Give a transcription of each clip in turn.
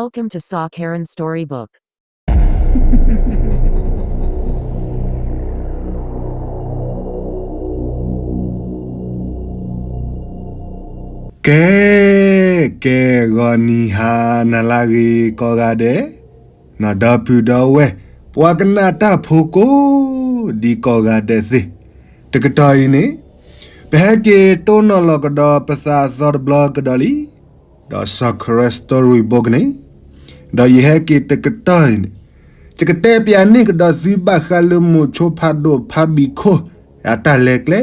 Welcome to Saw Karen Storybook. ကဲ ကဲ ဂီၤနံၤဟါနၤလၢအဂ့ၤကိးဂၤဒဲး, နီၢ်ဒီပုၢ်ဒီဝဲၢ် ပှၤကနၣ်တၢ်ဖိကိးဒံကိးဂၤဒဲးသ့ၣ်, တကတီၢ်အံၤန့ၣ် ပဟဲက့ၤတိၢ်နီၣ်လီၤကဒီးပသးအသီတဘျီကဒီးလံ, ဒီး Saw Karen Story Book န့ၣ်, ဒီးယဟဲက့ၤတကတီၢ်အံၤန့ၣ်, ယကတဲပျးန့ၢ်ကဒီးသုဘၣ်ဃးလၢမိၤဆိဖးဒိၣ်ဖးဘံၣ်ခိၣ် အတၢ်လဲၤကျဲ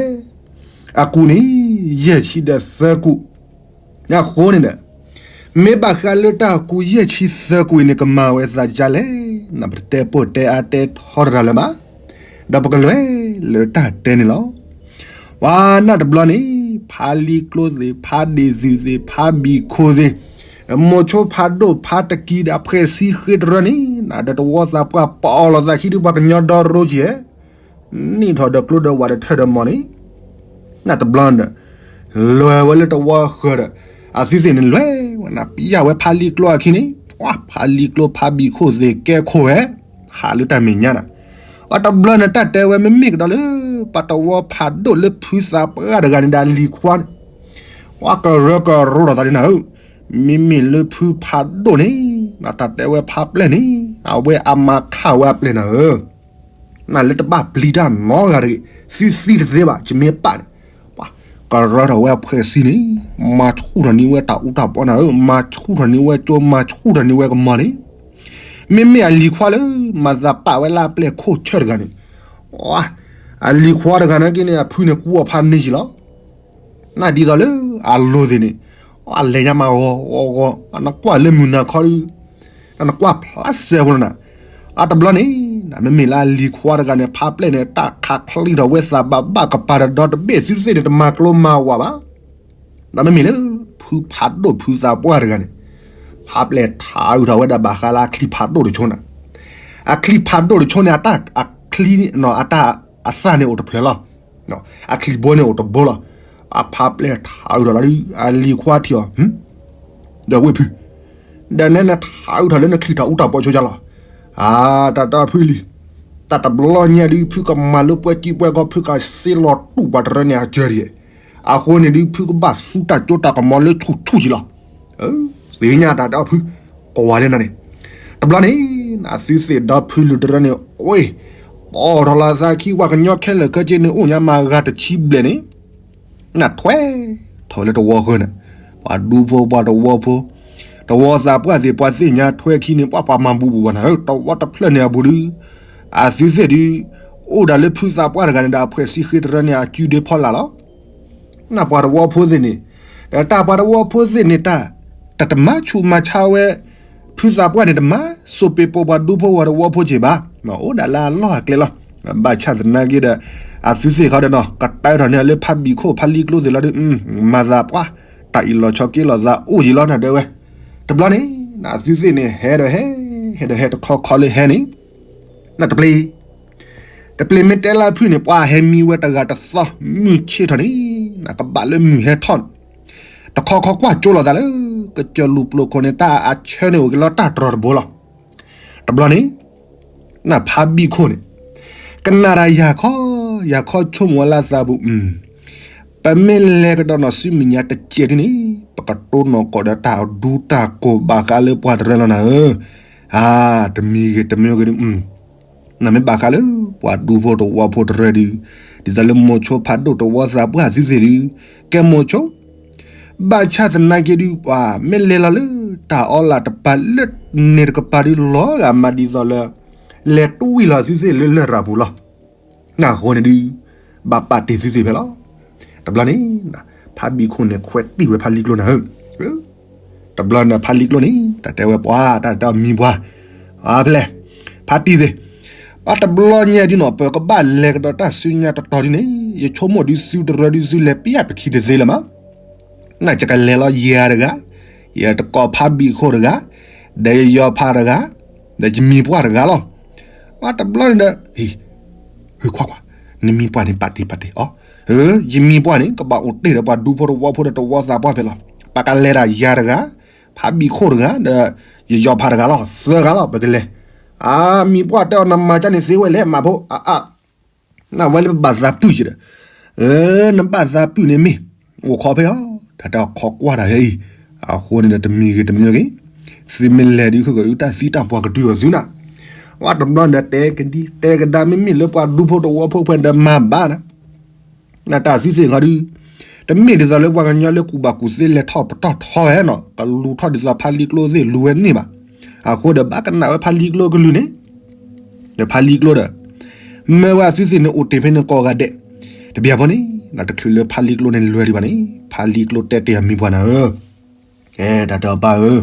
အကူၣ်န့ၣ် ယဲၢ်ဆံဒီးသၢကူၣ် အဃိန့ၣ်ဒီး မ့ၢ်ဘၣ်ဃးလၢတၢ်ကူၣ်ယဲၢ်ဆံသၢကူၣ်အံၤန့ၣ် ကမၤဝဲသးဒ်လဲၣ်, ပတတဲပိၢ်တဲအါတဲထီတရၤလၢၤဘၣ်, ဒီးပကလဲၤလၢတၢ်တဲန့ၣ်လီၤ. ပှၤနၢ်တဘျီန့ၣ် ဖးလံကျိသ့ၣ် ဖးဒ့ၣ်သုးသ့ၣ် ဖးဘံၣ်ခိၣ်သ့ၣ်, မိၤဆိဖးဒိၣ်ဖးတကံဒီး အဖှဲးဆံဃ့တရၢန့ၣ် နဒီးတဝီသးပှၢ်ပအီၣ်လီၤသးခံဒုး ပှၤကညီဒီရိကံဧဲ နံၣ်ထီၣ်ဒီးကျိဒီးဝးဒီးထၢၣ်ဒီးမီၢ်န့ၣ်, နတဘျီဒီး လဲၤဝဲလၢတဝီဃၢၤဒီး အသုးသ့ၣ်န့ၣ်လဲၤဝဲနၤ ပျၢ်ဝဲဖးလံကျိအခံန့ၣ်, ပှၤဖးလံကျိဖးဘံၣ်ခိၣ်သ့ၣ်ကဲခိၣ်ဝဲ, ဟးလၢတၢ်မဲာ်ညါနၤ, အတဘျီန့ၣ် တၢ်တဲဝဲမ့မ့ၢ်ကဒီးလၢ ပှၤတဝီဖးဒိၣ်လၢဖုသးပှၢ်တဂၤန့ၣ်ဒီးအလံၤခွါန့ၣ်, ပှၤကရၢကရိထီၣ်သးဒ်နၤဧၢ, မ့မ့ၢ်လၢဖုဖးဒိၣ်န့ၣ် နတၢ်တဲဝဲဖးပျဲၢ်န့ၣ် အဝဲအမၤခးဝဲအပျဲၢ်နၤဧၢ နလၢတဘၣ်ပျံၤတၢ်နီတဂၤတဂ့ၤ, သုသံတသ့ဘၣ် ယမ့ၢ်ပာ်န့ၣ်, ပှၤကရၢထီၣ်ဝဲအဖှဲးဆံန့ၣ်, မၤဆူၣ်ထီၣ်န့ၢ်ဝဲတၢ်အူတၢ်ပီနၤဧၢ, မၤဆူၣ်ထီၣ်န့ၢ်ဝဲကၠိ မၤဆူၣ်ထီၣ်န့ၢ်ဝဲကမီၤန့ၣ်, မ့မ့ၢ်အလံၤခွါလၢ မၤသးပာ်ဝဲလၢအပျဲၢ်ခိၣ်ဆၢၣ်တဂၤန့ၣ်, အလံၤခွါတဂၤန့ၣ်က့န့ၣ် အဖုန့ၣ်ကူအီၤဖးန့ၢ်ယံၤလီၤ နဒ်သိးလၢအလိၤသ့ၣ်န့ၣ်, အလဲၤညါမၤဂီၤဂီၤဂီၤ, နကွၢ်လၢမုၢ်နၤခီဒီး, နကွၢ်ဖျါစဲးဖိလီၤနၤ, အတဘျီန့ၣ်, မ့မ့ၢ်လၢအလံၤခွါတဂၤန့ၣ် ဖးပျဲၢ်န့ၣ် တၢ်ခးချံထီၣ်ဝဲသးဘၣ်ဘၣ်ကပၤဒီးဒီတဘ့ၣ် သုသ့ၣ်န့ၣ် တမၤကျိမၤဝးဘၣ် ဒီးမ့မ့ၢ်လၢ ဖုဖးဒိၣ်ဖုသးပှၢ်တဂၤန့ၣ်, ဖးပျဲၢ်ထးအုးထီၣ်ဝဲဒၣ်ဘၣ်ဃးလၢအချံဖးဒိၣ်တဆိန့ၣ်, အချံဖးဒိၣ်တဆိန့ၣ် အချံ, အတၢ်အသၣ်န့ၣ်အိၣ်တဖျၢၣ်လီၤ, အချံဘိန့ၣ်အိၣ်တဘိလီၤ, အဖးပျဲၢ်ထးအုးထီၣ်လီၤဒီး အလံၤခွါထံၣ်အီၤ, ဒီးဝဲဖု, ဒီးနဲနထးအုးထီၣ်လၢနချံထီၣ်အူတၢ်ပီဆိကလီၤ, အါ တၢ်တၢ်ဖုလံ, တၢ်တဘျီညါဒုး ဖုကမၤလၢပှဲၤကံပှဲၤကီ ဖုကစ့လီၤတူာ်ပှၤတရၢန့ၣ်အစၢၤဒံး, အဃိန့ၣ်ဒုး ဖုကဘၣ်သူတၢ်စိတၢ်ကမီၤလၢဆူၣ်ဆူၣ်ကလီၤ, သ့ၣ်ညါတၢ်တၢ်ဖု, ကွၢ်ဝဲလၢနၤန့ၣ်, တဘျီန့ၣ်, အသုသ့ၣ်ဒီဖုလုၢ်တရၢန့ၣ်, အ့, ပအီၣ်ထီၣ်လီၤသးခံ ပှၤကညီခဲလၢာ်ခဲဆ့န့ၣ် အိၣ်ညါမၤဂၤတဆံဘျဲၣ်န့ၣ် နထွဲထီၣ်လၢတဝီဃၢၤန့ၣ်, ပှၤဒူဖိပှၤတဝီဖိ, တဝီသးပှၢ်သ့ၣ် ပှၤသ့ၣ်ညါထွဲခံန့ၣ် ပှၤပှၤမၤဘူးဘူးဘၣ်နၤဧၢ, တဝီတဖျၢၣ်န့ၣ်အဘူးဒုး, အသုသ့ၣ်ဒုး, အိၣ်ဒၣ်လၢဖုသးပှၢ်တဂၤန့ၣ်ဒီး အဖှဲးဆံဃ့တရၢန့ၣ် အစုဒ့ဖီလာ်လီၤ, နပှၤတဝီဖိသ့ၣ်န့ၣ်, ဒီးတၢ်ပှၤတဝီဖိသ့ၣ်န့ၣ်တၢ်, တၢ်တမၤဆူးမၤဆါဝဲ, ဖုသးပှၢ်န့ၣ်တမၤ, စိးပ့ၤပိာ်ပှၤဒူဖိပှၤတဝီဖိက့ၤဘၣ်, အိၣ်ဒၣ်လၢအလီၢ်အကျဲလီၤ, ဘၣ်ဆၣ်သနာ်က့ဒီး, အသုသ့ၣ်ခီဒီးနီၤ ကတၢၢ်ထီၣ်န့ၢ်လၢဖးဘံၣ်ခိၣ်ဖးလံကျိသ့ၣ်လီၤဒီး, မၤသးပှၢ်, တၢ်အံၤလီၤဆီက့ၤလီၤသးအိၣ်ယံၤလီၤနၤဒဲဝဲ, တဘျီန့ၣ်, အသုသ့ၣ်န့ၣ် ဟဲဒီးဟဲ, ဟဲဒီးဟဲတခီခီလၢဟဲန့ၣ်, နတပျ့ၤ တပျ့ၤမ့ၢ်တဲလၢဖုန့ၣ် ပှၤဟဲမံဝဲတဂၤတသီ မုၢ်ဆ့ၣ်ထီၣ်န့ၣ်, နကဘၣ်လၢမုၢ်ဟဲထီၣ်န့ၣ်, တခီခီကွၢ်ကၠိလိာ်သးလၢ, ကစၢၢ်လူၤပျိာ်ခိၣ်န့ၣ် တၢ်အဆၢန့ၣ်အိၣ်က့ၤလီၤတၢ်တြီၤတဘိလီၤ, တဘျီန့ၣ်, နဖးဘံၣ်ခိၣ်န့ၣ်, ကနၣ်တၢ်ယၤခီ, ယၤခီဆိကမိၣ်ဝဲလၢသးပူၤ, ပမ့ၢ်လဲၤကဒီးနီၢ်စုမဲာ်ညါတစဲးဒ်န့ၣ်, ပကတိၢ်နီၣ်ကီၢ်ဒီးတၢ်အဒူတၢ်ကိၢ်ဘၣ်ဃးလၢပှၤတရၢလီၤနၤဧၢ, အါ, တမံၤဂ့ၤတမံၤဂ့ၤဒုး နမ့ၢ်ဘၣ်ဃးလၢ ပှၤဒူဖိတဝီဖိတရၢဒုး, ဒ်သိးလၢမိၤဆိဖးဒိၣ်တဝီသးပှၢ်သုသ့ၣ်ဒုး, ကဲမိၤဆိ, ဘၣ်ဆၣ်သနာ်က့ဒုး ပှၤမ့ၢ်လဲၤလီၤလၢ တၢ်အီလၢ်တပၤလၢန့ၣ်တကပၤဒုး လီၤဂာ်မးဒ်သိးလၢ လဲၤတူၢ်ဝံၤလီၤသုသ့ၣ်လၢလရာ်ပူၤလီၤ. နၢ်ဟိန့ၣ်ဒုး ဘၣ်ပာ်တ့ၢ်သုသ့ၣ်ဖဲလီၤ. တဘျီန့ၣ် ဖးဘံၣ်ခိၣ်န့ၣ် ခွဲးတံၢ်ဝဲဖးလံကျိနၤဧၢ. တဘျီန့ၣ်ဖးလံကျိန့ၣ် တၢ်တဲဝဲပှၤ တၢ်တဲအီၤမံၤပှၤ, အဖဲလဲၣ်, ဖးတံၢ်သ့ၣ်, ဘၣ်တဘျီညါဒုးနီၤ ပကဘၣ်လဲၤကဒီးတၢ်စုညါတတီၤဒ်န့ၣ် ယဆိကမိၣ်ဒုးသုတရၢဒုး သုလဲၤပျၢ်ပခံတသ့လၢၤမး. နယကလဲၤလီၤယၤတဂၤ, ယတကိးဖးဘံၣ်ခိၣ်တဂၤ, ဒီးယယီၤဖးတဂၤ, ဒီးယမံၤပှၢ်တဂၤလီၤ. ဘၣ်တဘျီန့ၣ်ဒီး, ဟ့ၣ်, ဟ့ၣ်ခွါခွါ, နမံၤပှၢ်န့ၣ်ပာ်တ့ၢ်ပာ်တ့ၢ်အီၤ, ယမံၤပှၢ်န့ၣ် ကဘၣ်အိၣ်တ့ၢ်ဒီးပှၤဒူဖိတဝီဖိဒီးတဝီသးပှၢ်ဖဲလီၤ. ပကလဲၤဒၣ်ယၤတဂၤ, ဖးဘံၣ်ခိၣ်တဂၤ, ဒီး ယယီၤဖးတဂၤလီၤ သၢဂၤလီၤ ပကလဲၤ. အါ မံၤပှၢ်တဲအီၤ နမၤကၢ်န့ၣ်သ့ဝဲလဲၣ် မးဖိ အါအါ နဝဲလၢပဘၣ်သးပုၢ်ယဒီး, အၢ နဘၣ်သးပုၢ်န့ၣ်မ့ၢ်, အိၣ်ခိးဖဲအီၤ တၢ်တဲအီၤခိးကွၢ်တၢ်ဖဲအံၤ, အဃိန့ၣ်ဒီးတမံၤဂ့ၤတမံၤဂ့ၤ, သုမ့ၢ်လဲၤဒ်ဃုာ်ကတၢၢ်သံတၢ်ပှၤကတုၤအီၤသုနၤ, ဝဲတဘျီန့ၣ်ဒီးတဲကဒံ တဲကဒါမ့မ့ၢ်လၢပှၤဒူဖိတဝီဖိဖဲဒီးမၤဘၣ်နၤ နတၢ်သုသ့ၣ်ခီဒု, တမ့ၢ်ဒ်သိးလၢပှၤကညီလၢကူၣ်ဘၣ်ကူၣ်သ့လဲၤထီၣ်ပတီၢ်ထီဝဲနီၤ ကလူၤထီၣ်ဒ်သိးဖါလံကျိသ့ၣ်လူၤဝဲန့ၢ်ဘၣ်. အဃိဒီးဘၣ်ကနၣ်ဝဲဖါလံကျိကလုၢ်န့ၣ်, ဒီးဖါလံကျိဒီး, မၢဝဲအသုသ့ၣ်န့ၣ်အိၣ်တ့ၢ်ဖဲန့ၣ်ကိးဂၤဒဲး, တဘၣ်ဖိန့ၣ်, နတချုးလၢဖါလံကျိန့ၣ်လဲၤဒံးဘၣ်န့ၣ် ဖါလံကျိတဲတ့ၢ်အမံၤပှၢ်နၤဧၢ ကဲ တၢ်တဲအီၤပၢ်ဧ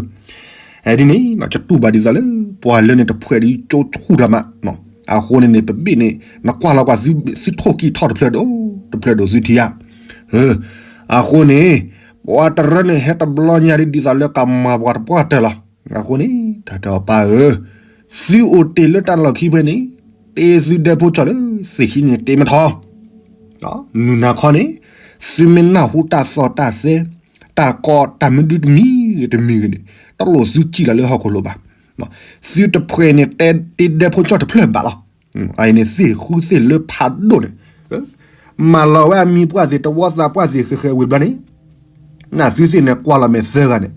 ၢ, ဒ်န့ၣ် ကတူၢ်ဘၣ်ဒ်သိးလၢ ပှၤလၢန့ၣ်တဖှဲးဒ်ကၠိဆူၣ်တၢ်မး, အဃိန့ၣ်န့ၣ် ပဘ့ၣ်န့ၣ် နကွၢ်လီၤကွၢ်သုထိၣ်ကံၢ်ထီၣ်တဖျၢၣ်ဒိၣ်, တဖျၢၣ်ဒိၣ်သုထံဧါ, အဃိန့ၣ်, ပှၤတရၢန့ၣ်ဟဲတဘျီညါဒ်သိးလၢကမၤပှၤတပှၢ်တၢၢ်လီၤ. အဃိန့ၣ် တၢ်တဲအီၤပၢ်ဧၢ, သုအိၣ်တ့ၢ်လၢတၢ်လီၢ်ခံဖဲန့ၣ်, တ့သုဒဲဖိကၠီၣ်လၢသ့ၣ်ခံန့ၣ်တ့မထီၣ် မုၢ်နၤခီန့ၣ်, သုမ့ၢ်နၢ်ဟူတၢ်သီၣ်တၢ်သဲ, တၢ်ကီတၢ်မနုၤတမံၤဂ့ၤတမံၤဂ့ၤန့ၣ်, တလိၣ်သုစံၣ်လီၤလၢဟီၣ်ခိၣ်လိၤဘၣ်. သုတဖှဲးန့ၣ်တဲတ့ဒဲဖိကၠီၣ်တဖျၢၣ်ဘၣ်လီၤ. အအံၤန့ၣ်သ့ၣ်ဃုသ့ၣ်လၢဖးဒိၣ်န့ၣ်, မၤလီၤဝဲအမံၤပှၢ်သ့ၣ်တဝီသးပှၢ်သ့ၣ်ဃဲးဃဲးဝံၤဘျီန့ၣ် နသုသ့ၣ်န့ၣ်ကွၢ်လီၤမဲာ်သၢဂၤန့ၣ်,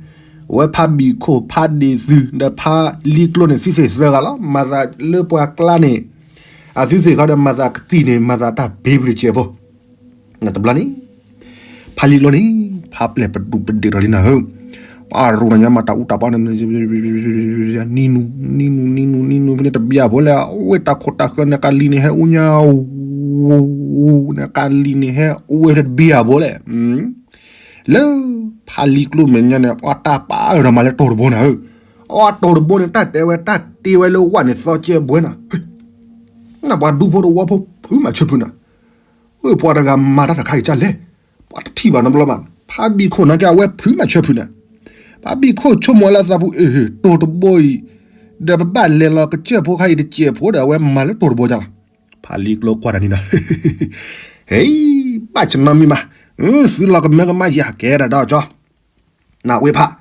အဝဲဖးဘံၣ်ခိၣ်ဖးဒ့ၣ်သု ဒီးဖးလံကျိန့ၣ်သုသ့ၣ်သၢဂၤလီၤ. မၤသးလၢပှၤကျါန့ၣ်, အသုသ့ၣ်ခီဒီးမၤသးကသံၣ်န့ၣ် မၤသးတၢ်ဘ့ဘြံၤစဲးဖိ, တဘျီန့ၣ်, ဖးလံကျိန့ၣ်, ဖးပျဲၢ်ပဒူၣ်ပဒ့ၣ်ထီၣ်လံနၤဧၢ, အရိၣ်တညါမၤတၢ်အူတၢ်ပီန့ၣ်, နံနူ, နံနူ, နံနူ, နံနူဖဲန့ၣ်တဘၣ်ဖိလဲၣ်, အဝဲတၢ်ခိၣ်တၢ်ဃၢန့ၣ်ကလံၤန့ၣ်ဟဲအူညါ, အူ, အူ, န့ၣ်ကလံၤန့ၣ်ဟဲအူဝဲတဘၣ်ဖိလဲၣ် လၢဖးလံကျိမဲာ်ညါန့ၣ် အတၢ်ပာ်အၢၣ်ဒီးမၤလၢတိၤတဘိနၤဧၢ, အတိၤတဘိန့ၣ် တၢ်တဲဝဲတၢ်တ့ဝဲလၢဝၣ်န့ၣ်သီကဲဘှဲနၤ, နပှၤဒူဖိတဝီဖိဖုမၤဆၢဖုနၤ, အၢ ပှၤတဂၤမၤတၢ်တခါအံၤကၢ်လဲၣ်, ပှၤတထံၣ်ဘၣ်နီတဘျီဘၣ်, ဖးဘံၣ်ခိၣ်နာ်က့အဝဲဖုမၤဆၢဖုနၤ, ဖးဘံၣ်ခိၣ်ဆိကမိၣ်ဝဲလၢသးပူၤ အ့ တိၤတဘိအံၤ, ဒီးပဘၣ်လဲၤလီၤကစၢၢ်ဖိခါအံၤတစဲးဖိဒီးအဝဲမၤလၢတိၤတဘိကၢ်လီၤ. ဖးလံကျိကွၢ်တၢ်န့ၣ်ဒီး, ဟဲ, ဘၣ်ဆၣ်နီတမံၤမး, သုလီၤကမၢကမၣ်ယၤကဲဒၣ်ဒီးကၠီ နဝ့ၢ်ဖး,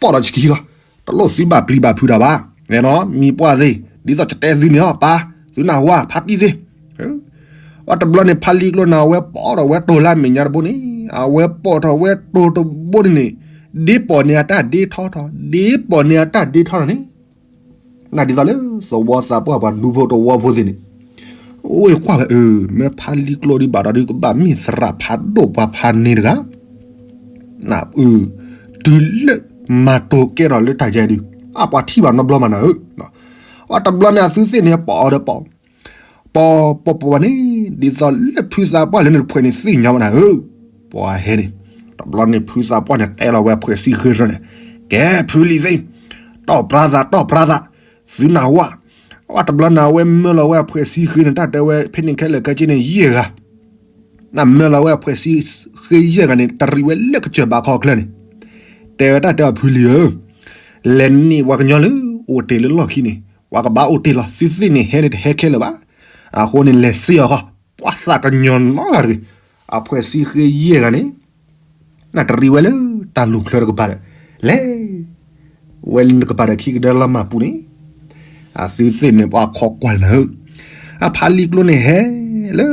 ပိာ်ဒီးဆခံလီၤ, တလိၣ်သုဘၣ်ပျံၤဘၣ်ဖုးတၢ်ဘၣ်, မံၤပှၢ်သ့ၣ်, ဒ်သိးကတဲသုန့ၣ်အီၤပၢ်, သုနၢ်ဟူဧါ ဖါတံၢ်သ့ၣ်, အတဘျီန့ၣ် ဖးလံကျိန့ၣ် အဝဲပိာ်ဒီးဝဲတိၤလၢအမဲာ်ညါတဘိန့ၣ်, အဝဲပိာ်ထီၣ်ဝဲတိၤတဘိန့ၣ်န့ၣ်, ဒ့ပိာ်န့ၢ်အတၢ်ဒ့ထီထီၣ်, ဒ့ပိာ်န့ၢ်အတၢ်ဒ့ထီထီၣ်န့ၣ် နဒ်သိးလၢသဝီသးပှၢ်ပှၤဒူဖိတဝီဖိသ့ၣ်န့ၣ်, အိၣ်ကွၢ်ဝဲအၢ မ့ၢ်ဖးလံကျိဒ်ဘၣ်ဒီးဒ်ကဘၣ်မ့ၢ်သရၣ်ဖးဒိၣ်ပှၤဖးန့ၢ်တဂၤ, တုၤလၢမၤတိၤကဲထီၣ်လၢတၢ်ယဲဒုး, အပှၤထံၣ်ဘၣ်နီတဘျီမးနၤဧၢ, အတဘျီန့ၣ်အသုသ့ၣ်န့ၣ်ပိာ်အီၤဒီးပိာ်, ပိာ်ပိာ်ပိာ်န့ၣ်, ဒ်သိးလၢဖုသးပှၢ်လၢန့ၣ်တဖှဲးန့ၣ်သ့ၣ်ညါဝဲနၤဧၢ, ပှၤဟဲန့ၣ်, တဘျီန့ၣ်ဖုသးပှၢ်န့ၣ်တဲလီၤဝဲအဖှဲးဆံဃ့ရၢန့ၣ်, ကဲဖုလံၤသ့ၣ်, တီၢ်ပြါသး တီၢ်ပြါသး, သုနၢ်ဟူဧါ, အတဘျီန့ၣ်အဝဲမၢလီၤဝဲအဖှဲးဆံဃ့န့ၣ် တၢ်တဲဝဲဖဲန့ၣ်ခဲလၢာ်ခဲဆ့န့ၣ် ယဲၢ်ဂၤ နမၢလီၤဝဲအဖှဲးဆံဃ့ယဲၢ်ဂၤန့ၣ် တရံးဝဲလၢကစၢၢ်ဘးခီချၢန့ၣ်, တဲဝဲတၢ်တဲအီၤဖုလံၤဧၢ, လဲၤန့ၢ်ပှၤကညီလၢအိၣ်တ့ၢ်လၢလီၢ်ခံန့ၣ် ပှၤကဘၣ်အိၣ်တ့ၢ်လီၤ, သုသ့ၣ်န့ၣ်ဟဲန့ၣ်တဟဲခဲလၢာ်ဘၣ်, အဃိန့ၣ်လဲၤစ့ၢ်ကီးဃီ, ပှၤသးကညီၤနီတဂၤတဂ့ၤ, အဖှဲးဆံဃ့ယဲၢ်ဂၤန့ၣ် နတရံးဝဲလၢတၢ်လူၤချၢတကပၤဒီး, လဲၤဝဲလၢနကပၤဒီးခံကဒၢလီၤမၢ်ပူၤန့ၣ်, အသုသ့ၣ်န့ၣ်ပှၤခိးကွၢ်နၤဧၢ, အဖးလံကျိန့ၣ်ဟဲလၢ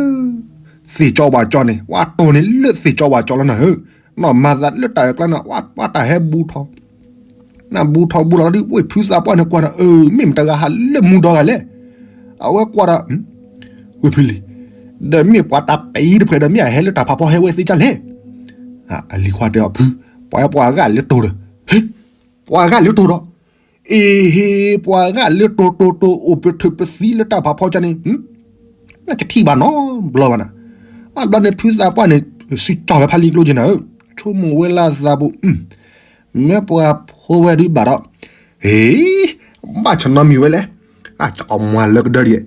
သ့ၣ်ကၠီဝၣ်ကၠီန့ၣ် ပှၤတိၤန့ၣ်လၢသ့ၣ်ကၠီဝၣ်ကၠီလီၤနၤဧၢ, နီၢ်မၤသးလၢတၢ်အၢၣ်ကျါန့ၣ် ပှၤတၢ်ဟဲဘူးထီၣ် နဘူးထီၣ်ဘူးလီၤလီၤဒ်ဝ့ၢ်ဖုသးပှၢ်န့ၣ်ကွၢ်ဒီး အၢ မ့ၢ်မတၤဂၤဟးလၢမူဒီဂၤလဲၣ်, အဝဲကွၢ်ဒီး ဝ့ၢ်ဖုလံၤ, ဒီးမ့ၢ်ပှၤတၢ်ပံတဖှဲးဒီးမ့ၢ်အဟဲလၢတၢ်ဖးဖီဟဲဝဲသ့ကၢ်လဲၣ်, အလံၤခွါတဲအီၤဖု, ပှၤဟဲပှၤဂၤလၢတိၤဒီး, ဟ့, ပှၤဂၤလၢတိၤဒီး, အ့ဟ့, ပှၤဂၤလၢတိၤတိၤတိၤအိၣ်ပထုးပသံလၢတၢ်ဖးဖီကၢ်န့ၣ် နကထံၣ်ဘၣ်နီတဘျီဘၣ်နၤ, အဘျီန့ၣ်ဖုသးပှၢ်န့ၣ် စံးကၠီၣ်ဝဲဖးလံကျိက့ၤနၤဧၢ, ဆိကမိၣ်ဝဲလၢသးပူၤ, မ့ၢ်ပှၤဖိဝဲဒုးဘၣ်ဒီး, ဟ့, ဘၣ်ဆၣ်နီတမံၤဝဲလဲၣ်, အကမွၤလၢကဒၢဒ်, တဘျီ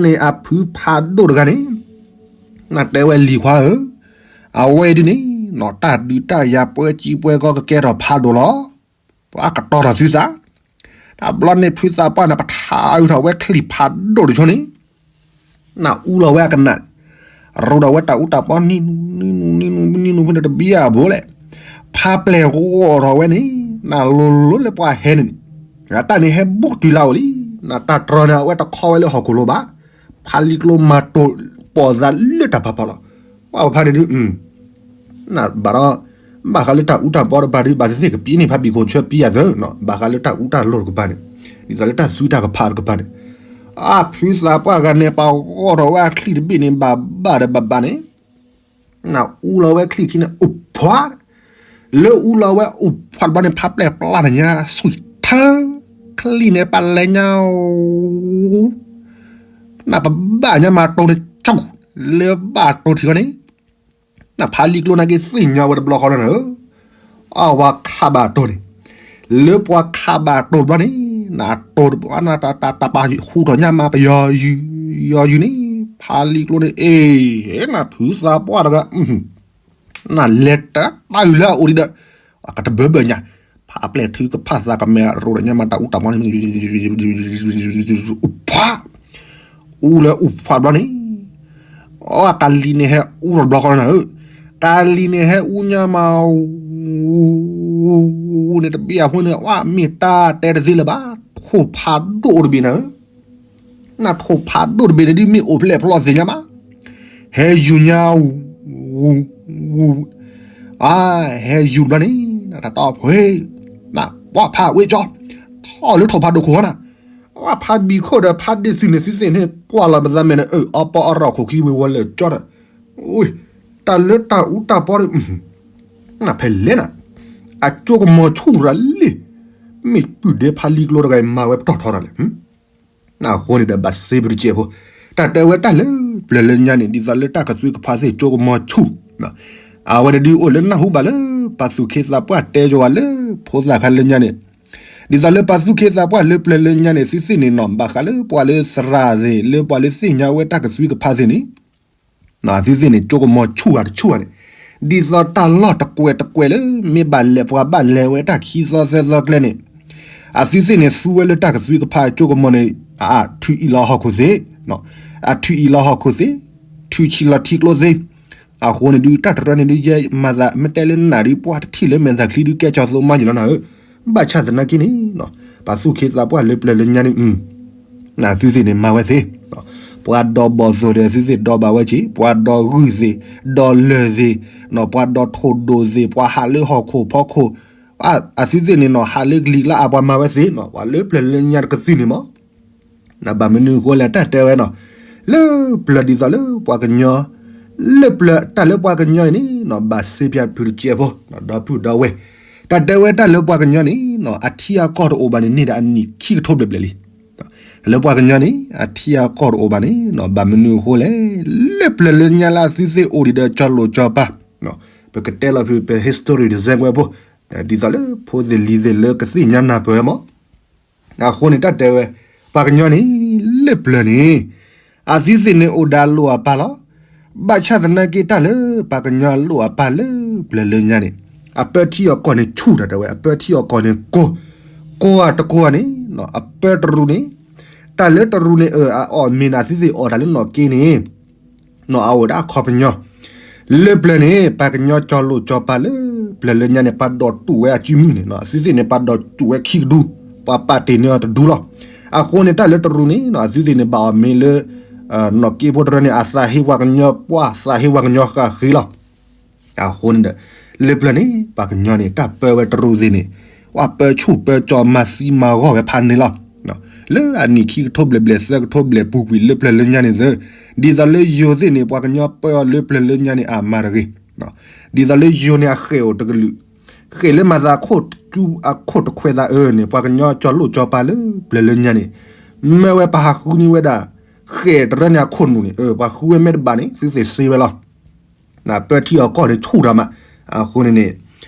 န့ၣ်အဖုဖးဒိၣ်တဂၤန့ၣ်, နတဲဝဲလံၤခွါဧၢ, အဝဲဒုးန့ၣ်, နီၢ်တၢ်ဒုးတၢ်ယၤပှဲၤကံပှဲၤကီကကဲထီၣ်ဖးဒိၣ်လီၤ ပှၤကတီၤထီၣ်သုသး, တဘျီန့ၣ်ဖုသးပှၢ်န့ၣ် ပထါအုးထီၣ်ဝဲချံၣ်ဖးဒိၣ်တဆိန့ၣ်, နအူလီၤဝဲအကနၣ်, ရိဒီးဝဲတၢ်အူတၢ်ပီနံၤနူ, နံၤနူ, နံၤနူ, နံၤနူဖဲန့ၣ်တဘံၣ်အဘိလဲၣ်, ဖးပျဲၢ်ဂီၢ်ထီၣ်ဝဲန့ၣ်, နလိၤလိၤလၢပှၤဟဲန့ၣ်န့ၣ်, တၢ်န့ၣ်ဟဲဘူးကတုၤလၢအအိၣ်လံ, နတၢ်တြီန့ၣ် အဝဲတခီဝဲလၢဟီၣ်ခိၣ်လိၤဘၣ်, ဖးလံကျိမၤတိၤပိာ်သးလၢတၢ်ဖးဖီလီၤ. ပှၤဖးန့ၣ်ဒုး ဘၣ်ဒီး ဘၣ်ဃးလၢတၢ်အူတၢ်ပီတကပၤဒုး ဘၣ်သ့ၣ်သ့ၣ်ကပံန့ၢ်ဖးဘံၣ်ခိၣ်ဆၢပံယၤသၢ, ဘၣ်ဃးလၢတၢ်အူတၢ်လိၤတကပၤန့ၣ်, ဒ်သိးလၢတၢ်သွံတၢ်ကဖးတကပၤန့ၣ်, အဖုသးပှၢ်ဂၤန့ၣ် ပာ်ဂီၢ်ထီၣ်ဝဲအချံၣ်တဘ့ၣ်န့ၣ် ဘၣ်ဘၣ်ဒီးဘၣ်ဘၣ်န့ၣ်, နအူလီၤဝဲချံၣ်ခံန့ၣ် အိၣ်ဖှါ, လၢအူလီၤဝဲအိၣ်ဖှါတဘျီန့ၣ် ဖးပျဲၢ်ပျၢ်တညါ ဆွံၣ်ထၢ ချံၣ်န့ၣ် ပလဲၤညါ နပဘၣ်ညါမၤတိၤန့ၣ် ကၠူၣ် လၢဘၣ်တိၤထံဃီန့ၣ်, နဖးလံကျိနာ်က့သ့ၣ်ညါဝဲတဘျီဃီလီၤနၤဧၢ, အဝဲခးဘၣ်တိၤန့ၣ်, လၢပှၤခးဘၣ်တိၤတဘျီန့ၣ်, နတိၤတဘျီ နတၢ်ပာ်ဟူးထီၣ်ညါမးပယီၤယုၢ်, ယီၤယုၢ်န့ၣ်, ဖးလံကျိန့ၣ် အ့ၣ်, နဖုသးပှၢ်တဂၤ နလဲၤတၢ်တၢ်အုၣ်လၢအအိၣ်ဒံးဒီး, အကတဘၢဘၢညါ, ဖးပျဲၢ်ထုကဖၣ်သးကမဲာ်ရိးဒီးညါမးတၢ်အူတၢ်မီန့ၣ်, အိၣ်ဖှါ, အူလၢအိၣ်ဖှါတဘျီန့ၣ်, အကလံၤန့ၣ်ဟဲအူထီၣ်တဘျီဃီနၤဧၢ, ကလံၤန့ၣ်ဟဲအူညါမး အူ, အူန့ၣ်တဘ့ၣ်အဃိန့ၣ် အဝဲမ့ၢ်တၢ်တဲတသ့လၢၤဘၣ်, ထိၣ်ဖးဒိၣ်အိၣ်တဘ့ၣ်နၤဧၢ နထိၣ်ဖးဒိၣ်တဘ့ၣ်န့ၣ်ဒ်မ့ၢ်အိၣ်ဖျဲၣ်ဖျီသ့ၣ်ညါမး, ဟဲယူၤညါ, အူ, အူ, အါ, ဟဲယူၤဘျီန့ၣ်, တၢ်တီဖှ့, ပှၤဖးဝ့ကၠီ, ထီၣ်လၢထိၣ်ဖးဒိၣ်ခိၣ်ဃီနၤ, အဝဲဖးဘံၣ်ခိၣ်ဒီးဖးဒ့ၣ်သုးန့ၣ် သုသ့ၣ်န့ၣ် ကွၢ်လီၤပသးမဲာ်န့ၣ် အၢၣ်အီပီအရီၣ်ခိၣ်ခံဝ့ၤဝီၤလၢာ်ကၠီဒီး, တၢ်လၢတၢ်အူတၢ်ပီဒီး ဖဲလဲၣ်နၤ, အကၠိကမီၤဆူၣ်ရၤလံ, မ့ၢ်ပုၢ်ဒဲဖးလံကျိတဂၤအံၤမၤဝဲပတီၢ်ထီတၢ်လဲၣ် အဃိန့ၣ်ဒီးဘၣ်စ့ပတကဲးဖိ, တၢ်တဲဝဲတၢ်လၢပျၢၤလၢညါန့ၣ် ဒ်သိးလၢတၢ်ကသွံကဖးသ့ၣ်ကၠိကမီၤဆူၣ်, အဝဲန့ၣ်ဒုးအိၣ်လၢနၢ်ဟူဘၣ်လၢ ပှၤသူၣ်ခ့သးပှၢ်တဲယဝၤလၢ ဖိသၣ်ခါလၢညါန့ၣ်, ဒ်သိးလၢပှၤသူၣ်ခ့သးပှၢ်လၢပျၢၤလၢညါန့ၣ် သုသ့ၣ်န့ၣ်နီၤ ဘၣ်ဃးလၢပှၤလၢသရၣ်သ့ၣ် လၢပှၤလၢသ့ၣ်ညါဝဲတၢ်ကသွံကဖးသ့ၣ်န့ၣ် သုသ့ၣ်န့ၣ် ကၠိကမီၤဆူၣ်ဂၤတဆူၣ်ဂၤန့ၣ်, ဒ်သိးတၢ်လီၢ်တကွဲးတကွဲးလၢ မ့ၢ်ဘၣ်လဲၤပှၤဘၣ်လဲၤဝဲတၢ်ခံသီသၢသီကျဲန့ၣ်, အသုသ့ၣ်န့ၣ် သူဝဲလၢတၢ်ကသွံကဖးကၠိကမီၤန့ၣ်, အထုးအံၤလီၤဟီၣ်ခိၣ်သ့, အထုးအံၤလီၤဟီၣ်ခိၣ်သ့, ထုးဆံးလီၤထံကျိသ့, အဃိန့ၣ်ဒုး တၢ်တရၢန့ၣ်ဒုး ယဲမၤသး မ့ၢ်တဲလၢနၢ်ဒုး ပှၤတထံၣ်လၢမဲာ်သးချံဒုး ကဲကၠီသိမါယလီၤနၤဧၢ, ဘၣ်ဆၣ်သနာ်က့န့ၣ်, ပှၤသူၣ်ခ့သးပှၢ်လၢပျၢၤလၢညါန့ၣ် သုသ့ၣ်န့ၣ် မၤဝဲသ့, ပှၤဒီးဘီၣ်သိၣ်ဒီး သုသ့ၣ်ဒီးဘၣ်ဝဲက့ၤ, ပှၤဒီးဂုၢ်သ့ၣ်, ဒီးလၢၢ်သ့ၣ်, ပှၤဒီးထိၣ်ဒိၣ်သ့ၣ်, ပှၤဟးလၢဟီၣ်ခိၣ်ဖီခိၣ်, အသုသ့ၣ်န့ၣ်နီၤ ဟးလၢကလံၤကျါအပှၤမၤဝဲသ့, ပှၤလၢပျၢၤလၢညါတကသုၣ်န့ၣ်မး, ဘၣ်မနုၤအဃိလဲၣ် တၢ်တဲဝဲနီၤ, လၢပျၢၤဒ်သိးလၢပှၤကညီ, လၢပျၢၤတၢ်လၢပှၤကညီအံၤန့ၣ်နီၤ ဘၣ်စ့ပျၢၤဖုတကဲးဖိ, ဒီပုၢ်ဒီဝဲၢ်, တၢ်တဲဝဲတၢ်လၢပှၤကညီန့ၣ်နီၤ အထံအကီၢ်တအိၣ်ဘၣ်န့ၣ် န့ၢ်ဒၣ်အနံၣ်ခံကထိဘျဲၣ်ဘျဲၣ်လံ လၢပှၤကညီန့ၣ် အထံအကီၢ်တအိၣ်ဘၣ်န့ၣ်နီၤ ဘၣ်မနုၤအဃိလဲၣ်, လၢပျၢၤလၢညါလၢအသုသ့ၣ်အိၣ်ဒံးဒီးကၠီလိာ်ကၠီပၤ, ပကတဲလီၤဖု ပ history တစဲးကွဲးဖိ, ဒ်သိးလၢဖိသ့ၣ်လံၤသ့ၣ်လၢကသ့ၣ်ညါနၢ်ပၢၢ်ဝဲမး, အဃိန့ၣ်တၢ်တဲဝဲ, ပှၤကညီန့ၣ်, လၢပျၢၤန့ၣ်, အသုသ့ၣ်န့ၣ်အိၣ်ဒီးအလိၣ်အပၢ်လီၤ. ဘၣ်ဆၣ်သနာ်က့တၢ်လၢပှၤကညီအလိၣ်အပၢ်လၢပျၢၤလၢညါန့ၣ်, အပၢထံအကီၢ်န့ၣ်ဆူၣ်တၢ်တဲဝဲ, အပၢထံအကီၢ်န့ၣ်ကိၢ်, ကိၢ်ဧါတကိၢ်ဧါန့ၣ်, အပၢတရူးန့ၣ်, တၢ်လၢတရူးန့ၣ် အအီၣ်မ့ၤန့ၣ် အသုသ့ၣ်အီၣ်တၢ်လၢနီၣ်က့န့ၣ် နီၢ်အအိၣ်ဒၣ်အခီပညီ, လၢပျၢၤန့ၣ် ပှၤကညီကၠီလိာ်ကၠီပၤလၢပျၢၤလၢညါန့ၣ် ပှၤဒိးတူၢ်ဝဲအစုမုၢ်န့ၣ်, အသုသ့ၣ်န့ၣ် ပှၤဒိးတူၢ်ဝဲခံကဒူ, ပှၤပာ်တ့ၢ်န့ၢ်အီၤတဒူလီၤ. အဃိန့ၣ် တၢ်လၢတရူးန့ၣ် အသုသ့ၣ်န့ၣ် ဘၣ်အီၣ်မ့ၤလၢ နီၣ်က့ဖိတရၢန့ၣ် အသးဟ့ပှၤကညီပှၢ် သးဟ့ပှၤကညီဃၣ်ဃ့လီၤ. အဃိန့ၣ်ဒီး လၢပျၢၤန့ၣ် ပှၤကညီန့ၣ် တၢ်ပၢဝဲတရူးသ့ၣ်န့ၣ်, ပှၤပၢဆူၣ်ပၢကၠီမၤသံမၤဂီၢ်ဝဲဖးန့ၣ်လီၤ. လၢအနံၣ်ခံကထိဘျဲၣ်ဘျဲၣ်သၢကထိဘျဲၣ်ပူၤကွံာ်လၢပျၢၤလၢညါန့ၣ်သၢ, ဒ်သိးလၢယိၤသ့ၣ်န့ၣ် ပှၤကညီပၢအီၤလၢပျၢၤလၢညါန့ၣ် အမၤတဂ့ၤ. ဒ်သိးလၢယိၤန့ၣ်အဃဲၣ်အိၣ်တကလုာ်, ဃဲၣ်လၢမၤသးအခိၣ်ကၠူအခိၣ်တခွဲးသးအၢန့ၣ် ပှၤကညီကၠီလိာ်ကၠီပၤလၢပျၢၤလၢညါန့ၣ်, မၢဝဲပှၤဟးဃုန့ၢ်ဝဲဒၣ် ဃဲၣ်တရၢန့ၣ်အခိၣ်နူာ်န့ၣ်, ပှၤဃုဝဲမ့ၢ်တဘၣ်န့ၣ် သုသ့ၣ်စ့ဝဲလီၤ. ပၢထံအီၣ်ကီၢ်န့ၣ်ဆူၣ်တၢ်မး, အဃိန့ၣ်န့ၣ်,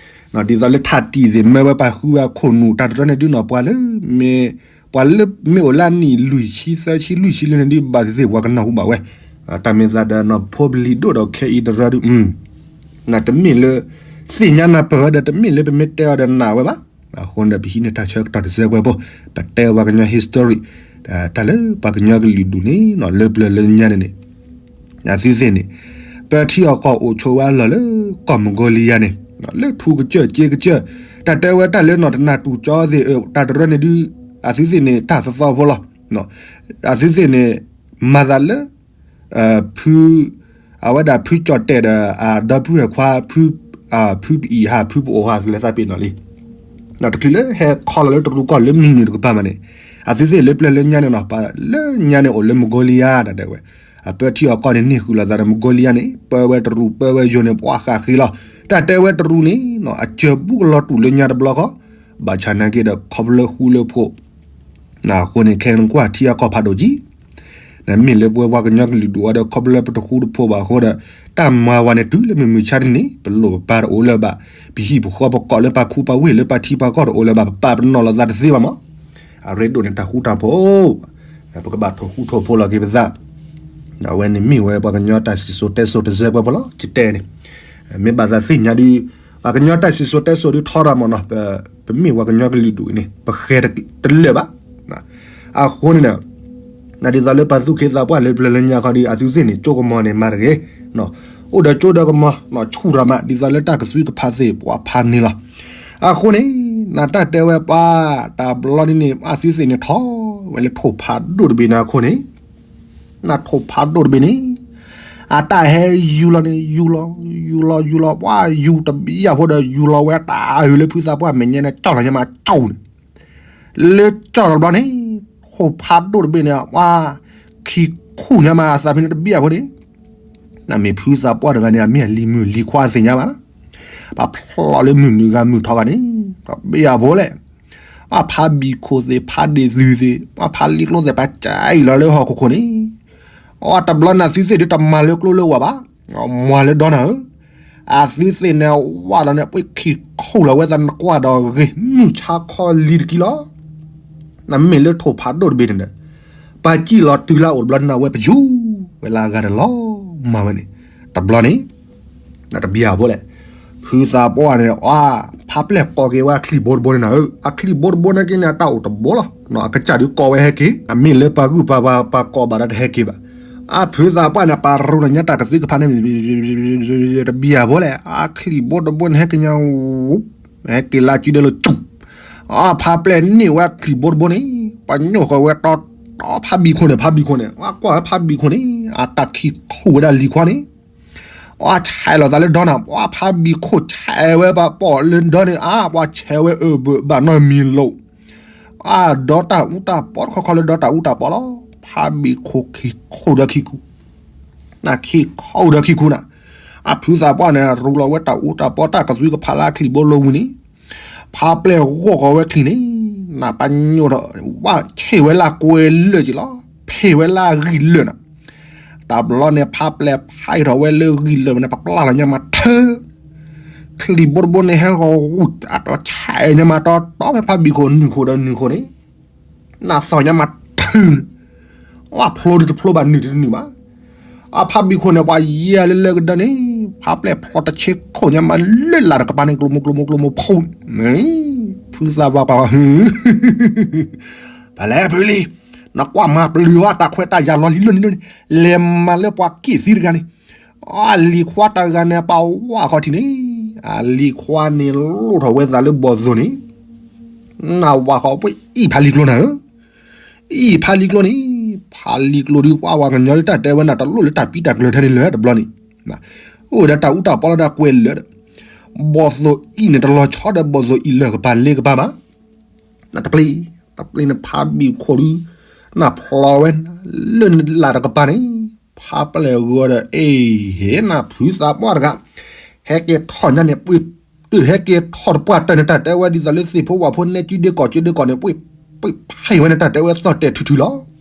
ဒ်သိးလၢထးတံၢ်သ့ၣ် မၢဝဲပှၤဃုဝဲအခိၣ်နူာ် တၢ်တရၢန့ၣ်ဒုးနီၤ ပှၤလၢ ပှၤလၢမ့ၢ်အိၣ်လၢအနံၣ်လွံၢ်ဆံသၢဆံလွံၢ်ဆံလၢန့ၣ်ဒုး ဘၣ်သ့ၣ်သ့ၣ်ပှၤကနၢ်ဟူဘၣ်ဝဲ, တၢ်မ့ၢ်သးဒီးနီၢ်ဖိပလံၤဒိၣ်ဒီးခဲအံၤတရၢဒုး တမ့ၢ်လၢ သ့ၣ်ညါနၢ်ပၢၢ်ဝဲဒီး တမ့ၢ်လၢပမ့ၢ်တဲအီၤဒီးနာ်ဝဲဘၣ်. အဃိန့ၣ်ဒီး ပဟံးန့ၢ်တၢ်ဆၢကတီၢ်တစဲးကွဲးဖိ, ပတဲပှၤကညီ history, တၢ်လၢပှၤကညီကလုာ်ဒူၣ်န့ၣ် လၢပျၢၤလၢညါန့ၣ်န့ၣ်, အသုသ့ၣ်န့ၣ်, ပၢထံအီၣ်ကီၢ်အိၣ်ဆိးဝဲအလီၢ်လၢကီၢ်မၢ်ကိလံယါန့ၣ်, လၢထူကစၢၢ်က့ကစၢၢ်, တၢ်တဲဝဲတၢ်လၢနီၢ်တနၢ်တူၢ်ကၠီသ့ၣ် တၢ်တရၢန့ၣ်ဒုး အသုသ့ၣ်န့ၣ် တၢ်သီသီဖိလီၤ. အသုသ့ၣ်န့ၣ် မၤသးလၢ ဖု အဝဲဒၣ်ဖုကၠီၣ်တဲၣ်ဒီး အဒီပုၢ်ဝဲၢ်ခွါ ဖု ဖုပအံၤဟး ဖုပအိၣ်ဟး ကလဲၤသးပ့ၤနီၣ်လံ. တချုးလၢဟဲခီလီၤလၢတရူးကီၢ်လၢမုၢ်နုာ်တကပၤမးန့ၣ် အသုသ့ၣ်လၢပျၢၤလၢညါန့ၣ်နီၤ ပှၤလၢညါန့ၣ်အိၣ်လၢမဂိလံယါ တၢ်တဲဝဲ အပၢထံအီၣ်ကီၢ်န့ၣ် န့ၢ်ဃုာ်လိာ်သးဒီးမဂိလံယါန့ၣ် ပၢဝဲတရူး ပၢဝဲယိၤန့ၣ် ပှၤဃၣ်ဃ့လီၤ. တၢ်တဲဝဲတရူးန့ၣ်နီၤ အစၢၤဘူးကလီၤတူာ်လၢညါတဘျီဃီ ဘၣ်ဆၣ်နာ်က့ဒီး ခီဖျိဃူလၢဖိး အဃိန့ၣ် ခဲနကွၢ်ထံအီၣ်ကီၢ်ဖးဒိၣ်ကံ နမ့ၢ်လၢပဝဲပှၤကညီကလုာ်ဒူၣ်အီၤဒီး ခီဖျိလၢပတဃူတဖိးဘၣ်အဃိဒီး တၢ်မၤဝဲန့ၣ်တုၤလၢမုၢ်မဆါတနံၤန့ၣ် ပလိၣ်ပပၤတအိၣ်လၢၤဘၣ်, ပဟံၣ်ပဃီပကိးလၢပှၤခူပှၤဝ့ၢ်လၢပှၤထံပှၤကီၢ်တအိၣ်လၢၤဘၣ်, ပပာ်ပနီၣ်လိာ်သးတသ့ဘၣ်မး. အရ့ဒိၣ်န့ၣ်တၢ်ဃူတၢ်ဖိး ပကဘၣ်ထိၣ်ဃူထိၣ်ဖိးလီၤက့ၤပသး အဝဲန့ၣ်မ့ၢ်ဝဲပှၤကညီတၢ်စံၣ်စိၤတဲစိၤတစဲးကွဲးဖိလီၤ ယတဲန့ၣ်. မ့ၢ်ဘၣ်သးသ့ၣ်ညါဒုး ပှၤကညီတၢ်စံၣ်စိၤတဲစိၤဒုးထီထီၣ်မးနီၤ, ပမ့ၢ်ပှၤကညီကလုာ်ဒူၣ်အံၤန့ၣ် ပဃဲၤတလၢာ်ဘၣ်. အဃိန့ၣ်ဒီး ဒ်သိးလၢပှၤသူၣ်က့သးပှၢ်လၢပျၢၤလၢညါခီဒီး အသုသ့ၣ်န့ၣ် ကၠိကမီၤန့ၣ်မၤတဂ့ၤ, အိၣ်ဒီးကၠိဒီးကမီၤ ဆူၣ်ထီၣ်မး ဒ်သိးလၢတၢ်ကသုကဖးသ့ၣ်ပှၤဖးန့ၣ်လီၤ. အဃိန့ၣ် နတၢ်တဲဝဲပှၤ တၢ်ဘျီန့ၣ်န့ၣ် အသုသ့ၣ်န့ၣ်ထီၣ်ဝဲလၢထိၣ်ဖးဒိၣ်တဘ့ၣ်န့ၣ်အဃိန့ၣ် နထိၣ်ဖးဒိၣ်တဘ့ၣ်န့ၣ် အတၢ်ဟဲယူၤလီၤန့ၣ် ယူၤလီၤ ယူၤလီၤ ယူၤလီၤ ပှၤယူၤတဘျီအဃိဒီး ယူၤလီၤဝဲတၢ်အုၣ်လၢဖုသးပှၢ်မဲာ်ညါန့ၣ် ကၠီၣ်လီၤညါမးကၠီၣ်န့ၣ်, လၢကၠီၣ်တဘျီန့ၣ် ထိၣ်ဖးဒိၣ်တဘ့ၣ်န့ၣ် ပှၤခံခူၣ်ညါမးအသးဖဲန့ၣ်တဘျီအဃိန့ၣ် နမ့ၢ်ဖုသးပှၢ်တဂၤန့ၣ် အမ့ၢ်အလံၤမုၢ်လံၤခွါသ့ၣ်ညါဘၣ်, ပှၤဖျီၣ်လၢမုၢ်နုာ်ဂၤမုၢ်ထီၣ်ဂၤန့ၣ် တဘျီအဖိလဲၣ် အဖါဘံၣ်ခိၣ်သ့ၣ် ဖါဒ့ၣ်သုးသ့ၣ် အဖါလံၤကျိသ့ၣ် ပှၤကၢအံၤလီၤလၢဟီၣ်ခိၣ်ခိၣ်န့ၣ်, အတဘျီန့ၣ်သုသ့ၣ်ဒုးတမၤလၢကျိလၢဝၢ်ဘၣ်, မၤလၢဒီနၤဧၢ, အသုသ့ၣ်န့ၣ်ဝၣ်လီၤန့ၣ် ပှ့ၤခံခိၣ်လီၤဝဲသးနကွၢ်ဒီးဂ့ၤ မုၢ်ဆါခီလံၤတကံလီၤ. နမ့ၢ်လၢထိၣ်ဖးဒိၣ်တဘ့ၣ်န့ၣ်ဒီး ပှၤစံၣ်လီၤတုၤလၢအအိၣ်တဘျီန့ၣ် အဝဲပယူၤဝဲလၢအဂၤတလီၤမၤဝဲန့ၣ် တဘျီန့ၣ် တဘျီအဖိလဲၣ်, ဖုသးပှၢ်န့ၣ် အဖါပျဲၢ်ကိးက့ၤဝဲအချံၣ်ဘိတဘိန့ၣ်နၤဧၢ, အချံၣ်ဘိတဘိန့ၣ်က့န့ၣ် အတၢ်အိၣ်တဘိလီၤ, အကစၢ်ဒုးကိးဝဲဟဲက့ၤ အမ့ၢ်လၢပှၤဂုၢ်ပှၤပှၤပှၤကိးဘၣ်ဒီးတဟဲက့ၤဘၣ်, အဖုသးပှၢ်န့ၣ် ပှၤရိၤလီၤညါတၢ်ကသုကဖးန့ၣ် တဘျီအဖိလဲၣ်, အချံၣ်ဘိတဘိန့ၣ်ဟဲက့ၤညါ ဟဲက့ၤလၢစုဒဲလိာ်စူၢ်, အဖါပျဲၢ်န့ၢ်ဝဲချံၣ်ဘိတဘိန့ၣ် ပှၤညိၣ်ဃီၤဝဲတီတီဖါဘံၣ်ခိၣ်န့ၣ် ဖါဘံၣ်ခိၣ်န့ၣ် အကွၢ်ဝဲဖါဘံၣ်ခိၣ်န့ၣ် အတၢ်ခံခူၣ်ဝဲဒၣ်လံၤခွါန့ၣ် အဆဲးလီၤသးလၢဒီနၤ ပှၤဖါဘံၣ်ခိၣ်ဆဲးဝဲပှၤပိာ်လၢဒီန့ၣ် အါ ပှၤဆဲးဝဲအၢဘၢဘၣ်နီၢ်မံၤလိာ်, အဒီတၢ်အူတၢ်ပီတခီခီလၢဒီတၢ်အူတၢ်ပီလီၤ, ဖါဘံၣ်ခိၣ်ခံခူၣ်ဒီးခံခူၣ် နခံခူၣ်ဒီးခံခူၣ်နၤ, အဖုသးပှၢ်န့ၣ် ရူလီၤဝဲတၢ်အူတၢ်ပီတၢ်ကသွံကဖးလၢအချံၣ်ဘိလိၤဝံၤန့ၣ်, ဖါပျဲၢ်ဂီၢ်ဃီၤဝဲချံၣ်န့ၣ်, နပှၤညိၣ်ထီၣ် ဝၣ်ဆ့ၣ်ဝဲလၢကွဲလၢာ်က့ၤလီၤ, ဖ့ၣ်ဝဲလၢအဂံၢ်လၢာ်နၤ, တဘျီန့ၣ် ဖါပျဲၢ်ဖးအံၤထီၣ်ဝဲလၢဂံၢ်လၢာ်န့ၣ် ပပျၢ်လီၤညါမးထၢ ချံၣ်ဘိတဘိန့ၣ်ဟဲဂီၤဂူၢ် အတဆဲးညါမးတီတီဖဲဖါဘံၣ်ခိၣ်နုာ်ခိၣ်ဒီးနုာ်ခိၣ်န့ၣ်, နသီၣ်ညါမးထုး, ဝၣ်ဖျိဒုးတဖျိဘၣ်နုာ်ဒုးတနုာ်ဘၣ်, အဖါဘံၣ်ခိၣ်န့ၣ် ပှၤယဲၢ်လၢလၢကဒၢန့ၣ်, ဖါပျဲၢ်ဖျီတဆ့ခိၣ်ညါမးလၢလၢ်တကပၤန့ၣ် ကျိမိကျိမိကျိမိဖူ, ဖုသးပှၢ်ပှၤဟု, ဖဲလဲၣ်ဖုလံ, နကွၢ်မၤပျုၤဝဲတၢ်ခွဲးတၢ်ယာ်လီၤလံလၢန့ၣ်လၢန့ၣ်, လဲၤမၤလၢပှၤက့ၣ်သံတဂၤန့ၣ် အလံၤခွါတဂၤန့ၣ် ပာ်ဝးဃီထံၣ်န့ၣ်, အလံၤခွါန့ၣ်လိၣ်ထီၣ်ဝဲသးလၢဘီၣ်သိၣ်န့ၣ်, နဝးဃီပှ့ၤအံၣ်ဖးလံၤကျိနၤဧၢ, အံၣ်ဖးလံၤကျိန့ၣ်, ဖးလံၤကျိဒုးပှၤဝဲကညီဒုးတၢ်တဲဝဲနၤတလိၣ်လၢတၢ်ပံတၢ်ကျၢၤထဲန့ၣ်လၢၤတဘျီန့ၣ်, အိၣ်ဒီးတၢ်အူတၢ်ပီလီၤဒီးကွဲးလၢာ်ဒီး, ဘီၣ်သိၣ်အံၣ်န့ၣ်တလီၤဆီဒီးဘီၣ်သိၣ်အံၣ်လၢာ်ကပၤလ့ကပၤဘၣ် နတပျ့ၤ, တပျ့ၤန့ၣ်ဖးဘံၣ်ခိၣ်ဒုး, နဖျီဝဲ, လၢနလၢ်တကပၤန့ၣ်, ဖးပျဲၢ်ဂီၤဒီး အ့ၣ်, ဟ့ၣ်နၤဖုသးပှၢ်တဂၤ, ဟဲက့ၤထီၣ်ညါန့ၣ် ပှ့ၤတုာ်ဟဲက့ၤထီၣ်တပှၢ်တၢၢ်န့ၣ် တၢ်တဲဝဲဒ်သိးလၢသ့ၣ်ဖိဝၣ်ဖိနဲကံဒ့ကီၢ်က့ဒ့ကီၢ်န့ၣ် ပှ့ၤ, ပှ့ၤဖးဝဲန့ၣ်တၢ်တဲဝဲသီၣ်တဲာ်ထုထုလီၤ.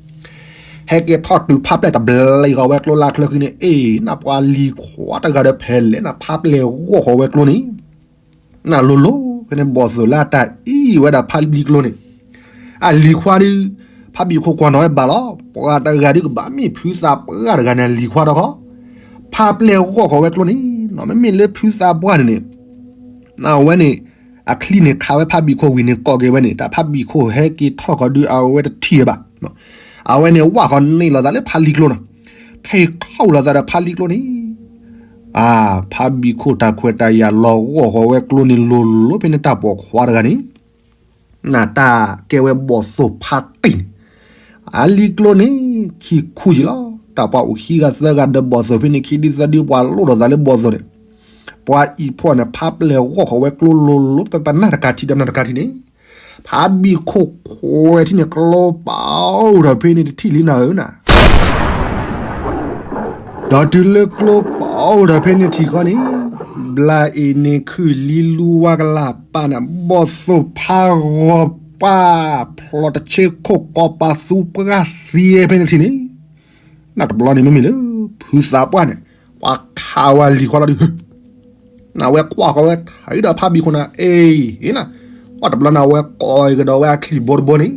ဟဲက့ၤထီၣ်တုၤဖးပျဲၢ်တဘျ့ဃီၤဝဲကျိလၢချၢဃံန့ၣ် အ့ၣ်, နပှၤလံၤခွါတဂၤဒီးဖဲလဲၣ်နၤဖးပျဲၢ်ဂီၢ်ဃီၤဝဲကျိန့ၣ် နလိၤလိၤဖဲန့ၣ်ဘီၣ်သိၣ်လၢအတၢ်အံၣ်ဝဲဒၣ်ဖးလံၤကျိန့ၣ်, အလံၤခွါဒုး, ဖးဘံၣ်ခိၣ်ကွၢ်နီၣ်ဝဲဘၣ်လီၤ. ပှၤတဂၤဒုးကဘၣ်မ့ၢ်ဖုသးပှၢ်တဂၤန့ၣ် အလံၤခွါဒီးဃီ, ဖးပျဲၢ်ဂီၢ်ဃီၤဝဲကျိန့ၣ်, မ့မ့ၢ်လၢဖုသးပှၢ်န့ၣ်န့ၣ်, အဝဲန့ၣ်, အချံန့ၣ်ခးဝဲဖးဘံၣ်ခိၣ်ဝံၤန့ၣ် ကိးက့ၤဝဲန့ၣ် တၢ်ဖးဘံၣ်ခိၣ်ဟဲက့ၤထီၣ်ဃီဒုးအဝဲတထံၣ်ဝဲဘၣ် အဝဲန့ၣ်ဝၣ်ဃီန့ၢ်လိာ်သးလၢဖးလံၤကျိနီၤ, ခဲအံၤခီၣ်လိာ်သးဒီးဖးလံၤကျိန့ၣ်, အါ, ဖးဘံၣ်ခိၣ်တၢ်ခွဲးတၢ်ယာ်လီၤဂီၢ်ဃီၤဝဲကျိန့ၣ်လိၤလိၤ ဖဲန့ၣ်တၢ်ပိာ်ခွါတဂၤန့ၣ် နတၢ်ကဲဝဲဘီၣ်သိၣ်ဖးတံၢ်န့ၣ် အလံၤကျိန့ၣ် ခံခူယံၤလီၤ. တၢ်ပှၤအိၣ်ခံဂၤသၢဂၤဒီးဘီၣ်သိၣ်ဖဲန့ၣ် ခံဒုသၢဒု ပှၤလိၣ်ထီၣ်သးလၢဘီၣ်သိၣ်န့ၣ် ပှၤအံၤဖီၣ်န့ၣ် ဖးပျဲၢ်ဂီၢ်ဃီၤဝဲကျိလိၤလိၤ ပပနၢ်တကးထံးဒီးနၢ်တကးထံးန့ၣ် ဖးဘံၣ်ခိၣ်ခွဲးထံၣ်န့ၣ် ကျိပာ်အိၣ်ထီၣ်ဖဲန့ၣ်တထံၣ်လံနၤဧၢနၤ ဒီးတုၤလၢကျိပာ်အိၣ်ထီၣ်ဖဲန့ၣ်ထံၣ်ဃီန့ၣ် ဘျါအ့ၣ်န့ၣ်ခုၣ်လံလူဝါကလၢ်ပာ်န့ၣ် ဘီၣ်သိၣ်ဖးဂီၤပာ် ဖျိးတဆ့ခိၣ်ကီးပာ်သူပှၢ်သံဖဲန့ၣ်ထံၣ်န့ၣ် နတဘျီန့ၣ်မ့မ့ၢ်လၢ ဖုသးပှၢ်န့ၣ် ပှၤခးဝဲလံၤခွါလီၤဒုး နဝဲကွၢ်ဃီၤဝဲထံဒီးဖးဘံၣ်ခိၣ်န့ၣ် အ့ၣ်နၤ အတဘျီန့ၣ် အဝဲကိးကဒီးဝဲအချံၣ်ဘိတဘိန့ၣ်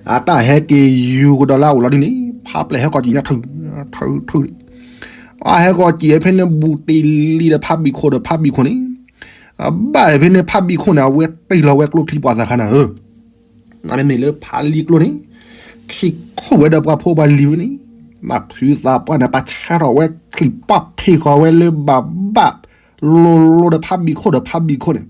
အတၢ်ဟဲက့ၤယူၤကဒီးလၢအအိၣ်လီၤဒုးန့ၣ် ဖးပျဲၢ်ဟဲကီၢ်ကံၣ်ညါထုး ထုး ထုး အဟဲကီၢ်ကံၣ်ဖဲန့ၣ်ဘူးတ့ၢ်လံဒီးဖးဘံၣ်ခိၣ်ဒီးဖးဘံၣ်ခိၣ်န့ၣ် အဘၣ်ဖဲန့ၣ်ဖးဘံၣ်ခိၣ်န့ၣ် အဝဲတ့ၢ်လီၤဝဲကျိချံပှၤသးခါနၤဧၢ နမ့မ့ၢ်လၢဖးလံၤကျိန့ၣ် ခံခိၣ်ဝဲဒီးပှၤဖိပှၤလံၤဝဲန့ၣ် နဖုသးပှၢ်န့ၣ် ပှၤဆါထီၣ်ဝဲချံၣ်ပှၢ်ဖ့ၣ်ဃီၤဝဲလၢဘၣ်ဘၣ် လိၤလိၤဒီးဖးဘံၣ်ခိၣ်ဒီးဖးဘံၣ်ခိၣ်န့ၣ်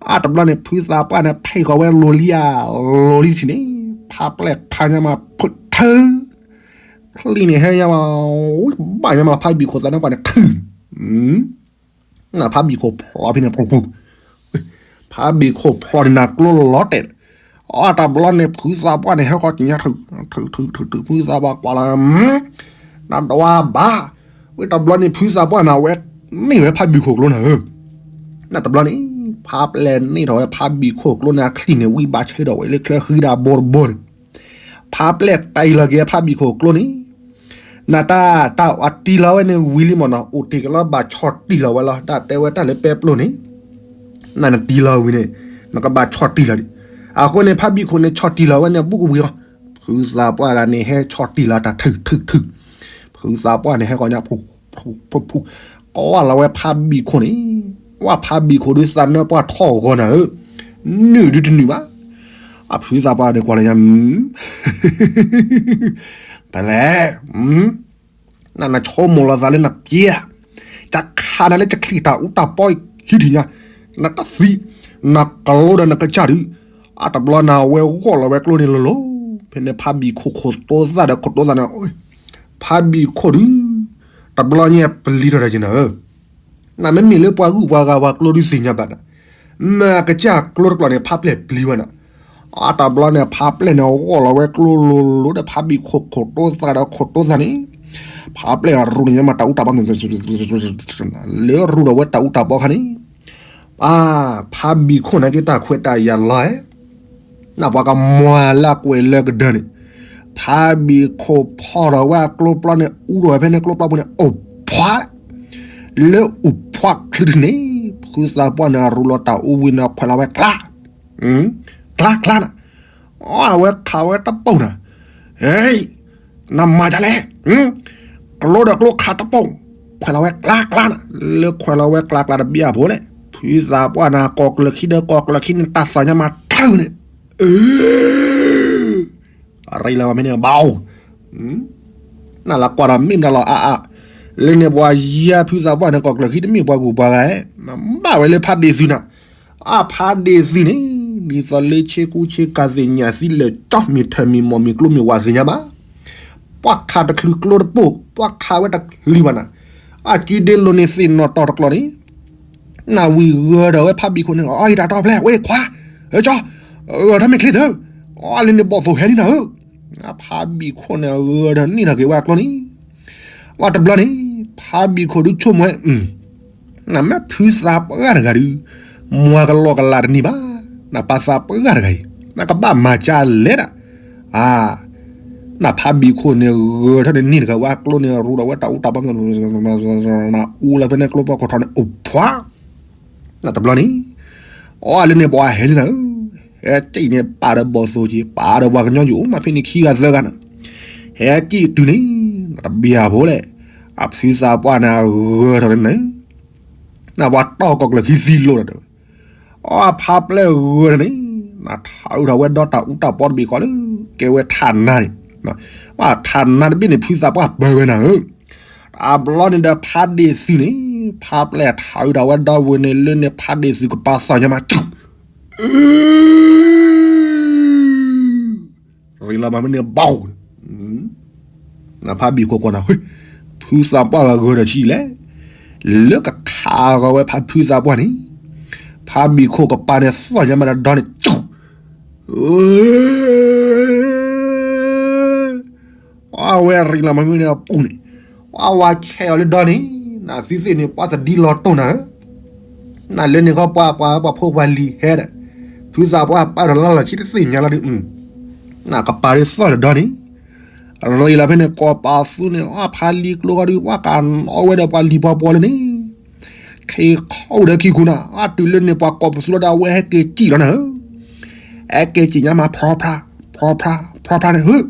အတဘျီန့ၣ် ဖုသးပှၢ်န့ၣ် ဖ့ၣ်ဃီၤဝဲလိၤလံဧါ လိၤလံထံၣ်န့ၣ် ဖးပျဲၢ်ခါညါမးဖုးထၢ ချံၣ်န့ၣ်ဟဲညါမး ဘၣ်ညါမး ဖးဘံၣ်ခိၣ်သးန့ၣ်ပှၤန့ၣ်ခုၣ် နဖးဘံၣ်ခိၣ်ဖျီဖဲန့ၣ်ပူၤပူၤ ဖးဘံၣ်ခိၣ်ဖျီန့ၣ်နၤကျိလီၤတဲာ် အတဘျီန့ၣ် ဖုသးပှၢ်န့ၣ် ဟဲဃီကံၣ်ညါထုး ထုး ထုး ထုး ထုး ဖုသးပှၢ်ကွၢ်လီၤ နဒွးဘၣ် ဝဲတဘျီန့ၣ် ဖုသးပှၢ်န့ၣ် အဝဲန့ၢ်ဝဲဖးဘံၣ်ခိၣ်ကျိနၤဧၢ နတဘျီန့ၣ် ဖးပျဲၢ်န့ၢ်ထီၣ်ဝဲဖးဘံၣ်ခိၣ်ကျိန့ၣ် အချံၣ်န့ၣ် ဝံဘၣ်ဆၢထီၣ်ဝဲလၢချၢဃံဒၣ်ဘိတဘိန့ၣ် ဖးပျဲၢ်တ့ၢ်လီၤက့ၤဖးဘံၣ်ခိၣ်ကျိန့ၣ် နတၢ်တၢ်အတ့ၢ်လီၤဝဲန့ၣ်ဝံၤလံမ့ၢ်နီၤ အိၣ်တ့ၢ်ကလီၤဘၣ်ဆီၣ်တံၢ်လီၤဝဲလီၤ တၢ်တဲဝဲတၢ်လၢပဲပျိန့ၣ် နနတ့ၢ်လီၤဝံၤန့ၣ် နကဘၣ်ဆီၣ်တံၢ်လီၤဒံး အဃိန့ၣ် ဖးဘံၣ်ခိၣ်န့ၣ် ဆီၣ်တံၢ်လီၤဝဲန့ၣ် အဘူးကဝံၤလီၤ ဖုသးပှၢ်ဂၤန့ၣ် ဟဲဆီၣ်တံၢ်လီၤတၢ်ထုးထုးထုး ဖုသးပှၢ်န့ၣ် ဟဲကီၢ်ညါ ဖူဖူဖူ ကွၢ်လီၤဝဲဖးဘံၣ်ခိၣ်န့ၣ် ဝဲဖးဘံၣ်ခိၣ်ဒုးသးနၢပှၢ်ထီၣ်ဂီၤနၤဧၢ နုာ်ဒုးတနုာ်ဘၣ် အဖုသးပှၢ်န့ၣ်ကွၢ်လၢညါ ဖဲလဲၣ် နနဆိကမိၣ်လီၤသးလၢနပျဲ တခါနၤလၢတချံၣ်တၢ်အူတၢ်ပီဟံးထံၣ်ညါ နတသံ နကလိဒီးနကစၢ်ဒုး အတဘျီနၤဝဲဂီၢ်လီၤဝဲကျိန့ၣ်လိၤလိၤ ဖဲန့ၣ်ဖးဘံၣ်ခိၣ်ခိၣ်တိသၣ်ဒီးခိၣ်တိသၣ်န့ၣ် ဖးဘံၣ်ခိၣ်ဒုး တဘျီညါပလံၤထီၣ်တၢ်က့ၤနၤဧၢ နမ့မ့ၢ်လၢပှၤဂုၤပှၤဂၤပှၤကျိဒုးသ့ၣ်ညါဘၣ်နၤ မ့ၢ်အကစၢ်ကျိတကျိၤန့ၣ် ဖးပျဲၢ်ပျံၤဝဲနၤ အတဘျီန့ၣ် ဖးပျဲၢ်န့ၣ် ဂီၢ်လီၤဝဲကျိလိၤလိၤဒီး ဖးဘံၣ်ခိၣ်ခိၣ်တိသၣ်ဒီးခိၣ်တိသၣ်န့ၣ် ဖးပျဲၢ်အရူန့ၣ်ညါမးတၢ်အူတၢ်ပီ လၢရူဒီးဝဲတၢ်အူတၢ်ပီခါန့ၣ် အါ ဖးဘံၣ်ခိၣ်န့ၣ်က့ၤတၢ်ခွဲးတၢ်ယာ်လီၤ နပှၤကမၤလၢအကွဲးလၢကဒၢန့ၣ် ဖးဘံၣ်ခိၣ်ဖီၣ်ထီၣ်ဝဲအကျိပျီန့ၣ် အူထီၣ်ဝဲဖဲန့ၣ်ကျိပျီပူၤန့ၣ် အိၣ်ဖှါ လၢအိၣ်ဖှါချုးန့ၣ် ဖုသးပှၢ်န့ၣ် အရူလီၤတၢ်အူဝံၤန့ၣ် ခွဲးလီၤဝဲကျါ ကျါကျါနၤ အဝဲခးဝဲတပိာ်နၤ ဟဲ နမၤဒ်လဲၣ် ကျိဒီးကျိခးတပိာ် ခွဲးလီၤဝဲကျါကျါနၤ လၢခွဲးလီၤဝဲကျါကျါတဘျီအဖိလဲၣ် ဖုသးပှၢ်န့ၣ် ကိးကျၢၤခံဒီးကိးကျၢၤခံန့ၣ် တၢ်သးညါမးထုးန့ၣ် အၢ အရ့လီၤဝဲမ့ၢ်န့ၣ်ဘၣ်အိၣ် နလၢကွၢ်ဒီးမ့ၢ်မတၤလီၤအါအါ လၢန့ၣ်ပှၤယဲၢ်ဖုသးပှၢ်န့ၣ် ကိးကျၢၤခံတမ့ၢ်ပှၤဂုၤပှၤဂၤ နဘၣ်ဝဲလၢဖးဒ့ၣ်သုနၤ အဖးဒ့ၣ်သုန့ၣ် ဒ်သိးလၢဆ့ကူဆ့ကၤသ့ၣ်ညါသံလၢာ်ကၠီမ့ၢ်ထၢၣ်မ့ၢ်မီၢ်မ့ၢ်ကျိမ့ၢ်ဝၣ်သ့ၣ်ညါဘၣ် ပှၤခးတချုးကျိတပိာ် ပှၤခးဝဲတချုးဘၣ်နၤ အကုဒ့လိၤန့ၣ်သ့ၣ်နီၣ်တီၢ်တကျိၤန့ၣ် နဝံၤဂၢၤဒီးဝဲဖးဘံၣ်ခိၣ်န့ၣ် အီအံၤတၢ်တီဖျဲၣ် ဝဲခွါ အၢကၠီ ဂၢၤထီၣ်မ့ၢ်ချ့သၢ အီလၢန့ၣ်ဘီၣ်သိၣ်ဟဲလံနၤဧၢ ဖးဘံၣ်ခိၣ်န့ၣ် ဂၢၤဒီးန့ၢ်ထီၣ်က့ၤဝဲအကျိန့ၣ် ဝဲတဘျီန့ၣ် ဖးဘံၣ်ခိၣ်ဒုးဆိကမိၣ်ဝဲ နမ့ၢ်ဖုသးပှၢ်တဂၤဒုး မွၤကလီကလးတန့ၢ်ဘၣ် နပၢ်သးပှၢ်တဂၤအံၤ နကဘၣ်မၤကၢလဲၣ်ဒၣ် အါ နဖးဘံၣ်ခိၣ်န့ၣ် ဂၢၤထီၣ်န့ၢ်တဂၤဝဲအကျိန့ၣ် ရူဒီးဝဲတၢ်အူတၢ်ပီ အူလၢဖဲန့ၣ်ကျိပီခိၣ်ထီန့ၣ် အိၣ်ဖှါ နတဘျီန့ၣ် အီလၢန့ၣ်ပှၤဟဲလံနၤဧၢ ဟဲက့ၤန့ၣ်ပာ်ဒီးဘီၣ်သိၣ်က့ၤ ပာ်ဒီးပှၤကညီယိၤ အိၣ်မးဖဲန့ၣ်ခံဂၤသၢဂၤနၤ ဟဲက့ၤတုၤန့ၣ် နတဘၣ်ဖိလဲၣ် အဖုသးပှၢ်န့ၣ် ဂၢၤထီၣ်န့ၣ် နပှၤတီၢ်ကိးကျၢၤခံသံလိာ်ဒီး အီဖးပျဲၢ်ဂၢၤထီၣ်န့ၣ် နထးအုးထီၣ်ဝဲဒီးတၢ်အူတၢ်ပီတဘ့ၣ်ဃီလၢ ကဲဝဲထးနါန့ၣ် ထးနါတဘ့ၣ်န့ၣ် ဖုသးပှၢ်ပၢဝဲနၤဧၢ အဘျီန့ၣ်ဒီးဖးဒ့ၣ်သုးန့ၣ် ဖးပျဲၢ်ထးအုးထီၣ်ဝဲဒီပုၢ်ဝဲၢ်န့ၣ် လၢန့ၣ်ဖးဒ့ၣ်သုးကပၤသီၣ်ညါမး ရ့လီၤမၤမ့ၢ်န့ၣ်ဘီၣ် ဖးဘံၣ်ခိၣ်ကွၢ်နၤ ဖုသးပှၢ်ဂၤဂၢၢ်ဒီးဆံးလဲၣ်, လၢကခးဂီၤဝဲဖးဖုသးပှၢ်န့ၣ်, ဖးဘံၣ်ခိၣ်ကပၤန့ၣ်သီၣ်ညါမးဒီးဒီန့ၣ်, အဝဲရ့လီၤမၤမ့ၢ်န့ၣ်အပူၤန့ၣ်, အဝဲဆဲးအီၤလၢဒီန့ၣ်, နသုသ့ၣ်န့ၣ် ပှၤတဒ်လီၤတိၢ်နၤဧၢ နလၢန့ၣ်ခီပှၤပှၤပှၤဖိပှၤလံၤဟဲဒီး, ဖုသးပှၢ်ပာ်ဒီးလၢလီၢ်ခံတသ့ၣ်ညါလီၤဒုး, နကပၤဒုးသီၣ်ဒီးဒီန့ၣ်, ရ့လီၤဖဲန့ၣ် ကိးပာ်သူန့ၣ် အဖးလံၤကျိခီဒုး ပှၤကနီၣ်ဝဲဒီးပှၤလံၤပှၤပိာ်လၢန့ၣ်, ခံခူဒီးခံခူနၤ အတုၤလၢန့ၣ်ပှၤကိးပသူလီၤဒီး အဝဲဟဲက့ၤစံၣ်လီၤနၤဧၢ, ဟဲက့ၤစံၣ်ညါမး ဖျီဖျါ ဖျီဖျါ ဖျီဖျါန့ၣ် ဧၢ,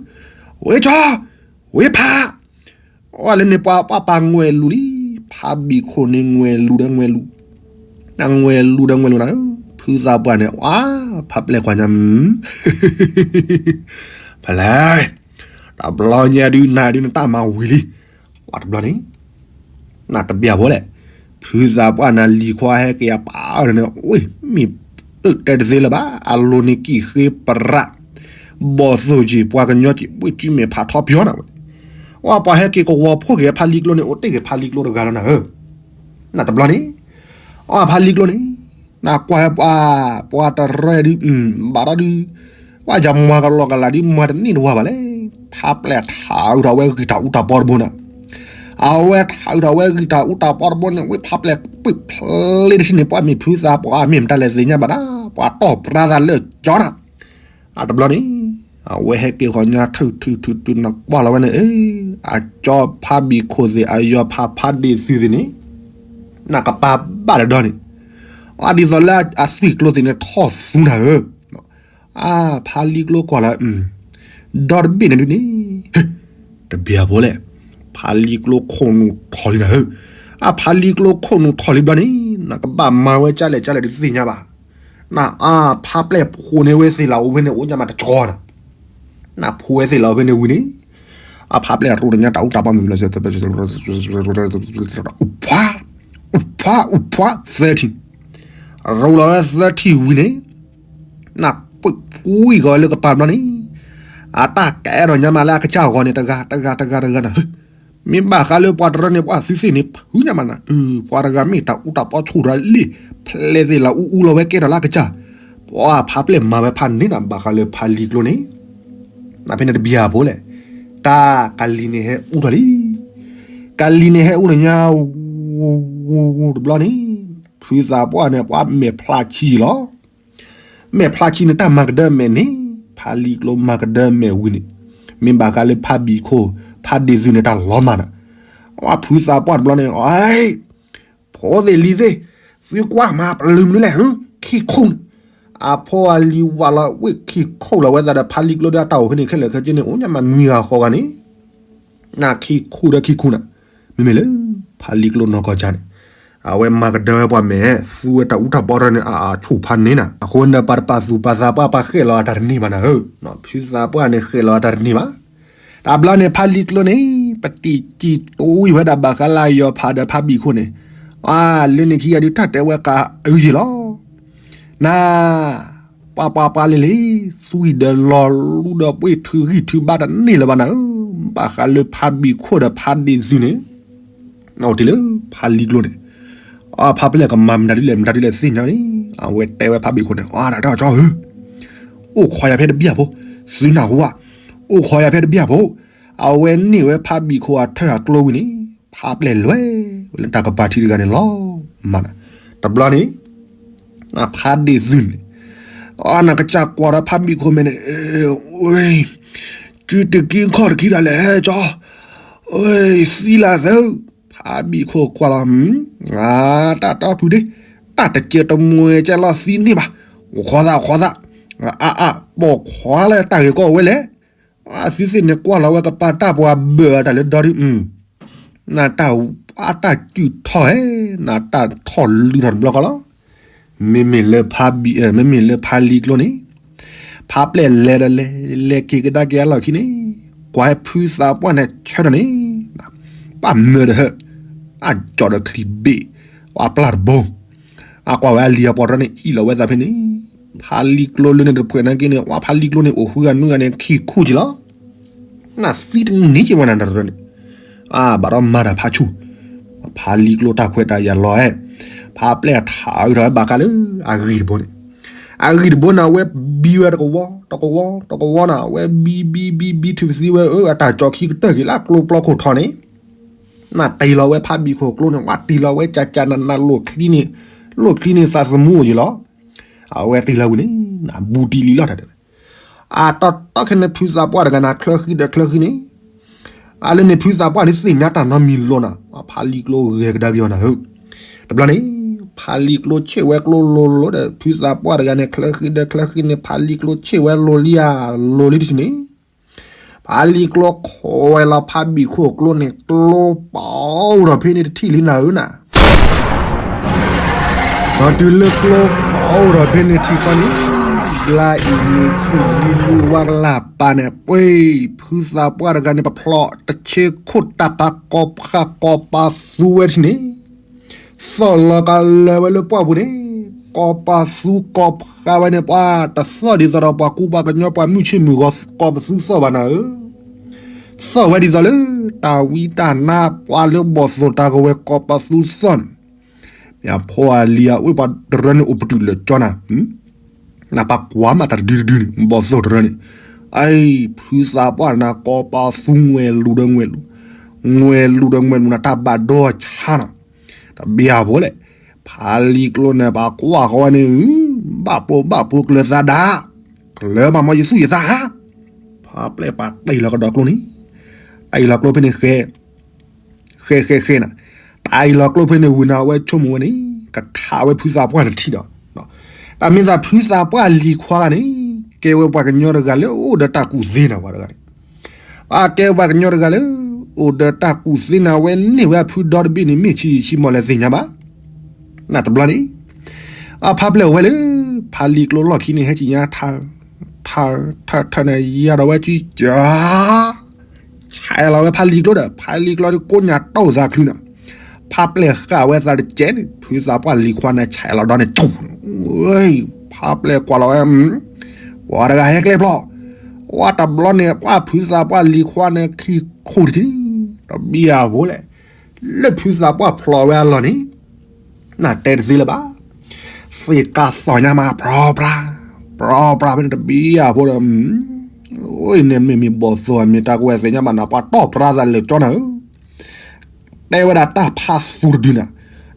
ဝ့ၢ်ကၠီ, ဝ့ၢ်ဖး အီၤလၢန့ၣ်ပှၤပှၤပာ်ငွဲၢ်လူၤလံ, ဖးဘံၣ်ခိၣ်န့ၣ်ငွဲၢ်လူၤဒီးငွဲၢ်လူၤ, အငွဲၢ်လူၤဒီးငွဲၢ်လူၤနၤဧၢ, ဖုသးပှၢ်န့ၣ် အါ, ဖးပျဲၢ်ကွၢ်ညါ, ဖဲလဲၣ်, တဘျီညါဒုးနၤဒုးနတၢ်မၤဝံၤလံ, ဝဲတဘျီန့ၣ် နတဘၣ်ဖိလဲၣ်, ဖုသးပှၢ်နၤလံၤခွါဟဲက့ၤအပာ်အီၤန့ၣ် ဝ့ၢ်မ့ၢ်အၢၣ်တဲတသ့လၢၤဘၣ်, အလိၤန့ၣ်ကံၢ်ဃ့ပရး, ဘီၣ်သိၣ်ကံၢ်ပှၤကညီကံၢ် ဝ့ၢ်ကံၢ်မ့ၢ်ဖးထီပၠီနၤဝဲ, အပှၤဟဲက့ၤကဝီၤဖှိၣ်က့ၤဖးလံၤကျိန့ၣ် အိၣ်တ့ၢ်က့ၤဖးလံၤကျိတဂၤလီၤနၤဧၢ, နတဘျီန့ၣ် အဖးလံၤကျိန့ၣ်, နကွၢ်ဟဲပှၤ, ပှၤတရၢဒုး, ဘၣ်ဒီးဒုး, ပှၤယမၤကလီကလးဒုး မၤတန့ၢ်တဝၤဘၣ်လဲၣ်, ဖးပျဲၢ်ထးအုးထီၣ်ဝဲဂံၢ်တၢ်အူတၢ်ပီတဘိနၤ, အဝဲထးအုးထီၣ်ဝဲဂံၢ်တၢ်အူတၢ်ပီတဘိန့ၣ် ဝ့ၢ်ဖးပျဲၢ်ပှ့ၢ်ဖျ့တဆံန့ၣ် ပှၤမ့ၢ်ဖုသးပှၢ်မ့ၢ်မတၤလဲၣ်သ့ၣ်ညါဘၣ်ဒၣ်, ပှၤတီၢ်ပြးသးလၢကၠီနၤ အတဘျီန့ၣ်, အဝဲဟဲက့ၤဃီညါထုးထုးထုးထုးနကွၢ်လီၤဝဲန့ၣ်, အကၠီဖးဘံၣ်ခိၣ်သ့ၣ် အယီၤဖးဖးဒ့ၣ်သုးသ့ၣ်န့ၣ်, နကပၤဘၣ်ဒီးဒီန့ၣ်, အဒ်သိးလၢအသွံၣ်ကျိသ့ၣ်န့ၣ်ထီၣ်သူနၤဧၢ, အဖးလံၤကျိကွၢ်လီၤ, ဒီတဘ့ၣ်န့ၣ်ဒုးန့ၣ် တဘၣ်ဖိလဲၣ်, ဖးလံၤကျိခိၣ်နူာ်ထီၣ်လံနၤဧၢ, အဖးလံၤကျိခိၣ်နူာ်ထီၣ်လံဘျီန့ၣ် နကဘၣ်မၤဝဲကၠၢ်လဲၣ်ကၠၢ်လဲၣ်ဒုးသ့ၣ်ညါဘၣ်, နအဖးပျဲၢ်ဖိန့ၣ်ဝဲသ့ၣ်လၢအိၣ်ဖဲန့ၣ် အိၣ်ညါမးတကီနၤ, နဖိဝဲသ့ၣ်လၢအိၣ်ဖဲန့ၣ်ဝံၤန့ၣ်, အဖးပျဲၢ်ရိတညါတၢ်အူတၢ်ပီမုၢ်လီၤ, အူဖး, အူဖး, အူဖး, သၢထံၣ်, ရိလီၤဝဲသၢထံၣ်ဝံၤန့ၣ် နပှ့ၤပှံၢ်ကီးလၢကပၤဘျီန့ၣ်, အတၢ်ကဲထီၣ်ညါမးလၢအကစၢ်ဂီၤန့ၣ် တဂၤတဂၤတဂၤတဂၤနၤ, မ့ၢ်ဘၣ်ဃးလၢပှၤတရၢန့ၣ် ပှၤသုသ့ၣ်န့ၣ် ဖုညါမးနၤ, ပှၤတဂၤမ့ၢ်တၢ်အူတၢ်ပီဆူၣ်ထီၣ်လံ, ဖျဲးသ့ၣ်လၢအူအူလီၤဝဲကဲထီၣ်လၢအကစၢ်, ပှၤဖးပျဲၢ်မၤဝဲဖးန့ၢ်နၤ ဘၣ်ဃးလၢဖးလံၤကျိန့ၣ်, နဖဲန့ၣ်တဘၣ်ဖိလဲၣ်, ကၢ်ကလံၤန့ၣ်ဟဲအူထီၣ်လံ ကလံၤန့ၣ်ဟဲအူထီၣ်ညါ, တဘျီန့ၣ်, ဖုသးပှၢ်န့ၣ် ပှၤမဲာ်ဖျါဆံလီၤ, မဲာ်ဖျါဆံန့ၣ် တၢ်မၤကဒၢမဲာ်န့ၣ်, ဖးလံၤကျိမၤကဒၢမဲာ်ဝံၤန့ၣ်, မ့ၢ်ဘၣ်ဃးလၢဖးဘံၣ်ခိၣ်, ဖးဒ့ၣ်သုးန့ၣ် တၢ်လီၤမၢ်နၤ, အဖုသးပှၢ်တဘျီန့ၣ်, ဖိသ့ၣ်လံၤသ့ၣ်, သုကွၢ်မၤပလုၢ်မနုၤလဲၣ်, ခံခိၣ်န့ၣ်, အဖိအလံၤဝးလီၤဝ့ၢ်ခံခိၣ်လီၤဝဲသးဒီးဖးလံၤကျိဒီးအတၢ်အိၣ်ဖဲန့ၣ်ခဲလၢာ်ခဲဆ့န့ၣ် အိၣ်ညါမးနွံဂၤဃိးဂၤန့ၣ် နခံခိၣ်ဒီးခံခိၣ်နၤ, မ့မ့ၢ်လၢ ဖးလံၤကျိနီၢ်ကီၢ်ကၠါန့ၣ်, အဝဲမၤကဒၢဝဲပှၤမဲာ်, သူဝဲတၢ်အူတၢ်ပီတရၢန့ၣ် အအဆူၣ်ဖးန့ၢ်နၤ, အဃိန့ၣ် ပှၤတပာ်သူၣ်ပာ်သးပှၢ် ပှၤဃဲၣ်လီၤအတၢ်တန့ၢ်ဘၣ်နၤဧၢ, ဖုသးပှၢ်န့ၣ် ဃဲၣ်လီၤအတၢ်တန့ၢ်ဘၣ်, တဘျီန့ၣ် ဖးလံၤကျိန့ၣ် ပတံၢ်စံၣ်တဝံၣ်ဝဲဒၣ်ဘၣ်ဃးလၢအယီၤဖးဒီးဖးဘံၣ်ခိၣ်န့ၣ်, အလၢန့ၣ်ခံဂၤဒုး တၢ်တဲဝဲကးအုယံၤလီၤ နၤ, ပှၤပှၤပှၤလံၤလံၤ, သွံၣ်ဒီးလီၤလူဒီးပှ့ၤထုးဂံၢ်ထုးဘါတန့ၢ်လၢၤဘၣ်နၤဧၢ, ဘၣ်ဃးလၢဖးဘံၣ်ခိၣ်ဒီးဖးဒ့ၣ်သုးန့ၣ်, နအိၣ်တ့ၢ်လၢဖးလံၤကျိန့ၣ်, အဖးပျဲၢ်ကမၤမတၤဒ်လဲၣ် မတၤဒ်လဲၣ်သ့ၣ်ညါန့ၣ်, အဝဲတဲဝဲဖးဘံၣ်ခိၣ်န့ၣ်, အတၢ်ကၠီဧၢ, အိၣ်ခိးယၤဖဲတဘျီဖိ, သုနၢ်ဟူဧါ, အိၣ်ခိးယၤဖဲတဘျီဖိ, အဝဲန့ၢ်ဝဲဖးဘံၣ်ခိၣ်အထၢၣ်အကျိဝံၤန့ၣ်, ဖးပျဲၢ်လဲၤဝဲလၢတၢ်ကပၤထံတဂၤန့ၣ်လီၤ, မၤနၤ, တဘျီန့ၣ် ဖးဒ့ၣ်သုးန့ၣ်, အနကစၢ်ကွၢ်ဒီးဖးဘံၣ်ခိၣ်မဲာ်န့ၣ်, ဝ့ၢ်, ကုတကံခီၣ်တကံဒၣ်လဲာ်ကၠီ, သံလၢသၢ, ဖးဘံၣ်ခိၣ်ကွၢ်လီၤ, တၢ်တီဖုဒ့, တၢ်တကဲတမှဲကဲလီၤသံန့ၢ်ဘၣ်, အိၣ်ခိးသးအိၣ်ခိးသး, အါအါ, ပိာ်ခွါလၢတၢ်ဂ့ၢ်ကီဝဲလဲၣ်, အသုသ့ၣ်န့ၣ်ကွၢ်လီၤဝဲကပၤတၢ်ပှၤဘၢၣ်အတၢ်လၢဒီဒု, နတၢ်အတၢ်ကုၢ်ထီၣ်ဧဲ, နတၢ်ထီၣ်လုၢ်ထီၣ်တဘျီဃီလီၤ, မ့မ့ၢ်လၢဖးဘံၣ်, မ့မ့ၢ်လၢဖးလံၤကျိန့ၣ်, ဖးပျဲၢ်လဲၤဒီးလဲၤ, လဲၤက့ၤကဒါက့ၤအလီၢ်ခံန့ၣ်, ကွၢ်ဟဲဖုသးပှၢ်န့ၣ်ဆၢထၢၣ်န့ၣ်, ပၢ်မၢဒီးဟၢ, အကၠီဒီးချံဘ့ၣ်, အပျၢ်တဘိ, အကွၢ်ဝဲအလံၤအပှၤတရၢန့ၣ် အ့ၣ်လီၤဝဲသးဖဲန့ၣ်, ဖးလံကျိလၢန့ၣ်တဖှဲးနာ်က့န့ၣ် ဝဲဖးလံကျိန့ၣ် အိၣ်ဃုဂၤနွံဂၤန့ၣ် ခံခူၣ်က့ၤလီၤ. နသံတန့ၢ်က့ၤဝဲနၤတရၢန့ၣ်, အဘၣ်ဒီးမၤတၢ်ဖးဆူၣ်, ဖးလံကျိတၢ်ခွဲးတၢ်ယာ်လီၤဧဲ, ဖးပျဲၢ်ထးအုးထီၣ်ဝဲဘၣ်ဃးလၢအဂံၢ်တဘိန့ၣ်, အဂံၢ်တဘိန့ၣ် အဝဲဘံဝဲတကဝီၤ တကဝီၤ တကဝီၤန့ၣ် အဝဲဘံ ဘံ ဘံ ဘံ ထုးပသံဝဲအၢ အတၢ်ကၠီခံကတၢၢ်က့ၤလၢကျိပျီခိၣ်ထီန့ၣ်, နတ့ၢ်လီၤဝဲဖးဘံၣ်ခိၣ်ကျိန့ၣ် ဝဲတ့ၢ်လီၤဝဲကၠးကၠးနးနးလိာ်ချံန့ၣ်, လိာ်ချံန့ၣ်သးသမူအိၣ်ယံၤလီၤ. အဝဲတ့ၢ်လီၤဝံၤန့ၣ် နဘူးတံၢ်လံလီၤတၢ်တဲဝဲ, အတီတီခဲန့ၣ် ဖုသးပှၢ်တဂၤန့ၣ် ချၢဃံဒီးချၢဃံန့ၣ်, အလၢန့ၣ်ဖုသးပှၢ်ဒုးသ့ၣ်ညါတၢ်နီတမံၤလိၤနၤ, ဖးလံကျိဂဲၤကဒါက့ၤအီၤနၤဧၢ, တဘျီန့ၣ် ဖးလံကျိဆ့ၣ်ဝဲကျိလိၤလိၤဒီး ဖုသးပှၢ်တဂၤန့ၣ် ချၢဃံဒီးချၢဃံန့ၣ် ဖးလံကျိဆ့ၣ်ဝဲလိၤလံဧါ, လိၤလံတထံၣ်န့ၣ် ဖးလံကျိခိးဝဲလီၤဖးဘံၣ်ခိၣ်ကျိန့ၣ် ကျိပအိၣ်ထီၣ်ဖဲန့ၣ်တထံၣ်လံနၤဧၢနၤ, ဒီးတုၤလၢကျိပအိၣ်ထီၣ်ဖဲန့ၣ်ထံၣ်ဃီန့ၣ်, ဘျါအံၤမ့ၢ်ခုၣ်လံလူဝါကလၢ်ပာ်န့ၣ် ပှ့ၤ ဖုသးပှၢ်တဂၤန့ၣ် ပဖျိးတဆ့ခိၣ်တၢ်ပာ်ကီၢ်ဖးကီၢ်ပာ်သူဝဲတထံၣ်န့ၣ် သီၣ်လီၤကလၢၤဝဲလၢပှၢ်ပူၤန့ၣ်, ကီၢ်ပာ်သူကီၢ်ဖးဝဲန့ၣ် ပှၤတသီၣ်ဒ်သိးဒီးပှၤကူပှၤကညီပှၤမုၢ်ဆ့ၣ်မုၢ်ဂီၤကီၢ်ပသူသီၣ်ဘၣ်နၤဧၢ, သီၣ်ဝဲဒ်သိးလၢ တၢ်ဝံတၢ်နါပှၤလၢဘီၣ်သိၣ်တၢ်ကဝဲၤကီၢ်ပာ်သူသီၣ်န့ၣ်, မ့ၢ်အဖိအလံၤအဝဲပှၤတရၢန့ၣ်အိၣ်ပတုာ်လၢာ်ကၠီနၤ နပာ်ကွၢ်မးတၢ်တဒုတဒုန့ၣ် ဘီၣ်သိၣ်တရၢန့ၣ်, အံၤ ဖုသးပှၢ်နၤ ကီၢ်ပာ်သူငွဲၣ်လူၤဒီးငွဲၣ်လူၤ, ငွဲၣ်လူၤဒီးငွဲၣ်လူၤနၤ တၢ်ဘၣ်ဒိဆါနၤ, တဘၣ်အဖိလဲၣ်, ဖးလံကျိန့ၣ် ပှၤကွၢ်ဃီဝဲန့ၣ်, ဘၣ်ပိာ်ဘၣ်ပိာ်ကျၢၤသးဒၣ်, ကျၢၤဘၣ်မီၤယသူၣ်ယသးဧါ, ဖးပျဲၢ်ပှၤတ့ၢ်လီၤကဒီးကျိန့ၣ်, တ့ၢ်လီၤကျိဖဲန့ၣ်ဃဲ ဃဲဃဲဃဲနၤ, တၢ်အံၤလီၤကျိဖဲန့ၣ်ဝံၤနၤ အဝဲဆိကမိၣ်ဝဲန့ၣ် ကခးဝဲဖုသးပှၢ်တထံၣ်ဒီး, တၢ်မ့ၢ်သးဖုသးပှၢ်လံၤခွါန့ၣ် ကဲဝဲပှၤကညီတဂၤလၢအိၣ်ဒီးတၢ်ကူၣ်သ့နၤပှၤတဂၤန့ၣ်, အကဲပှၤကညီတဂၤလၢ အိၣ်ဒီးတၢ်ကူၣ်သ့နၤဝဲန့ၢ်ဝဲအဖုဒီတဘ့ၣ်န့ၣ် မ့ၢ်ဆံးဆံးမီၢ်လဲၣ်သ့ၣ်ညါဘၣ်, နတဘျီန့ၣ် အဖးပျဲၢ်ဝဲလၢ ဖးလံၤကျိလီၢ်ခံန့ၣ် ဟဲကံၣ်ညါထၢ ထၢ ထၢ ထၢန့ၣ် ယၤဒီးဝဲကံကၢ ဆဲးလီၤဝဲဖးလံၤကျိဒီး ဖးလံၤကျိကိးညၣ်တိၢ်သးချုးန့ၣ်, ဖးပျဲၢ်ဃာ်ဝဲသးတကဲးန့ၣ် ဖုသးပှၢ်လံၤခွါန့ၣ် ဆဲးလီၤဒီးန့ၣ် ကၠူၣ်, ဖးပျဲၢ်ကွၢ်လီၤဝဲ, ပှၤတဂၤဟဲကျဲဖျီ, ဝဲတဘျီန့ၣ် ပှၤဖုသးပှၢ်လံၤခွါန့ၣ် ခံခိၣ်တထံၣ်, တဘၣ်အဖိလဲၣ်, လၢဖုသးပှၢ်ဖျိးဝဲအလီၢ်န့ၣ် နတဲတသ့လၢၤဘၣ်. သ့ၣ်ကးသီၣ်ညါမး ပြီပြါ, ပြီပြါဖဲန့ၣ်တဘၣ်အဖိဒီး, အန့ၣ်မ့ၢ်မ့ၢ်ဘီၣ်သိၣ်မ့ၢ်တၢ်ကဝဲၢ်သ့ၣ်ညါဘၣ်နၤ ပှၤတီၢ်ပြါသးလၢာ်ကၠီနၤဧၢ, တဲဝဲဒၣ်တၢ်ဖးသူတဒုန့ၣ်,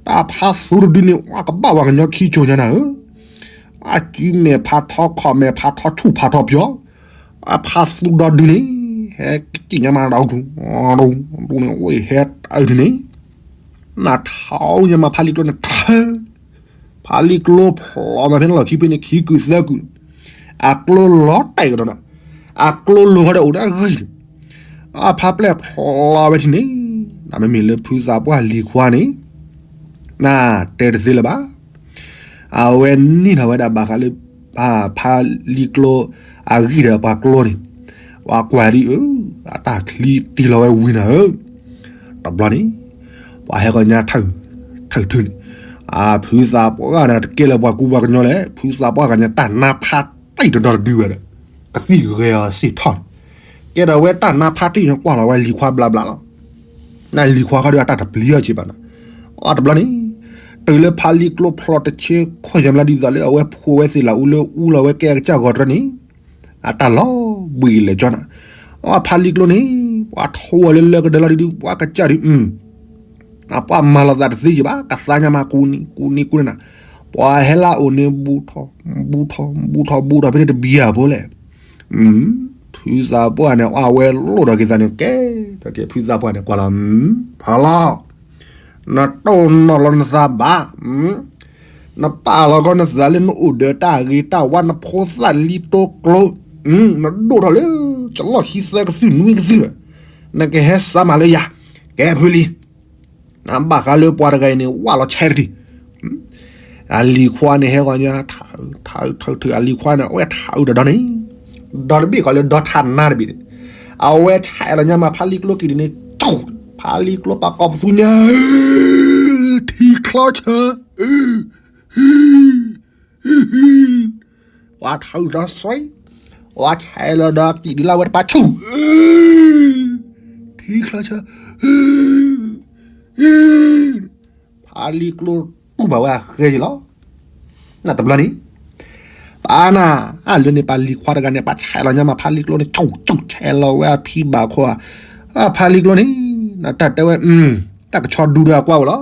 တၢ်ဖးသူတဒုန့ၣ် ပှၤကဘၣ်ပှၤကညီခံကိၤညါနၤဧၢ, အစုမဲာ်ဖးထီ ခီၣ်မဲာ်ဖးထီ ဆူၣ်ဖးထီပၠီ အဖးသူဒီဒုန့ၣ်, ဟဲက့ၤညါမးဒီး, ဒုန့ၣ် ဟဲတအုဒုန့ၣ်, နထီညါမးဖးလံၤကျိန့ၣ်ထၢ, ဖးလံၤကျိဖျိးမးဖဲန့ၣ်လီၢ်ခံဖဲန့ၣ် ခံကုာ်သၢကုာ်, အကျိလီၤတဲာ်ကဒီးနၤ, အကျိလိၤဃီဒီးအိၣ်ဒီးအဂံၢ်, အဖးပျဲၢ်ဖျိးဝဲထံၣ်န့ၣ်, နမ့မ့ၢ်လၢဖုသးပှၢ်လံၤခွါန့ၣ်, နတဲတသ့လၢၤဘၣ်. အဝဲန့ၢ်ထီၣ်ဝဲဒၣ်ဘၣ်ဃးလၢ ဖးလံၤကျိ အဂံၢ်ဒီးပှၤကျိန့ၣ်, ပှၤကွၢ်ဒ်အၢ, အတၢ်ချံတ့ၢ်လီၤဝဲဝံၤနၤဧၢ, တဘျီန့ၣ်, ပှၤဟဲကီၢ်ညါထၢၣ်, ထၢၣ်ထၢၣ်န့ၣ်, အဖုသးပှၢ်န့ၣ် တကဲလၢပှၤကူပှၤကညီလဲၣ်, ဖုသးပှၢ်ကညီတၢ်နါဖးတံၢ်တဒီတဒုဝဲဒီး, ကသံၣ်ဂဲၤအီၤစ့ၢ်ထီၣ်န့ၣ်, ကဲဒီးဝဲတၢ်နါဖးတံၢ်န့ၣ် ကွၢ်လီၤဝဲလံၤခွါဘျါဘျါလီၤ. နလံၤခွါဃီဒီးအတၢ်တပျံၤအီၤက့ဘၣ်နၤ, အတဘျီန့ၣ်, တုၤလၢဖးလံၤကျိဖျိးတဆ့ခိၣ်ညါမျးဒ်သိးလၢအဝဲဖိးဝဲသ့ၣ်လၢအူလၢအူလီၤဝဲကဲအကစၢ်ဂီၤတရၢန့ၣ်, အတၢ်လီၤဘှံးလဲၤကၠီနၤ, အဖးလံၤကျိန့ၣ်, ပှၤထိအီၤလၢလၢကဒၢလီၤဒုဒု ပှၤကစၢ်ဒု, အပှၤမၤလီၤသးတသ့ယံၤဘၣ် ကသါညါမးကူန့ၣ် ကူန့ၣ်ကူန့ၣ်နၤ, ပှၤဟဲလၢအအိၣ်န့ၣ် ဘူးထီၣ်, ဘူးထီၣ် ဘူးထီၣ် ဘူးထီၣ်ဖဲန့ၣ်တဘျီအဖိလဲၣ် ဖုသးပှၢ်န့ၣ် အဝဲလိၣ်ဒီးက့ၤသးန့ၣ် ကဲ, ဒီးက့ၤဖုသးပှၢ်န့ၣ် ကွၢ်လီၤ, ဖးလီၤ, နတိၢ်နီၣ်လီၤနသးဘၣ်, နပာ်လီၤကီနသးလၢနအိၣ်ဒီးတၢ်ဂ့ၤတၢ်ဝါ နဖိသၣ်လံတိကျိ, နဒိၣ်ထီၣ်လၢ ကလီၢ်ခံသၢကသုၣ်နွံကသုၣ်လၢာ်, နကဟဲစးမၤလၢယၤ, ကဲဖုလံ နဘၣ်ဃးလၢပှၤတဂၤအံၤန့ၣ် ဝၢ်လီၤဆဲးတထံၣ်, အလံၤခွါန့ၣ်ဟဲဂီၤညါ ထး, ထး, ထး, ထး, အလံၤခွါန့ၣ် အဝဲထးအုးတဒီန့ၣ်, ဒီတဘ့ၣ်ကီးလၢဒီထးနါတဘ့ၣ်န့ၣ်, အဝဲဆဲးလီၤညါမးဖးလံၤကျိက့ၤဒ်န့ၣ်, ကၠူၣ်, ဖးလံာ်ကျိပာ်ကိးပသူညါ, ထံချီဆၢ, ပှၤထုးဒီးစ့, ပှၤဆဲးလီၤဒီးကံၣ်ဒုးလၢဝဲတပၤဆူၣ်, ထံချီဆၢ, ဖးလံာ်ကျိတူၢ်ဘၣ်ဝဲအဃဲယံၤလီၤ. နတဘျီန့ၣ် ပာ်နၤ, အလၢန့ၣ်ပှၤလံၤခွါတဂၤန့ၣ် ပှၤဆဲးလီၤညါမးဖးလံာ်ကျိန့ၣ် ဆူၣ်ဆူၣ်ဆဲးလီၤဝဲအဖံဘၣ်ခိၣ်ဧါ, ဖးလံာ်ကျိန့ၣ် နတၢ်တဲဝဲ, တၢ်ကဆီဒူဒီးအကွၢ်ဝဲလီၤ.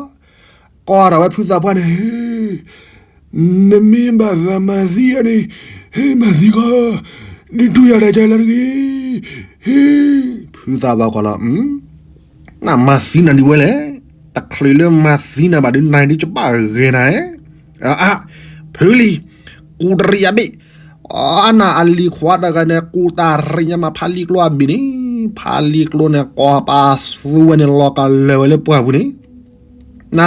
ကိးဒီးဝဲဖုသးပှၢ်န့ၣ်, နမ့ၢ်ဘၣ်သးမၤသံအန့ၣ်, ဟ့ၣ်မၤသံခီ, ဒုးတူၢ်ယၤဒီးကလီတဂ့ၤ, ဟ့ၣ်, ဖုသးပှၢ်ကိးလီၤ နမၤသံနၤဒ်ဝဲလဲၣ်, တချုးလၢမၤသံနၤဘၣ်ဒုး နၤဒုးကဘၣ်ဂဲၤနၤဧါ, အါ, ဖုလံၤ, ကူတရံးအဘ့ၣ်, အနၤအလံၤခွါတဂၤန့ၣ် ကူတၢ်ရံးညါမးဖးလံာ်ကျိအဘ့ၣ်န့ၣ်, ဖးလံာ်ကျိန့ၣ် ကိးပသူဝဲန့ၣ် လီၤကလၢာ်ဝဲလၢပှၢ်ပူၤန့ၣ်, န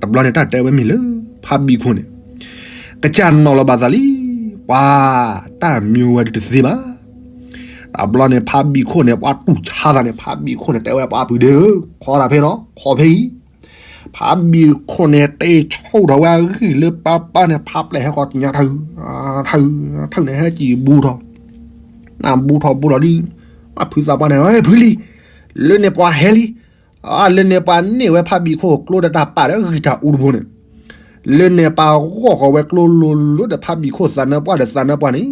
တဘျီန့ၣ် တၢ်တဲဝဲမ့ၢ်လၢ ဖးဘံၣ်ခိၣ်န့ၣ် ကစၢ်နီၤလီၤဘၣ်သးလံ, ပှၤတၢ်မံဝဲဒုးတသ့ဘၣ်. တဘျီန့ၣ် ဖးဘံၣ်ခိၣ်န့ၣ် ပှၤတူၢ်ဆါသးန့ၣ် ဖးဘံၣ်ခိၣ်န့ၣ် တဲဝဲပှၤပုၢ်ဒ့ဧၢ, ခီတၢ်ဖဲနီၤ ခီဖဲအံၤ, ဖးဘံၣ်ခိၣ်န့ၣ် တ့ၢ်ဆိၣ်ထီၣ်ဝဲအဂံၢ်လၢပၢ်ပၢ်န့ၣ် ဖးပျဲၢ်ဟဲဃီၤကညါထုး, ထုး, ထုးန့ၣ် ဟဲက့ၤဘူးထီၣ်, နဘူးထီၣ်ဘူးလီၤဒုး, ဖုသးပှၢ်န့ၣ် ဖုလံၤ, လၢန့ၣ်ပှၤဟဲလံ, လၢန့ၣ်ပှၤန့ၢ်ဝဲဖးဘံၣ်ခိၣ်ကျိဒီးတၢ်ပာ်ဒီးဂံၢ်တၢ်အူတဘိန့ၣ်, လၢန့ၣ်ပှၤဂီၢ်ဃီၤဝဲကျိလိၤလိၤဒီးဖးဘံၣ်ခိၣ်သးနၢပှၢ်ဒီးသးနၢပှၢ်န့ၣ်,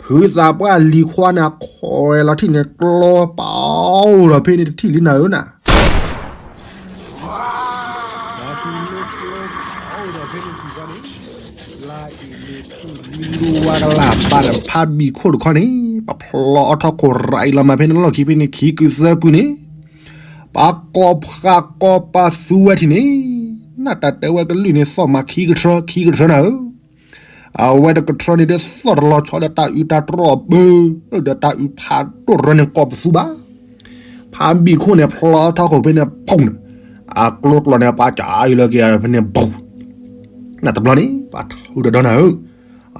ဖုသးပှၢ်လံၤခွါန့ၣ် ခိးဝဲလီၤထံၣ်န့ၣ် ကျိပာ်အိၣ်ဒီးဖဲန့ၣ်တထံၣ်လံနၤဧၢနၤ ဒီးတုၤလၢကျိပာ်အိၣ်ဒီးဖဲန့ၣ်ထံၣ်ဃီန့ၣ်, လါအံၤန့ၣ် ထူၣ်လံလူဝါကလၢ်ပာ်ဒီးဖးဘံၣ်ခိၣ်တခီန့ၣ်, ပဖျီအီထီၣ်ခိၣ်ရၤအံၤလီၤမးဖဲန့ၣ်လီၢ်ခံဖဲန့ၣ်ခံကုသၢကုန့ၣ်, ပှၤကိးဖးကိးပသူဝဲထံၣ်န့ၣ်, နတၢ်တဲဝဲကလုၢ်န့ၣ် သီၣ်မးခံကထြၢ ခံကထြၢနၤဧၢ အဝဲတကထြၢန့ၣ်ဒီး သီၣ်တလီၤဆီဒီးတၢ်အုးတၢ်တြီၢ်ဘၢ, ဒီးတၢ်အုးဖးဒိၣ်တရၢန့ၣ်ကိးပသူဘၣ်. ဖးဘံၣ်ခိၣ်န့ၣ် ဖျီထီၣ်ခိၣ်ဖဲန့ၣ် ဖူၣ်န့ၣ်, အကျိကျီန့ၣ် ပှၤကၢ်အံၤလၢက့ၤဖဲန့ၣ် ဘူး, နတဘျီန့ၣ် ပှၤထုးတဒီနၤဧၢ,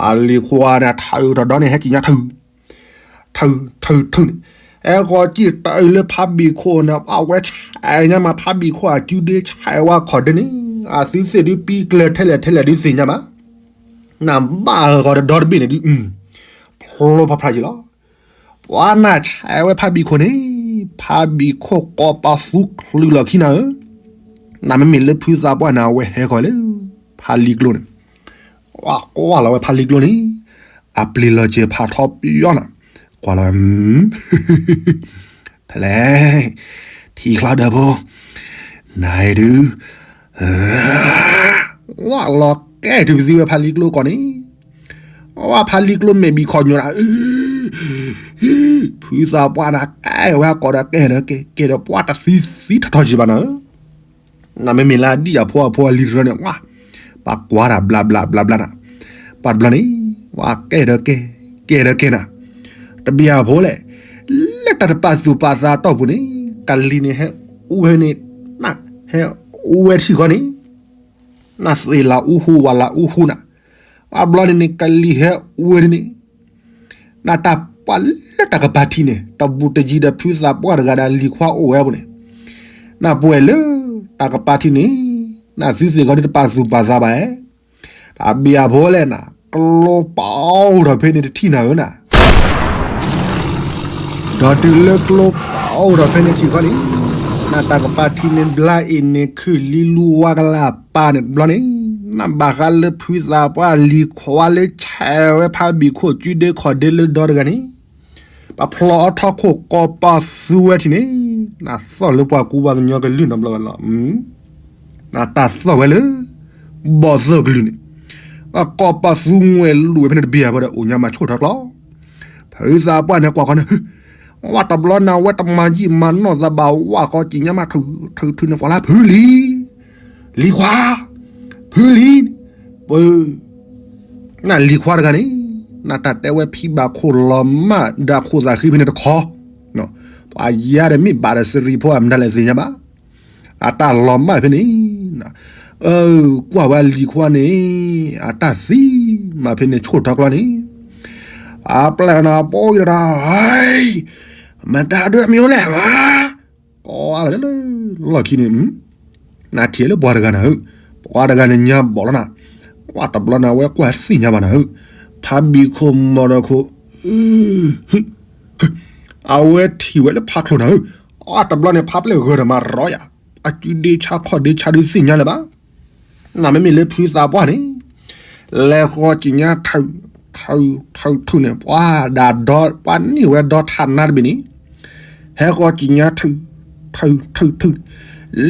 အလံၤခွါန့ၣ် ထုးတဒီန့ၣ် ဟဲက့ၤညါထုး ထုး ထုး ထုးန့ၣ်, ဟဲဃီၤကံၣ်တၢ်အုးလၢဖးဘံၣ်ခိၣ်န့ၣ် အဝဲဆဲးညါမးဖးဘံၣ်ခိၣ်အစုဒ့ဆဲးဝဲခီၣ်ဒ့န့ၣ်, အသုသ့ၣ်ဒုးပံကျၢၤထဲလဲၣ်ထဲလဲၣ်ဒုးသ့ၣ်ညါဘၣ်. နဘၣ်ဃီၤတဒီတဘ့ၣ်န့ၣ်ဒုး, ဖျိဖးဖျါက့ၤလီၤ. ပှၤနၢ်ဆဲးဝဲဖးဘံၣ်ခိၣ်န့ၣ်, ဖးဘံၣ်ခိၣ်ကိးပသူချုးလီၤခံနၤဧၢ, နမ့မ့ၢ်လၢဖုသးပှၢ်န့ၣ် အဝဲဟဲဃီၤလၢ ဖးလံကျိန့ၣ် ကွၢ်လီၤဝဲဖးလံကျိန့ၣ်, အပျ့ၤလီၤစဲၤဖးထီပယီနၤ, ကွၢ်လီၤဝဲ, ဖဲလဲၣ်, ထံချီဒၢးဖိ, နဒုး, ဝဲလီၤကဲတုၤပသံဝဲဖးလံကျိကီၢ်န့ၣ်, ဝဲဖးလံကျိမဲာ်ဘံၣ်ခီၣ်ညိၣ်နၤ, ဖုသးပှၢ်နၤကဲဝဲကီၢ်ဒီးကဲဒီးကဲ ကဲဒီးပှၤတသံသံထီၣ်ထီၣ်က့ၤဘၣ်နၤဧၢ နမ့မ့ၢ်လၢအဒံၣ်အဖိအဖိအလံၤတရၢန့ၣ်, ပှၤကွၢ်တၢ်ဘျးဘျးဘျးဘျးနၤ, ပှၤတဘျီန့ၣ်, ဝဲကဲဒီးကဲ, ကဲဒီးကဲနၤ, တဘျီဖိလဲၣ်, လၢတၢ်တပာ်သူၣ်ပာ်သးအတီၢ်ပူၤန့ၣ်, ကလံၤန့ၣ်ဟဲအူဝဲန့ၣ်, ဟဲအူဝဲထံၣ်ဃီန့ၣ်, နသ့ၣ်လၢအူဟူဝဲလၢအူဟူနၤ, အဘျီန့ၣ်န့ၣ် ကလံၤဟဲအူဝဲန့ၣ် နတၢ်ပှၤလၢတၢ်ကပၤထံးန့ၣ် တဘူးတယံၤဒီးဖုသးပှၢ်တဂၤဒီးလံၤခွါအိၣ်ဝဲအပူၤန့ၣ်, နပှဲၤလၢတၢ်ကပၤထံးန့ၣ်, နသုသ့ၣ်ဂီၤဒုးတပာ်သူၣ်ပာ်သးဘၣ်ဧါ, တၢ်ဘံၣ်အဖိလဲၣ်နၤ, ကျိပာ်အိၣ်ဒီးဖဲန့ၣ်တထံၣ်နၤဧၢနၤ ဒီးတုၤလၢကျိပာ်အိၣ်ဒီးဖဲန့ၣ်ထံၣ်ဃီန့ၣ်, နတၢ်ကပၤထံးန့ၣ်ဘျါအံၤန့ၣ် ခုၣ်လံလူဝါကလၢ်ပာ်န့ၣ်တဘျီန့ၣ်, နဘၣ်ဃးလၢဖုသးပှၢ်လံၤခွါလၢဆဲးဝဲဖးဘံၣ်ခိၣ်စုဒ့ခီၣ်ဒ့လၢဒီတဂၤန့ၣ်, ပဖျီအီထီၣ်ခိၣ်ကိးပသူဝဲထံၣ်န့ၣ်, နသီၣ်လၢပှၤကူပှၤကညီကလုၢ်နီတဘျီဝဲလီၤ. နတၢ်သီၣ်ဝဲလၢ ဘီၣ်သၢကလုာ်န့ၣ်, ကိးပသူငွဲၣ်လိာ်ဝဲဖဲန့ၣ်တဘ့ၣ်အဘၣ်ဒီး အိၣ်ညါမၤဆိၣ်ထီၣ်ကျီ ဖုသးပှၢ်န့ၣ်ကွၢ်ဃီန့ၣ်, ဝဲတဘျီန့ၣ် ဝဲတမၤယံာ်မၤနီၢ်သးဘၣ် ဝဲဃီကံၣ်ညါမးထုးထုးထုးန့ၣ် ကွၢ်လၢဖုလံၤ, လံၤခွါ, ဖုလံၤ, ပှၤ နလံၤခွါတဂၤန့ၣ်, နတၢ်တဲဝဲဖံဘၣ်ခိၣ်လီၤမၢ်ဒီးခိၣ်သးဃံဖဲန့ၣ်တခီ, ပှၤယါဒီးမ့ၢ်ဘၣ်ဒီးစရံဖိအမတၤလဲၣ်သ့ၣ်ညါဘၣ်, အတၢ်လီၤမၢ်ဖဲန့ၣ်, အကွၢ်ဝဲလံၤခွါန့ၣ်, အတၢ်သံမးဖဲန့ၣ်ဆိၣ်ထီၣ်ကျီန့ၣ်, အပျဲၢ်နၤပိယတၢ်, မတၤဒၢမံၤအိၣ်လဲၣ်ဘၣ် ကိးလီၤလၢလီၢ်ခံန့ၣ်, နထံၣ်လၢပှၤတဂၤနၤဧၢ, ပှၤတဂၤန့ၣ်ညါဘီၣ်လီၤနၤ, ဝဲတဘျီန့ၣ် အဝဲကွၢ်သ့ၣ်ညါဘၣ်နၤဧၢ, ဖါဘံၣ်ခိၣ်မီၢ်ဒီခိၣ် အဝဲထံၣ်ဝဲလၢဖါချိၣ်နၤဧၢ, အတဘျီန့ၣ် ဖါပျဲၢ်ဂၢၢ်ဒီးမၤရီယၤ, အစုဒ့ဆါခီၣ်ဒ့ဆါဒုးသ့ၣ်ညါလၢၤဘၣ်, နမ့မ့ၢ်လၢဖုသးပှၢ်န့ၣ်, လဲၤဃီၤကံၣ်ညါထုး, ထုး, ထုး, ထုးန့ၣ် ပှၤဒၣ်ဒီ, ပှၤန့ၢ်ဝဲဒီထးနါတဘ့ၣ်န့ၣ်, ဟဲဃီၤကံၣ်ညါထုး, ထုး, ထုး, ထုး,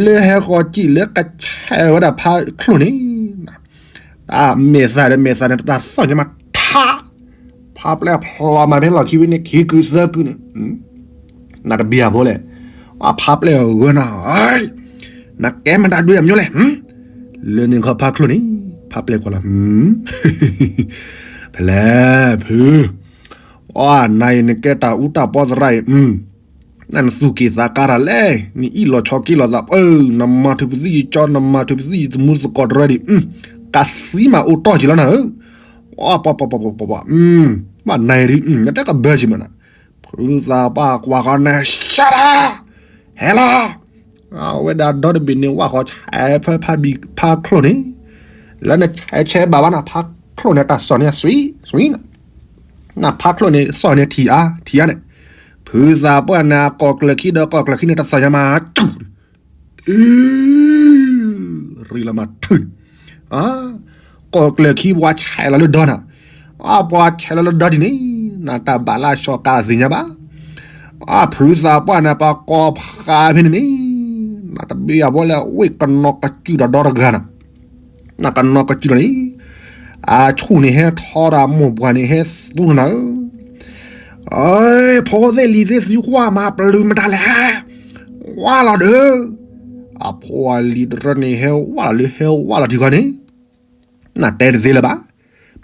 လၢဟဲဃီၤကံၣ်လၢကဆဲးဝဲဒၣ်ဖါချိၣ်န့ၣ် မဲာ်သၣ်ဒီးမဲာ်သၣ်န့ၣ် တၢ်သီၣ်ညါမးထး, ဖါပျဲၢ်ဖျိမၤဖဲလီၢ်ခံဝဲန့ၣ် ခံကုသၢကုန့ၣ်, နတဘံၣ်အဖိလဲၣ်, အဖါပျဲၢ်ဂၢၢ်နၤ, နကဲမတၤဒွဲၣ်အမျိုးလဲၣ်, လၢန့ၣ်ခီဖါချိၣ်န့ၣ်, ဖါပျဲၢ်ကွၢ်လီၤ, ဖဲလဲၣ်ဖု, အနၤအံၤနကဲတၢ်အူတၢ်ပီသရၣ်အံၤ, နသူၣ်က့ၣ်သးကါတၢ်လဲၣ်, နအ့ၣ်လိာ်ဆိးက့လိာ်သး, နမၤထုးပသံယကၠီ, နမၤထုးပသံယသမူသကိးတရၢဒံး, ကသံမးအိၣ်တီၢ်က့ၤလီၤနၤဧၢ, ပှၤ, ပှၤ, ပှၤ, ပှၤ, ပှၤ, ဘၣ်နၤအံၤဒ်, နတဲကဘၢက့ၤမးနၤ, ဖုသးပှၢ်ကွၢ်ဃီန့ၣ် ရှဲဒၣ်, ဟဲလီၤ, အဝဲဒၣ်ဒီတဘ့ၣ်န့ၣ် ဝၣ်ဃီဆဲးဖဲဖါဘံၣ်ဖါချိၣ်န့ၣ်, လၢနဆဲးဆဲးဘၣ်ဘၣ်နၤ ဖါချိၣ်န့ၣ် တၢ်စီၣ်န့ၣ် စံ, စံ, နဖါချိၣ်န့ၣ် စီၣ်န့ၣ်ထံၣ်အါ, ထံၣ်အါန့ၣ်, ဖုသးပှၢ်န့ၣ် ကိးကျၢၢ်ခံဒီးကိးကျၢၢ်ခံန့ၣ် တၢ်သီၣ်ညါမး, အ့, ရံလီၤမးထုးန့ၣ်, ကိးကျၢၢ်ခံပှၤဆဲးလီၤလၢဒီနၤ, အပှၤဆဲးလီၤလၢဒီဒ်န့ၣ်, နတၢ်ဘၣ်လၢအစီၤကၤသ့ၣ်ညါဘၣ်, အဖုသးပှၢ်န့ၣ် ပှၤကိးဖးဖဲန့ၣ်န့ၣ်, နတဘံၣ်အဖိလဲၣ် ဝ့ၢ်ကနီၤကစူၣ်ဒီးဒီတဂၤနၤ နကနီၤကစူၣ်ဒီးန့ၣ်, အဆူၣ်န့ၣ်ဟဲထီဒီးအမိၢ်ပှၢ်န့ၣ်ဟဲသူနၤဧၢ, ဖိသ့ၣ်လံၤသ့ၣ်သုကွၢ်မၤပျုၤမတၤလဲၣ်, ဝၢ်လီၤဒီး, အဖိအလံၤတရၢန့ၣ်ဟဲဝၢ်လီၤလၢဟဲဝၢ်လီၤထံဃီန့ၣ်, နတဲတသ့လၢၤဘၣ်,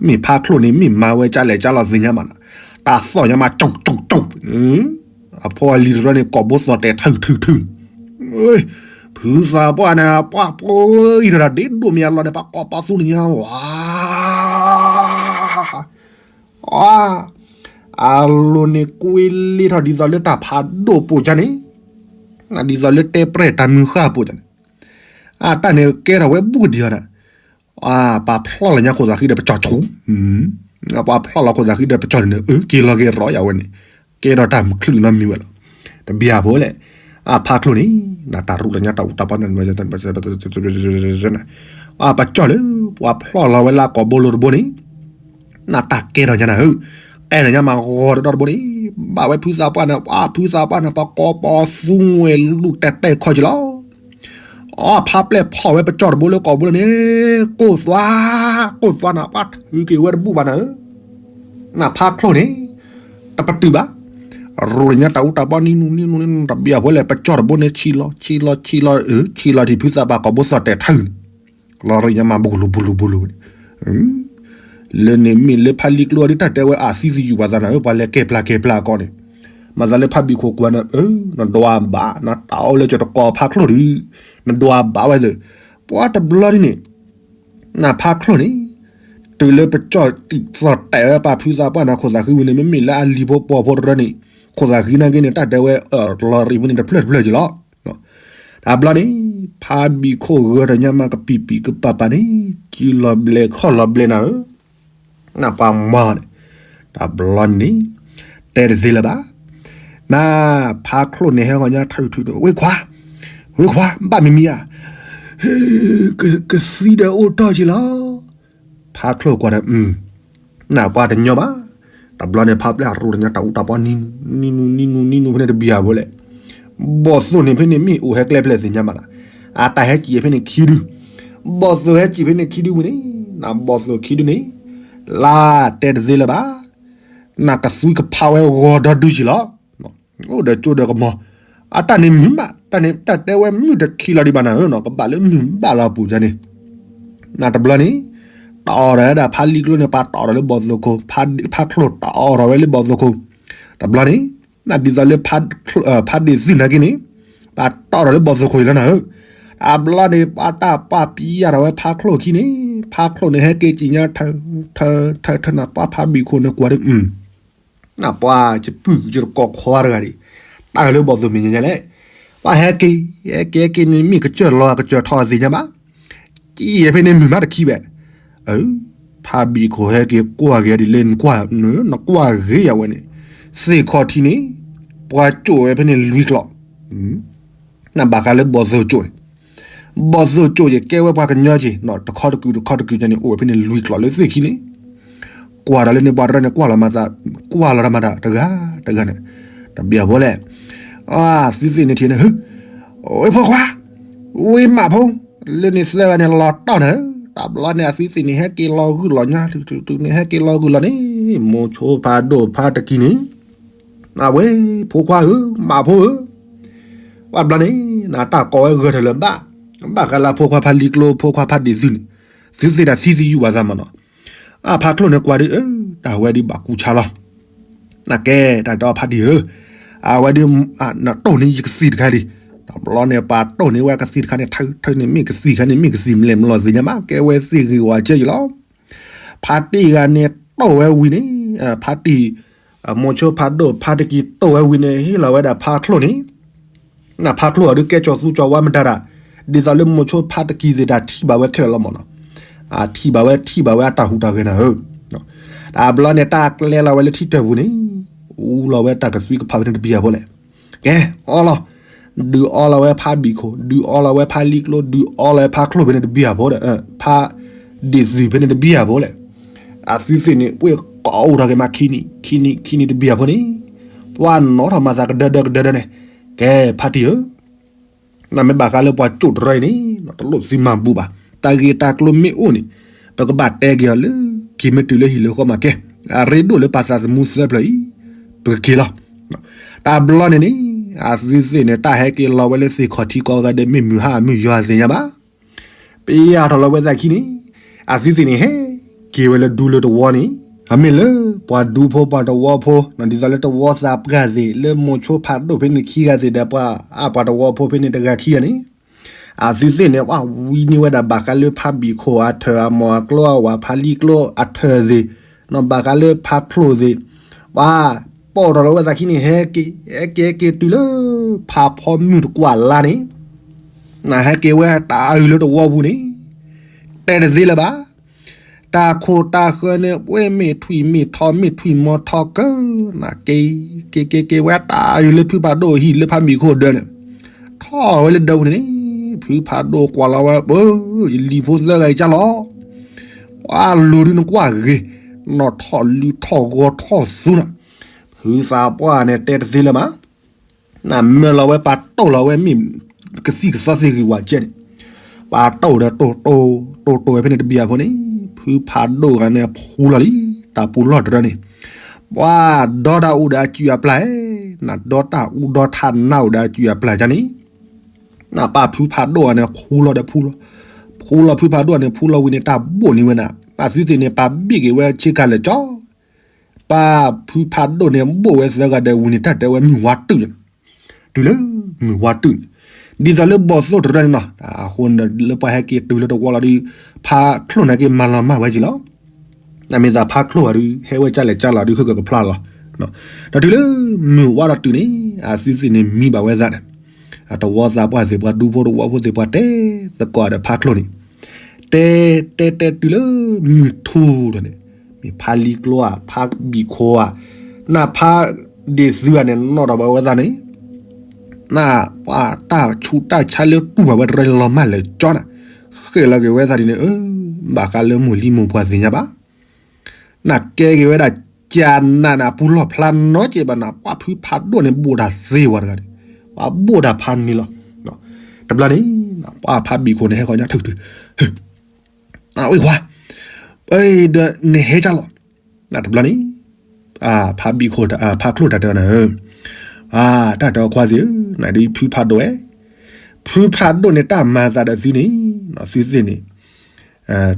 မ့ၢ်ဖါချိၣ်န့ၣ် မ့ၢ်မၤဝဲကၢ်လဲၣ်ကၢ်လီၤသ့ၣ်ညါမးနၤ, တၢ်သီၣ်ညါမး ကၠူၣ်ကၠူၣ်ကၠူၣ်, အဖိအလံၤတရၢန့ၣ် ကိာ်ဘိသီၣ်တဲာ်ထုးထုးထုး, ဖုသးပှၢ်န့ၣ် ပှၤပှဲၤအံၤဒီးဒ့ဒိၣ်မ့ၢ်အလီၢ်န့ၣ် ပှၤကိးပှၤသူန့ၣ်ညါဝဲ, အလိၤန့ၣ်ကွ့လ့ထီၣ်ဒ်သိးလၢတၢ်ဖးဒိၣ်ပိာ်ကါန့ၣ်, ဒ်သိးလၢတဲပြဲၢ်တၢ်မုၢ်ဃၢ်ပိာ်ကါန့ၣ်, အတၢ်န့ၣ်ကဲထီၣ်ဝဲဘူးကဒံးအီၤဒီး ပှၤဖျီၣ်လီၤညါခိၣ်သးဃံဒီးပကၠီၣ်ဆူၣ်, ပှၤဖျီၣ်လီၤခိၣ်သးဃံဒီးပကၠီၣ်န့ၣ် အက့ၤလီၤက့ၤရီယၤဝဲန့ၣ်, ကဲထီၣ်တၢ်မုၢ်ချုးနီတမံၤဝဲလီၤ, တဘံၣ်အဖိလဲၣ်, အဖါချိၣ်န့ၣ်, နတၢ်ရူၢ်လီၤညါတၢ်အူတၢ်ပီန့ၣ်, အပကၠီၣ်လၢ ပှၤဖျီၣ်လီၤဝဲလၢကိာ်ဘိလိၤတဘိန့ၣ်, နတၢ်ကဲထီၣ်ညါနၤဧၢ, ကဲထီၣ်ညါမးဂီၤတဒီတဘိန့ၣ်, ဘၣ်ဝဲဖုသးပှၢ်န့ၣ် ပှၤဖုသးပှၢ်န့ၣ် ပှၤကိးပှၤသူဝဲလူၤတဲာ်တဲာ်ခီက့ၤလီၤ အဖါပျဲၢ်ဖီၣ်ဝဲပကၠီၣ်တဘိလၢကိာ်ဘိလၢန့ၣ်, ကိၢ်သွါ, ကိၢ်သွါနၤ ပှၤထုးက့ၤဝဲတဘူၣ်ဘၣ်နၤဧၢ, နဖါချိၣ်န့ၣ်, တပတုာ်ဘၣ်, ရူၢ်လီၤညါတၢ်အူတၢ်ပီနံၤနူနံၤနူနံၤ တဘံၣ်အဖိလဲၣ် ပကၠီၣ်တဘိန့ၣ် ဆံးလီၤ, ဆံးလီၤ, ဆံးလီၤ, ဆံးလီၤထံၣ်ဖုသးပှၢ်ကိာ်ဘိသီၣ်တဲာ်ထုးန့ၣ်, လီၤရံၣ်ညါမး ဘူးလူၤဘူးလူၤဘူးလူၤန့ၣ် လၢန့ၣ်မ့ၢ်လၢဖါလံကျိဒ်တၢ်တဲဝဲအသံသယုၢ်ပှၤသးနၤဧၢ, ပှၤလဲၤကဲပျၢ်ကဲပျၢ်အကီၢ်န့ၣ်, မၤသးလၢဖါဘံၣ်ခိၣ်ကွၢ်န့ၣ်, နဒွးဘၣ်, နတၢ်အိၣ်လၢကၠီၣ်တကိးဖါချိၣ်ဒုး, နဒွးဘၣ်ဝဲသ့ၣ်, ပှၤတဘျီဒ်န့ၣ်, နဖါချိၣ်န့ၣ်, တုၤလၢပကၠီၣ်သီၣ်တဲာ်ဝဲပှၤဖုသးပှၢ်န့ၣ်ခိၣ်သးဃံဝံၤန့ၣ် မ့မ့ၢ်လၢအလံၤဖိပှီၤဖိတရၢန့ၣ်, ခိၣ်သးဃံနာ်က့န့ၣ် တၢ်တဲဝဲ, လီၤရံၣ်ဝဲန့ၣ်တဖျၢၣ်တဖျၢၣ်က့ၤလီၤ တဘျီန့ၣ်, ဖါဘံၣ်ခိၣ်ဂၢၢ်တညါမးကပံာ်ပံာ်ကပၤပၤန့ၣ်, စုလီၤဘျဲးခီၣ်လီၤဘျဲးနၤဧၢ, နပှၤမၤန့ၣ်, တဘျီန့ၣ်, တဲတသ့လၢၤဘၣ်, န, ဖါချိၣ်န့ၣ်ဟဲဂီၤညါထုးထုး, ဝ့ၢ်ခွါ, ဝ့ၢ်ခွါ, ဘၣ်မံၤမံၤဧါ, ကသံဒီးအိၣ်တီၢ်က့ၤလီၤ ဖါချိၣ်ကွၢ်ဒီး, နပှၤတညီဘၣ်, တဘျီန့ၣ် ဖါပျဲၢ်အရူၢ်တညါတၢ်အူတၢ်ပီနံၤနူနံၤနူနံၤနူနံၤနူဖဲန့ၣ်တဘံၣ်အဖိလဲၣ်, ဘီၣ်သိၣ်န့ၣ်ဖဲန့ၣ်မ့ၢ်အိၣ်ဟဲကျဲဖျဲၣ်သ့ၣ်ညါမးနၤ, အတၢ်ဟဲစံၣ်ဖဲန့ၣ်ခံဒု, ဘီၣ်သိၣ်ဟဲစံၣ်ဖဲန့ၣ်ခံဒုဝံၤန့ၣ်, နဘီၣ်သိၣ်ခံဒုန့ၣ်, လါတဲတသ့လၢၤဘၣ်, နကသွံကဖးဝဲဂီၤဒီဒုက့ၤလီၤ အိၣ်ဒီးကၠိဒီးကမီၤ, အတၢ်န့ၣ်မုာ်ဘၣ်, တၢ်န့ၣ်တၢ်တဲဝဲမုာ်တခံလီၤဒံးဘၣ်နၤဧၢနီၤ, ကဘၣ်လၢမုာ်ဘၣ်လီၤအပူၤန့ၣ်, နတဘျီန့ၣ်, တၢ်အီၣ်ဒီးဝဲဒၣ်ဖါလံကျိန့ၣ် ပှၤတၢ်အီၣ်ဒီးလၢဘီၣ်သိၣ်ခိၣ်, ဖါချိၣ်တၢ်အီၣ်ဒီးဝဲလၢဘီၣ်သိၣ်ခိၣ်, တဘျီန့ၣ်, နဒ်သိးလၢ, ဖါဒ့ၣ်သုနာ်က့န့ၣ်, ပှၤတၢ်အီၣ်ဒီးလၢဘီၣ်သိၣ်ခိၣ်အံၤလီၤနၤဧၢ, တဘျီန့ၣ် ပှၤတၢ်ပာ်ပံယၢ်ဒီးဝဲဖါချိၣ်ခံန့ၣ်, ဖါချိၣ်န့ၣ်ဟဲက့ၤကံၣ်ညါထၢ, ထၢ, ထၢ, ထၢနၤပှၤဖါဘံၣ်ခိၣ်န့ၣ်ကွၢ်ဒီး နပှၤယပုၢ်ယတကိးခွါတဂၤဒံး, တၢ်လၢဘီၣ်သိၣ်မဲာ်ညါညါလဲၣ်, ပှၤဟဲက့ၤ ဟဲက့ၤဟဲက့ၤန့ၣ် မ့ၢ်ကစၢၢ်လီၤကစၢၢ်ထီၣ်သ့ၣ်ညါဘၣ်, ကံၣ်ဖဲန့ၣ်မုာ်မးတခံဘၣ်. အၢ ဖးဘံၣ်ခိၣ်ဟဲက့ၤကွၢ်က့ၤဒ်လဲၣ် နကွၢ် နကွၢ်ဂ့ၤယၤဝဲန့ၣ်, သ့ၣ်ခီၣ်ထံးန့ၣ် ပှၤကၠိၣ်ဝဲဖဲန့ၣ်လွံၢ်ကျီၣ် နဘၣ်ဃးလၢဘီၣ်သိၣ်ကၠိၣ်န့ၣ်, ဘီၣ်သိၣ်ကၠိၣ်ယကဲဝဲပှၤကညီက့ၤ တခီတကုာ်တခီတကုာ်န့ၣ် အိၣ်ဝဲဖဲန့ၣ်လွံၢ်ကျီၣ်လၢသ့ၣ်ခံန့ၣ်, ကွၢ်ဒီးလၢန့ၣ်ပှၤတရၢန့ၣ် ကွၢ်လီၤမၤသး ကွၢ်လီၤတၢ်မၤတၢ်တဂၤတဂၤန့ၣ်, တဘျီဖိလဲၣ်, အသုသ့ၣ်န့ၣ်ထံၣ်န့ၣ် ဝဲဖိခွါ ဝဲမးဖိ, လၢန့ၣ်သၢဂၤန့ၣ်လီၤတီၢ်န့ၣ်, တဘျီန့ၣ်အသုသ့ၣ်န့ၣ် ဟဲက့ၤလီၤဂုာ်လီၤညါ တုၤတုၤန့ၣ် ဟဲက့ၤလီၤဂုာ်လီၤန့ၣ်, မိၤဆိဖးဒိၣ်ဖးတကံၤန့ၣ် အဝဲ ဖိခွါဧၢ မးဖိဧၢ, ပှၤဘျီန့ၣ် နတၢ်ကိးဝဲဂၢၢ်ထၢၣ်လၢၤဘၣ်, ဘၣ်ဃးလၢဖိခွါဖးလံကျိ ဖိခွါဖးဒ့ၣ်သုန့ၣ်, သုသ့ၣ်တၢ်သံသယုၢ်ဘၣ်သးမးနီၤ, အဖးချိၣ်န့ၣ်ကွၢ်ဒ်အၢ တၢ်ဝဲဒ်ဘၣ်ကူဆါလီၤ နကဲတၢ်တဲဖးဒ့ၣ်ဧၢ, အဝဲဒ် နတိၢ်န့ၢ်ယကသံၣ်တခါလံ, တဘျီန့ၣ် ပှၤတိၢ်န့ၢ်ဝဲကသံၣ်တခါန့ၣ် ထၢထၢန့ၣ် မ့ၢ်ကသံၣ်ခါန့ၣ် မ့ၢ်ကသံၣ်မလဲၣ်မလီၤသ့ၣ်ညါဘၣ် ကဲဝဲသ့ၣ်ဂ့ၤဝဲကဲယံၤလီၤ. ဖါတံၢ်ဂၤန့ၣ်တိၢ်ဝဲဝံၤန့ၣ်, ဖါတံၢ်, မိၤဆိဖးဒိၣ်ဖးတကံၤတိၢ်ဝဲဝံၤန့ၣ် ဟ့ၣ်လီၤဝဲဒၣ်ဖါချိၣ်န့ၣ် နဖါချိၣ်အီၤဒုးကဲကၠီၤသူကၠီၤဝါမတၤတၢ်, ဒ်သိးလၢမိၤဆိဖးတကံၤသ့ၣ်တၢ်ထံၣ်ဘၣ်ဝဲခဲလၢာ်လီၤမးနီၤ, အထံၣ်ဘၣ်ဝဲထံၣ်ဘၣ်ဝဲအတၢ်ဟူးတၢ်ဂဲၤနၤဧၢ, တဘျီန့ၣ် တၢ်ကျဲလီၤဝဲလၢထံတၢၢ်ပူၤန့ၣ်, အူလီၤဝဲတၢ်ကသွံကဖးဖဲန့ၣ်တဘံၣ်အဖိလဲၣ်, ကဲ, အီလီၤ, ဒုးအီလီၤဝဲဖးဘံၣ်ခိၣ် ဒုးအီလီၤဝဲဖးလံကျိ ဒုးအီလီၤဝဲဖးချိၣ်ဖဲန့ၣ်တဘံၣ်အဖိဒီး, ဖးဒ့ၣ်သုၣ်ဖဲန့ၣ်တဘံၣ်အဖိလဲၣ်, အသုသ့ၣ်န့ၣ် ဝ့ၢ်ကိးအိၣ်ထီၣ်က့ၤမးခံနံၣ် ခံနံၣ် ခံနံၣ်တဘံၣ်အဖိန့ၣ်, ပှၤနီၣ်ထီၣ်မၤသးကဒၢဒၢကဒၢဒၢန့ၣ်, ကဲဖါတံၢ်ဧၢ နမ့ၢ်ဘၣ်ဃးလၢပှၤကၠိၣ်တရၢအံၤန့ၣ် တလိၣ်သံမၤဘူၣ်ဘၣ်, တၢ်ဂ့ၢ်တၢ်ကျိၤမ့ၢ်အိၣ်န့ၣ်, ပကဘၣ်တဲက့ၤအီၤလၢခံမ့ၢ်တုၤလၢဟံၣ်လၢဃီမးကဲ, အရ့ဒိၣ်လၢပှၤသးသမူသၢဖျၢၣ်အံၤ, ပကက့ၤလီၤ. တဘျီန့ၣ်န့ၣ်, အသုသ့ၣ်န့ၣ် တၢ်ဟဲက့ၤလီၤဝဲလၢသ့ၣ်ခီၣ်ထံးကိးဂၤဒဲး မ့ၢ်မုၢ်ဟါမုၢ်ယွၤသ့ၣ်ညါဘၣ် ပယၢ်ထီၣ်လီၤဝဲသးခံန့ၣ်, အသုသ့ၣ်န့ၣ်ဟဲက့ၤဝဲလၢဒူလၢတဝီန့ၣ်, အမ့ၢ်လၢပှၤဒူဖိပှၤတဝီဖိ, ဒ်သိးလၢတဝီသးပှၢ်သ့ၣ် လၢမိၤဆိဖးဒိၣ်ဖဲန့ၣ်ခံဂၤသ့ၣ်ဒီးပှၤအါပှၤတဝီဖိဖဲန့ၣ်တဂၤခံဂၤန့ၣ်, အသုသ့ၣ်န့ၣ် ပှၤဝံန့ၢ်ဝဲဒၣ်ဘၣ်ဃးလၢဖးဘံၣ်ခိၣ်အထၢၣ်အမိၢ်အကျိအဝၤ ဖးလံကျိအထၢၣ်သ့ၣ်, ဘၣ်ဃးလၢဖးချိၣ်သ့ၣ်, ပှၤပိာ်ထီၣ်လီၤဝဲသးခံန့ၣ် ဟဲက့ၤ ဟဲက့ၤဟဲက့ၤတုၤလၢ ဖးဖီမုၢ်တကွၢ်လါန့ၣ် နဟဲက့ၤဝဲတၢ်အုၣ်လၢတဝီပူၤန့ၣ်, တဲတသ့လၢၤဘၣ်. တၢ်ခိၣ်တၢ်ဃၢၤန့ၣ် ပှဲၤမ့ၢ်ထွံၣ်မ့ၢ်ထီ မ့ၢ်ထွံၣ်မီၤထီကၢ, နက့ၤ က့ၤက့ၤက့ၤဝဲတၢ်အုၣ်လၢဖုဖးဒိၣ်အဟံၣ်လၢဖးဘံၣ်ခိၣ်ဒၢးန့ၣ်, ထီၣ်ဝဲလၢဒၢးပူၤန့ၣ်, ဖုဖးဒိၣ်ကွၢ်လီၤဝဲ ပၢ်, ယလံၤဖိသၢဂၤအံၤကၢ်လီၤ. ပှၤလူၤဒုးနကွၢ်ဂ့ၤ, နီၣ်ထီၣ်လုၢ်ထီၣ်ဂီၤထီၣ်သူနၤ, ဖုသးပှၢ်န့ၣ်တဲတသ့လၢၤဘၣ်. နမၢလီၤဝဲပှၤတိၢ်လီၤဝဲမ့ၢ်ကသံၣ်ကသီသ့ၣ်ဂ့ၤဝဲကဲန့ၣ်, ပှၤတိၢ်ဒီးတိၢ်တိၢ်တိၢ်တိၢ်ဝဲဖဲန့ၣ်တဘံၣ်အဖိန့ၣ်, ဖုဖးဒိၣ်ဂၤန့ၣ်ဖှူလီၤလံ, တၢ်ပူၤလီၢ်တရၢန့ၣ်, ပှၤဒီတၢ်အူဒီးအစုၣ်အပျၢ်, နဒီတၢ်အူဒီထးနါအိၣ်ဒီးအစုၣ်အပျၢ်ကန့ၣ်, နပၢ်ဖုဖးဒိၣ်ဂၤန့ၣ်ဖှူလီၤဒီးဖှူလီၤ, ဖှူလီၤဖုဖးဒိၣ်ဂၤန့ၣ်ဖှူလီၤဝံၤန့ၣ် တၢ်ဘိၣ်န့ၢ်ဝဲနၤ, အသုသ့ၣ်န့ၣ် ပာ်ဘ့ၣ်က့ၤဝဲဆ့ကၤလၢာ်ကၠီ ပၢ်ဖုဖးဒိၣ်န့ၣ် ဘိၣ်ဝဲသၢဂၤဒီးဝံၤန့ၣ် တၢ်တဲဝဲမုၢ်ဝါတုာ်န့ၣ်, တုၤလၢမုၢ်ဝါတုာ်န့ၣ်, ဒ်သိးလၢဘီၣ်သိၣ်တရၢန့ၣ်နီၤ, အဃိန့ၣ်လၢပှၤဟဲက့ၤတုၤလၢတဝီလီၤဒီး ဖးချိၣ်န့ၣ်က့ၤမၤလီၤမၢ်ဝဲက့ၤလီၤ. နမ့ၢ်သးဖးချိၣ်ဂၤဒုး ဟဲဝဲကၢ်လဲၣ်ကၢ်လီၤဒုး ဃုကကဖျါလီၤ. ဒီးတုၤလၢမုၢ်ဝါဒီးတုၤန့ၣ် အသုသ့ၣ်န့ၣ်မံဘၣ်ဝဲသးန့ၣ်, အတဝီသးပှၢ်သ့ၣ် ပှၤဒူဖိတဝီဖိသ့ၣ် ပှၤတဲသကိးဒီးဖးချိၣ်န့ၣ်, တဲ တဲတဲတုၤလၢမုၢ်ထူဒီးန့ၣ်, မ့ၢ်ဖးလံကျိဧါ ဖးဘံၣ်ခိၣ်ဧါ, နဖးဒ့ၣ်သုဧါန့ၣ် နီၣ်ဒီးဘၣ်ဝဲသးန့ၣ်, နပှၤတၢ်ဆူးတၢ်ဆါလၢတူၢ်ဘၣ်ဝဲတရၢလီၤမၢ်လၢာ်ကၠီနၤ, ဃဲၣ်လီၤက့ၤဝဲသးဒ်န့ၣ်, ဘၣ်ဃးလၢမိၢ်လံမိၢ်ပှၢ်သ့ၣ်ညါဘၣ်. နကဲက့ၤဝဲဒၣ်ကၢနးနးပူၤလီၢ်ဖျါနီတစဲးဘၣ်နၤ, ပှၤဖုဖးဒိၣ်န့ၣ် ဘိၣ်တၢ်သ့ဝဲတဂၤန့ၣ်, ပှၤဘိၣ်တၢ်ဖးန့ၣ်လီၤ. တဘျီန့ၣ် ပှၤဖးဘံၣ်ခိၣ်န့ၣ် ဟဲဃီညါထုးထုး, ဝ့ၢ်ခွါ, ဒီးနဟဲကၢ်လီၤ. တဘျီန့ၣ် ဖးဘံၣ်ခိၣ် ဖးချိၣ်တၢ်တဲနၤဧၢ, တၢ်တဲအီၤခွါသ့ၣ်ဧၢ, နဒ်ဖုဖးဒိၣ်ဝဲ, ဖုဖးဒိၣ်န့ၣ် တၢ်မၤသးဒီးသုန့ၣ်, သုသ့ၣ်န့ၣ်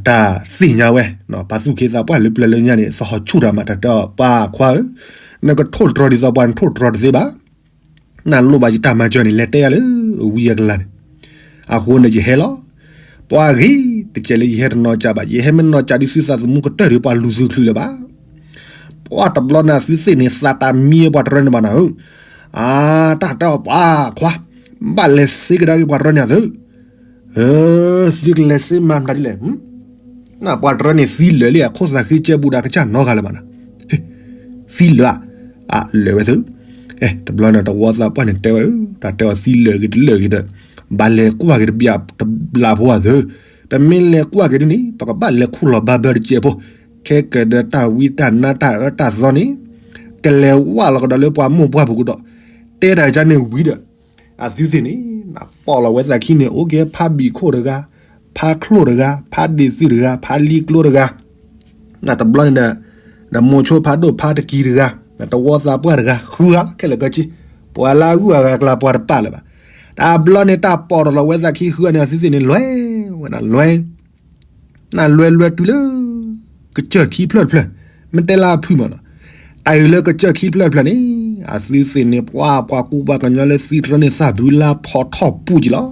တၢ်သ့ၣ်ညါဝဲ, ပှၤသူၣ်က့သးပှၢ်လၢပျၢၤလၢညါန့ၣ် သဟီၣ်ဆူၣ်တၢ်မး တၢ်တဲအီၤပှၤခွါဧၢ, နကထိၣ်တြီၤဒ်သိးပှၤနထိၣ်တြီၤတသ့ဘၣ်. နလိၣ်ဘၣ်ယတၢ်မၤစၢၤန့ၣ် လဲၤတဲယၤလၢဝံအကလၤန့ၣ်, အဃိန့ၣ်ယဟဲလီၤ. ပှၤဂ့ၤတကဲးလၢယဟဲတနီၢ်ကၠးဘၣ်, ယဟဲမ့ၢ်နီၢ်ကၠးဒ်သုသးသမူကတၢၢ်ဒီး ပှၤလူၤသုချုးလၢၤဘၣ်. ပှၤတဘျီန့ၣ် သုသ့ၣ်န့ၣ် သးတၢ်မံပှၤတရၢန့ၣ်ဘၣ်နၤဧၢ, အါ တၢ်တဲအီၤပှၤခွါ, ဘၣ်လဲၤစ့ကဒါက့ၤပှၤတရၢန့ၣ်အသု, သုကလဲၤစ့မၤမတၤဒ်လဲၣ်, ပှၤတရၢန့ၣ်သံလၢာ်လံ အခိၣ်သးဃ့ကဲဘူးဒီးကစၢ်နီတဂၤလၢၤဘၣ်နီၤ, သံလၢာ်ဧါ, လၢာ်ဝဲသု, တဘျီန့ၣ်တဝီသးပှၢ်န့ၣ်တဲဝဲ, တၢ်တဲအီၤသံလၢာ်ဂ့ၤတလၢာ်ဂ့ၤဒီး, ဘၣ်လဲၤကွၢ်က့ၤတဘျးတဘျးဖိအသု, ပမ့ၢ်လဲၤကွၢ်က့ၤဒ်န့ၣ် ပကဘၣ်လဲၤခူၣ်လီၤဘၣ်ဘၢတစဲးဖိ, ခဲကဒီးတၢ်ဝံတၢ်နါတၢ်အၢတၢ်သီန့ၣ်, ကလဲၤဝဲလီၤကဒီးလၢပှၤမိၢ်ပှၢ်ပူၤကဒီး, တဲတၢ်ကန့ၣ်ဝံၤဒီး, အသုသ့ၣ်န့ၣ်, ပိာ်လီၤဝဲသးခံန့ၣ် အိၣ်က့ၤဖါဘံၣ်ခိၣ်တဂၤ, ဖါချိၣ်တဂၤ, ဖါဒ့ၣ်သုၣ်တဂၤ, ဖါလံကျိတဂၤ, တဘျီန့ၣ်ဒီး, ဒီးမိၤဆိဖးဒိၣ်ဖါတကံၤတဂၤ, တဝီသးပှၢ်တဂၤ ဃုဂၤလီၤခဲလၢာ်ခဲဆ့, ပှၤလၢအဂုၤအဂၤကျါပှၤတပာ်လၢၤဘၣ်, တဘျီန့ၣ်တၢ်ပိာ်ထီၣ်လီၤဝဲသးခံဃုဂၤန့ၣ် အသုသ့ၣ်န့ၣ် လွဲဝဲနၤလွဲ နလွဲလွဲတုၤလၢ ကစၢၢ်ခံဖျၢၣ်တဖျၢၣ်, မ့ၢ်တဲလၢအဖုၣ်မးနီၤ, တၢ်အံၤလၢကစၢၢ်ခံဖျၢၣ်တဖျၢၣ်န့ၣ်, အသုသ့ၣ်န့ၣ် ပှၤပှၤကူပှၤကညီလၢသံတရၢန့ၣ် သၣ်ဘုလါဖီထီၣ်ပူၤကံလီၤ.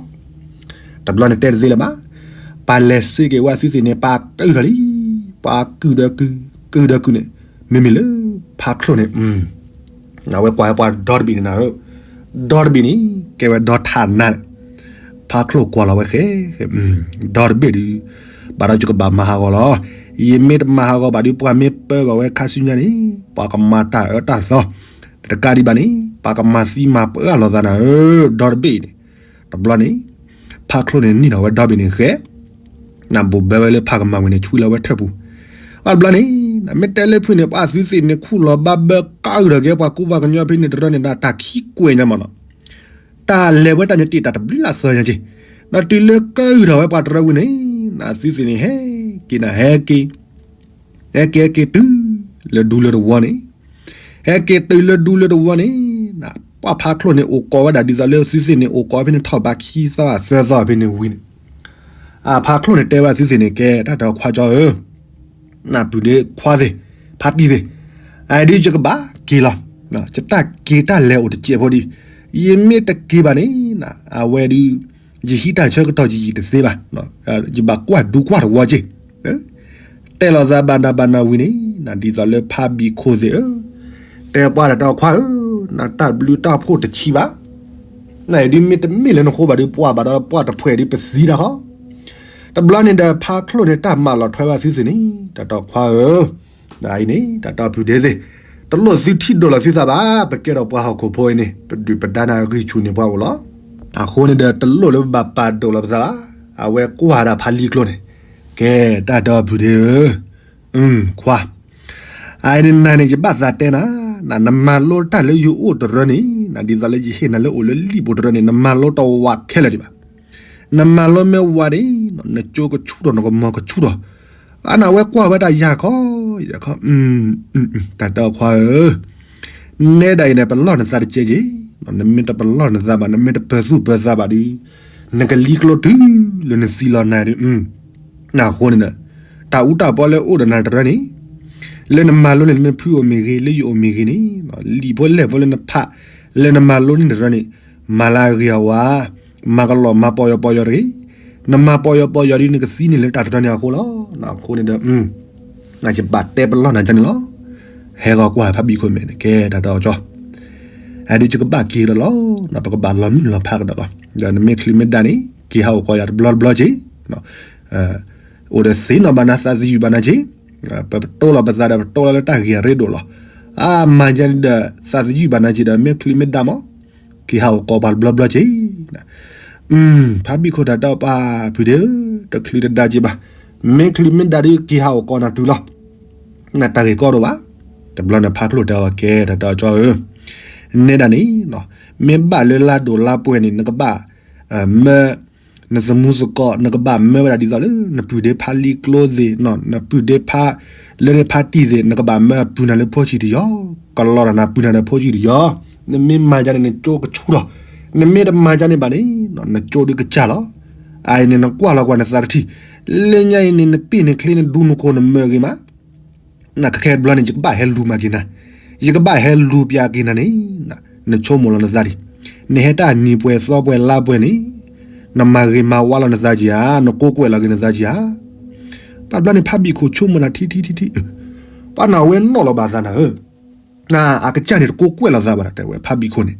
တဘျီန့ၣ်တဲတသ့လၢၤဘၣ်, ပှၤလဲၤစ့က့ၤဝဲအသုသ့ၣ်န့ၣ် ပှၤကုၢ်ထီၣ်လံ, ပှၤကုၢ်ဒီးကုၢ်, ကုၢ်ဒီးကုၢ်န့ၣ်, မ့မ့ၢ်လၢ ဖါချိၣ်န့ၣ် အဝဲကွၢ်ဝဲပှၤဒီတဘ့ၣ်န့ၣ်နၤဧၢ, ဒီတဘ့ၣ်န့ၣ် ကဲဝဲဒီထးနါန့ၣ်, ဖါချိၣ်ကွၢ်လီၤဝဲဃဲ, ဒီတဘ့ၣ်ဒုး, ဘၣ်ဒီးယကဘၣ်မၤဟးဂီၤလီၤ. ယမ့ၢ်တမၤဟးဂီၤဘၣ်ဒုး ပှၤမ့ၢ်ပၢဘၣ်ဝဲခါဆူညါန့ၣ်, ပှၤကမၤတၢ်အၢတၢ်သီ, တကးဒံးဘၣ်န့ၣ်, ပှၤကမၤသံမၤပှၢ်လီၤသးနၤဧၢ, ဒီတဘ့ၣ်န့ၣ်, တဘျီန့ၣ်, ဖါချိၣ်န့ၣ်နံၣ်ထီၣ်ဝဲဒီဘ့ၣ်န့ၣ်ဃဲ နဘိးဘၢဝဲလၢဖးကမၤဝံၤန့ၣ် ဆှံလီၤဝဲထၢၣ်ပူၤ, အဘျီန့ၣ်, နမ့ၢ်တဲလၢဖုၣ်န့ၣ် ပှၤသုသ့ၣ်န့ၣ် ခူၣ်လီၤဘၣ်ဘၢကးဂုာ်ထီၣ်က့ၤပှၤကူပှၤကညီဖဲန့ၣ်တရၢန့ၣ်ဒီး တၢ်ခံကွဲးညါမးနီၤ, တၢ်လဲၤဝဲတၢ်ညါတ့ၢ်တၢ်တဘျုးလၢ်သၢညါက့, ဒီးတုၤလၢကးဂုာ်ထီၣ်ဝဲပှၤတရၢဝံၤန့ၣ်, နသုသ့ၣ်န့ၣ် ဟဲက့ၤနၤဟဲက့ၤ ဟဲက့ၤဟဲက့ၤတုၤလၢဒူလၢတဝီန့ၣ်, ဟဲက့ၤတုၤလၢဒူလၢတဝီန့ၣ်, ပှၤဖါချိၣ်န့ၣ် အိၣ်ကိးဝဲဒၣ်ဒ်သိးလၢသုသ့ၣ်န့ၣ် အိၣ်ကိးဖဲန့ၣ်ထီၣ်ဘးခံသီသၢသီဖဲန့ၣ်ဝံၤန့ၣ်, အဖါချိၣ်န့ၣ်တဲဝဲသုသ့ၣ်န့ၣ် ကဲတၢ်ဒီးခွါကၠီဧၢ, နပုၢ်ဒ့ခွါသ့ၣ်, ဖါတံၢ်သ့ၣ်, အဒုးယကဘၣ်က့ၤလီၤ, ယတၢ်က့ၤတၢ်လဲၤအိၣ်တစဲးဖိဒံး, ယမ့ၢ်တက့ၤဘၣ်န့ၣ်, အဝဲဒုး ယဟံးတၢ်ဆၢကတီၢ်ယံာ်ယံာ်တသ့ဘၣ်, ယဘၣ်ကွၢ်ဒူကွၢ်တဝီက့ၤ, တဲလီၤသးဘၣ်နၤဘၣ်နၤဝံၤန့ၣ်, ဒ်သိးလၢဖါဘံၣ်ခိၣ်သ့ၣ်ဧၢ, တဲပှၤတၢ်ဒီးခွါဧၢ, နတၢ်ဘျုးတၢ်ဖှိၣ်တဆံးဘၣ်, နအံၤဒုးမ့ၢ်တမ့ၢ်လၢနဃိဘၣ်ဒုးပှၢ်ဘၣ်ဒီးပှၢ်တဖှဲးဒုးပသံတၢ်ဃီ, တဘျီန့ၣ်ဒီးဖါချိၣ်န့ၣ်တၢ်မၤလီၤထွဲဘၣ်သုသ့ၣ်န့ၣ်, တၢ်ဒီးခွါဧၢ ဒ်အံၤန့ၣ် တၢ်ဒီပုၢ်ဒ့သ့ၣ်, တလိၣ်သုထံၣ်ဒိၣ်လီၤသုသးဘၣ်, ပကဲထီၣ်ပှၤဟီၣ်ခိၣ်ဖိအံၤန့ၣ် ပဒုၣ်ပဒါနၤဂံၢ်ဆူၣ်န့ၢ်ပှၤအိၣ်လီၤ. အဃိန့ၣ်ဒီးတလိၣ်လၢပဘၣ်ပာ်ဒိၣ်လီၤပသးဘၣ်, အဝဲကွၢ်ဒၣ်ဖါလံကျိန့ၣ်, ကဲတၢ်ဒီပုၢ်ဒ့ဧၢ, ခွါ အအံၤန့ၣ်နၤန့ၣ် ယဘၣ်သးတဲနၤ, နမၤလိတၢ်လၢယအိၣ်တရၢန့ၣ်, ဒ်သိးလၢယဟ့ၣ်နၤလၢအိၣ်လၢလံာ်ပူၤတရၢန့ၣ် နမၤလိတဝးခဲလၢာ်ဒံးဘၣ်. နမၤလိမ့ၢ်ဝးန့ၣ်, နကၠိကဆူၣ်ထီၣ် နကမီၤကဆူၣ်ထီၣ်, အနဝဲကွၢ်ဝဲဒၣ်ယၤခီ, ယၤခီ, တၢ်တဲအီၤခွါဧၢ, နဲဒၣ်အံၤန့ၣ် ပလီၢ်နသးတကဲက့ၤ, နမ့ၢ်တပလီၢ်နသးဘၣ် နမ့ၢ်တပၢၤသူၣ်ပၢၤသးဘၣ်ဒီး, နကလံကျိတုၤလၢနသံလီၤနၤဒုး အဃိန့ၣ်ဒီး, တၢ်အူတၢ်ပီလၢအိၣ်ဒီးနၤတရၢန့ၣ်, လၢနမၤလိန့ၣ် လၢနဖုအိၣ်မ့ၢ်ဂ့ၤ လၢယအိၣ်မ့ၢ်ဂ့ၤန့ၣ်, လံာ်ဖိလဲၢ်ဖိလၢနဖး, လၢနမၤလိန့ၣ်တရၢန့ၣ်, မၤလၢအဂ့ၤအဝါ, မၤကလီၢ်မၤပီၢ်ယီၤပီၢ်ယီၤတဂ့ၤ, နမၤပီၢ်ယီၤပီၢ်ယီၤဒီးနကသံန့ၢ်လၢတၢ်တရၢန့ၣ်အဃိလီၤ. အဃိန့ၣ်ဒီး, ယဘၣ်တဲပလီၢ်နၤကန့ၣ်လီၤ. ဟဲဂီၤကွၢ်ဖါဘံၣ်ခိၣ်မဲာ်န့ၣ် ကဲတၢ်ဒီးကၠီ အဒုးယကဘၣ်က့ၤကဒီးလီၤ, ပကဘၣ်လီၤမုၢ်လီၤဖးကဒီးလီၤ. ဒီးနမ့ၢ်ချုးမ့ၢ်ဒါန့ၣ် က့ၤဟးအိၣ်ကီးယၤတဘျီတဘျီက့ၤ, အိၣ်ဒီးသ့ၣ်နီၣ်ဘၣ်နၤ သးသယုၢ်ဘၣ်နၤက့ၤ, ပတိလီၤပသးဒီးပတိလီၤလၢတၢ်ဂ့ၢ်အရ့ဒိၣ်လီၤ. အါမၤယၤဒီး သးသယုၢ်ဘၣ်နၤက့ၤဒီး မ့ၢ်ချုးမ့ၢ်ဒါမး က့ၤဟးအိၣ်ကီးပှၤတဘျီဘျီက့ၤ ဖါဘံၣ်ခိၣ်တၢ်တဲအီၤ ပၢ်ဖုဒ့ဧၢ, တချုးတဒါက့ၤဘၣ်, မ့ၢ်ချုးမ့ၢ်ဒါဒီး က့ၤဟးအိၣ်ကီးနၤတုၤလီၤ. နတၢ်ဂ့ၢ်ကီဒိၣ်ဘၣ်. တဘျီန့ၣ်ဖါချိၣ်တဲအီၤ ကဲတၢ်တဲအီၤကၠီဧၢ, နဲဒၣ်န့ၣ်, မ့ၢ်ဘၣ်လၢလါဒိၣ်လါပှဲၤန့ၣ် နကဘၣ်မၢ နသမူသကိး နကဘၣ်မၢဝဲဒၣ်ဒ်သိးလၢ နပုၢ်ဒ့ဖါလံကျိသ့ၣ်, နပုၢ်ဒ့ဖါ လၢန့ၣ်ဖါတံၢ်သ့ၣ် နကဘၣ်မၢအပုၢ်နၤလၢဖိဆံးတယီၤ, ကလီၤတၢ်နၤပုၢ်နၤလၢဖိဆံးတယီၤ, နမ့ၢ်မၤယၤန့ၣ် နကၠိကဆူၣ်ထီၣ်, နမ့ၢ်တမၤယၤန့ၣ်ဘၣ်န့ၣ် နကၠိဒုးကစၢ်လီၤ. အအံၤန့ၣ် နကွၢ်လီၤကွၢ်နသးတထံၣ်, လၢညါအံၤန့ၣ် နပ့ၢ်နချ့နဒူနခိၣ်နမၢဂ့ၤမး နခဲခဲတဘျီန့ၣ် ယကဘၣ်ဟဲလူၤမၤက့ၤနၤ, ယကဘၣ်ဟဲလူၤပျးက့ၤနၤန့ၣ်, နဆိကမိၣ်လီၤနသးဒံး, နဟဲတၢ်နံၤပှဲၤသီပှဲၤလါပှဲၤန့ၣ်, နမၤဂ့ၤမၤဝါလီၤနသးက့ၤဧါ, နကိးကွဲးလီၤက့ၤနသးက့ၤဧါ. ဘၣ်တဘျီန့ၣ် ဖါဘံၣ်ခိၣ်ဆိကမိၣ်နၤထံထံထံထံ, ပှၤနၤဝဲနီၣ်လီၤဘၣ်သးနၤဧၢ, နအကစၢ်န့ၣ်တကိးကွဲးလီၤသးဘၣ်ဒီး တဲဝဲဖါဘံၣ်ခိၣ်န့ၣ်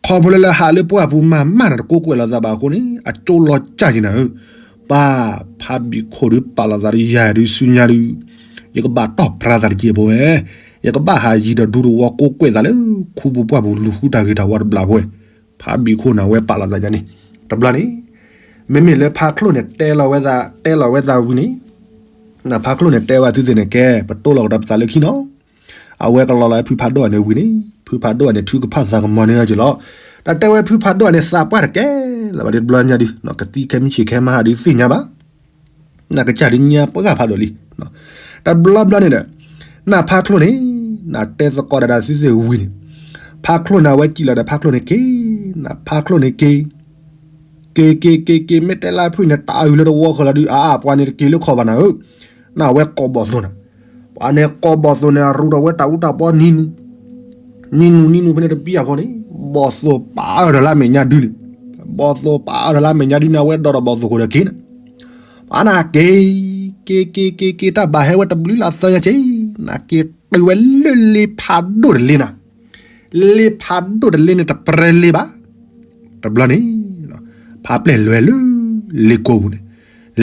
ခီဖျိလၢဟးလၢပှၢ်ပူၤမၤမၢ်နၤတကိးကွဲးလိာ်သးဘၣ်အဃိန့ၣ် အကၠိလီၤကၢ်က့ၤနၤဧၢ, ပၢ်ဖးဘံၣ်ခိၣ်ဒုးပာ်လီၤသးဒုးယၤဒုးဆူညါဒုး, ယကဘၣ်တီၢ်ပြၤသးတက့ၢ်ဖိဝဲ, ယကဘၣ်ဟးယံၤဒီးဒူတဝီကိးကွဲးသးလၢ ခူပူၤပှၢ်ပူၤလူၤဃုတၢ်ဂ့ၤတၢ်ဝါတဘျီဖိဝဲ, ဖးဘံၣ်ခိၣ်န့ၣ် အဝဲပာ်လီၤသးယၤန့ၣ်, တဘျီန့ၣ် မ့မ့ၢ်လၢဖါချိၣ်န့ၣ် တဲလီၤဝဲသး တဲလီၤဝဲသးဝံၤန့ၣ်, နဖါချိၣ်န့ၣ် တဲဝဲသုသ့ၣ်န့ၣ်ကဲ ပတိၢ်လီၤကဒီးပသးလၢခံနီၤ အဝဲကလီၤလီၤဝဲဖုဖးဒိၣ်အန့ၣ်ဝံၤန့ၣ် ဖုဖးဒိၣ်အန့ၣ်ထုကဖၣ်သးကမီၤန့ၢ်အီၤက့ၤလီၤ. တၢ်တဲဝဲဖုဖးဒိၣ်အန့ၣ်သးပှၢ်တကဲလၢၤဘၣ်ဒ်တဘျီညါဒုး ကသံခဲမုၢ်ဆ့ၣ်ခဲမုၢ်ဟါဒုးသ့ၣ်ညါဘၣ်. နကစၢ်ဒုးညါပှၢ်ဖးဒိၣ်လံ. တဘျီဘျီန့ၣ်ဒီး နဖါချိၣ်န့ၣ် နတဲသကိးဒၣ်ဒၣ်သုသ့ၣ်ဝံၤန့ၣ် ဖါချိၣ်န့ၣ် အဝဲစံၣ်လီၤဒီးဖါချိၣ်န့ၣ်က့ၤ, နဖါချိၣ်န့ၣ်က့ၤ က့ၤက့ၤက့ၤက့ၤ မ့ၢ်တဲလၢဖုၣ်န့ၣ် တၢ်အုၣ်လၢတဝီဃီလီၤဒုး အါအါ ပှၤန့ၣ်တက့ၤလၢခီၣ်ဘၣ်နၤဧၢ, နဝဲကိးဘီၣ်သိၣ်န့ၣ်, ပှၤန့ၣ်ကိးဘီၣ်သိၣ်န့ၣ် အရူဒီးဝဲတၢ်အူတၢ်ပီနံၤနူၤ, နံၤနူၤနံၤနူၤဖဲန့ၣ်တပံအဃိန့ၣ် ဘီၣ်သိၣ်ပာ်အၢၣ်ဒီးလၢအမဲာ်ညါဒုန့ၣ်, ဘီၣ်သိၣ်ပာ်အၢၣ်ဒီးလၢအမဲာ်ညါဒုန့ၣ် အဝဲဒီးဒီးဘီၣ်သိၣ်ခိၣ်ဒီးက့ၤန့ၣ်, ပှၤန့ၣ်က့ၤ က့ၤက့ၤက့ၤက့ၤ တၢ်ဘၣ်ဟဲဝဲတဘျုးလၢသၢညါက့ၤ, နက့ၤတုၤဝဲလၢလ့ဖးဒိၣ်တလ့နၤ လ့ဖးဒိၣ်တလ့န့ၣ် တပြဲလ့ဘၣ်. တဘျီန့ၣ် ဖးပျဲၢ်လဲၤလၢ လ့ကိပူၤန့ၣ်,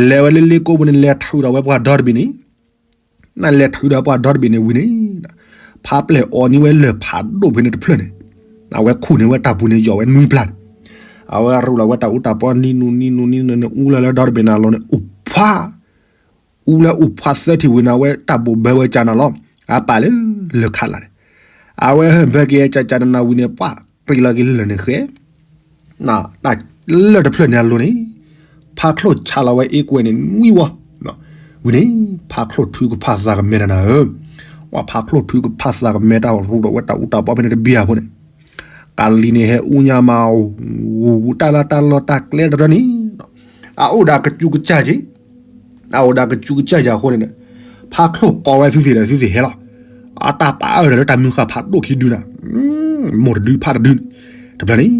လဲၤဝဲလၢလ့ကိပူၤန့ၣ် လဲၤထုးဒီးဝဲပှၤဒီတဘ့ၣ်န့ၣ်, နလဲၤထုးဒီးပှၤဒီတဘ့ၣ်န့ၣ်ဝံၤန့ၣ်, ဖးပျဲၢ်အီၤန့ၢ်ဝဲလၢၢ်ဖးဒိၣ်ဖဲန့ၣ်တဖျၢၣ်န့ၣ်, အဝဲခူၣ်န့ၢ်ဝဲတၢ်ပူၤန့ၣ် ယီၤဝဲနွံပျၢ်န့ၣ်, အဝဲရူလီၤဝဲတၢ်အူတၢ်ပီနံၤနူၤနံၤနူၤနံၤနူၤန့ၣ် အူလၢလၢဒီတဘ့ၣ်န့ၣ်အလီၢ်န့ၣ် အိၣ်ဖး အူလၢအိၣ်ဖးသၢထံၣ်ဝံၤန့ၣ် အဝဲတၢ်ဘိၣ်ဘၢဝဲကၢနၤလီၤ. အပာ်လၢလၢၢ်ခးလၢ်န့ၣ်, အဝဲဟၢၣ်ဘၢက့ၤကၢကၢနၤနၤဝံၤန့ၣ် ပှၤတ့ၢ်လီၤက့ၤလၢၢ်န့ၣ်ဃဲ, တၢ်လၢၢ်တဖျၢၣ်န့ၣ်အလိၤန့ၣ်, ဖးချိၣ်ဆးလီၤဝဲအ့ကွဲန့ၣ်နွံဝီ, ဝံၤန့ၣ် ဖးချိၣ်ထုကဖၣ်သးကမဲနၤနၤဧၢ, ပှၤဖးချိၣ်ထုကဖၣ်သးကမဲတၢ်ရူဒီးဝဲတၢ်အူတၢ်ပီဖဲန့ၣ်တဘံအဃိန့ၣ် ကလံၤန့ၣ်ဟဲအူညါမး, ဝူၤဝူၤတၢ်လၢတၢ်လီၢ်တၢ်ကျဲတရၢန့ၣ်, အအိၣ်ဒီးကစူးကစၢ်က့ၤ, အအိၣ်ဒီးကစူးကစၢ်ယၤအဃိန့ၣ်, ဖးချိၣ်ကိးဝဲသုသ့ၣ်ဒီး သုသ့ၣ်ဟဲလီၤ, အတၢ်ပာ်အၢၣ်ဒီးလၢတၢ်မုၢ်ဃၢ်ဖးဒိၣ်ခံဒုနၤ, မိၢ်တဒုဖးတဒုန့ၣ်, တဘျီန့ၣ်,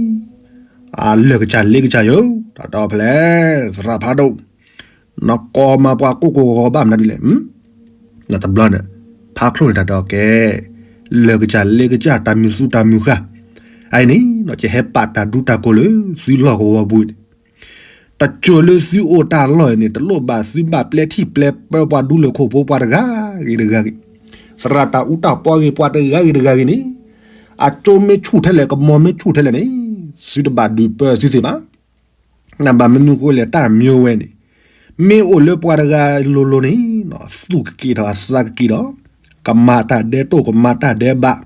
အလၢၢ်ကစၢ်လ့ကစၢ်ယိၤ, တၢ်တီဖဲလဲၣ်, သရၣ်ဖးဒိၣ် နကိးမၤပှၤကိၢ်ကိၢ်ဂီၤဂီၤဘၣ်မနုၤဒ်လဲၣ်, တဘျီန့ၣ်, ဖးချိၣ်န့ၣ်တၢ်ဒီးကဲ, လၢၢ်ကစၢ်လ့ကစၢ်တၢ်မုၢ်သူတၢ်မုၢ်ဃၢ်, အအံၤန့ၣ် ယဟဲပာ်တၢ်ဒူတၢ်ကိၢ်လၢသုလီၢ်ကဝီၤပူၤန့ၣ်, တစိၤလၢသုအိၣ်တၢ်လီၢ်အံၤန့ၣ် တလိၣ်ဘၣ်သုဘၣ်ပျဲထံၣ်ပျဲပၢပှၤဒူလၢၢ်ခိၣ်ဖိပှၤတဂၤဂ့ၤတဂၤဂ့ၤ, သရၣ်တၢ်အူတၢ်ပီဂ့ၤပှၤတဂၤဂ့ၤတဂၤဂ့ၤန့ၣ်, အကၠိမ့ၢ်ဆူၣ်ထဲလဲၣ် ကမီၤမ့ၢ်ဆူၣ်ထဲလဲၣ်န့ၣ်, သုတဘၣ်ဒုးပၢသုသ့ၣ်ဘၣ် နဘၣ်မနုၤဃိလဲၣ်တၢ်မံၤဝဲန့ၣ်, မ့ၢ်အိၣ်လၢပှၤတဂၤလိၤလိၤန့ၣ်, သူၣ်ကက့ၤထီၣ်အသးကက့ၤဒီး, ကမၤတၢ်ဒဲးတိၢ်ကမၤတၢ်ဒဲးဘး,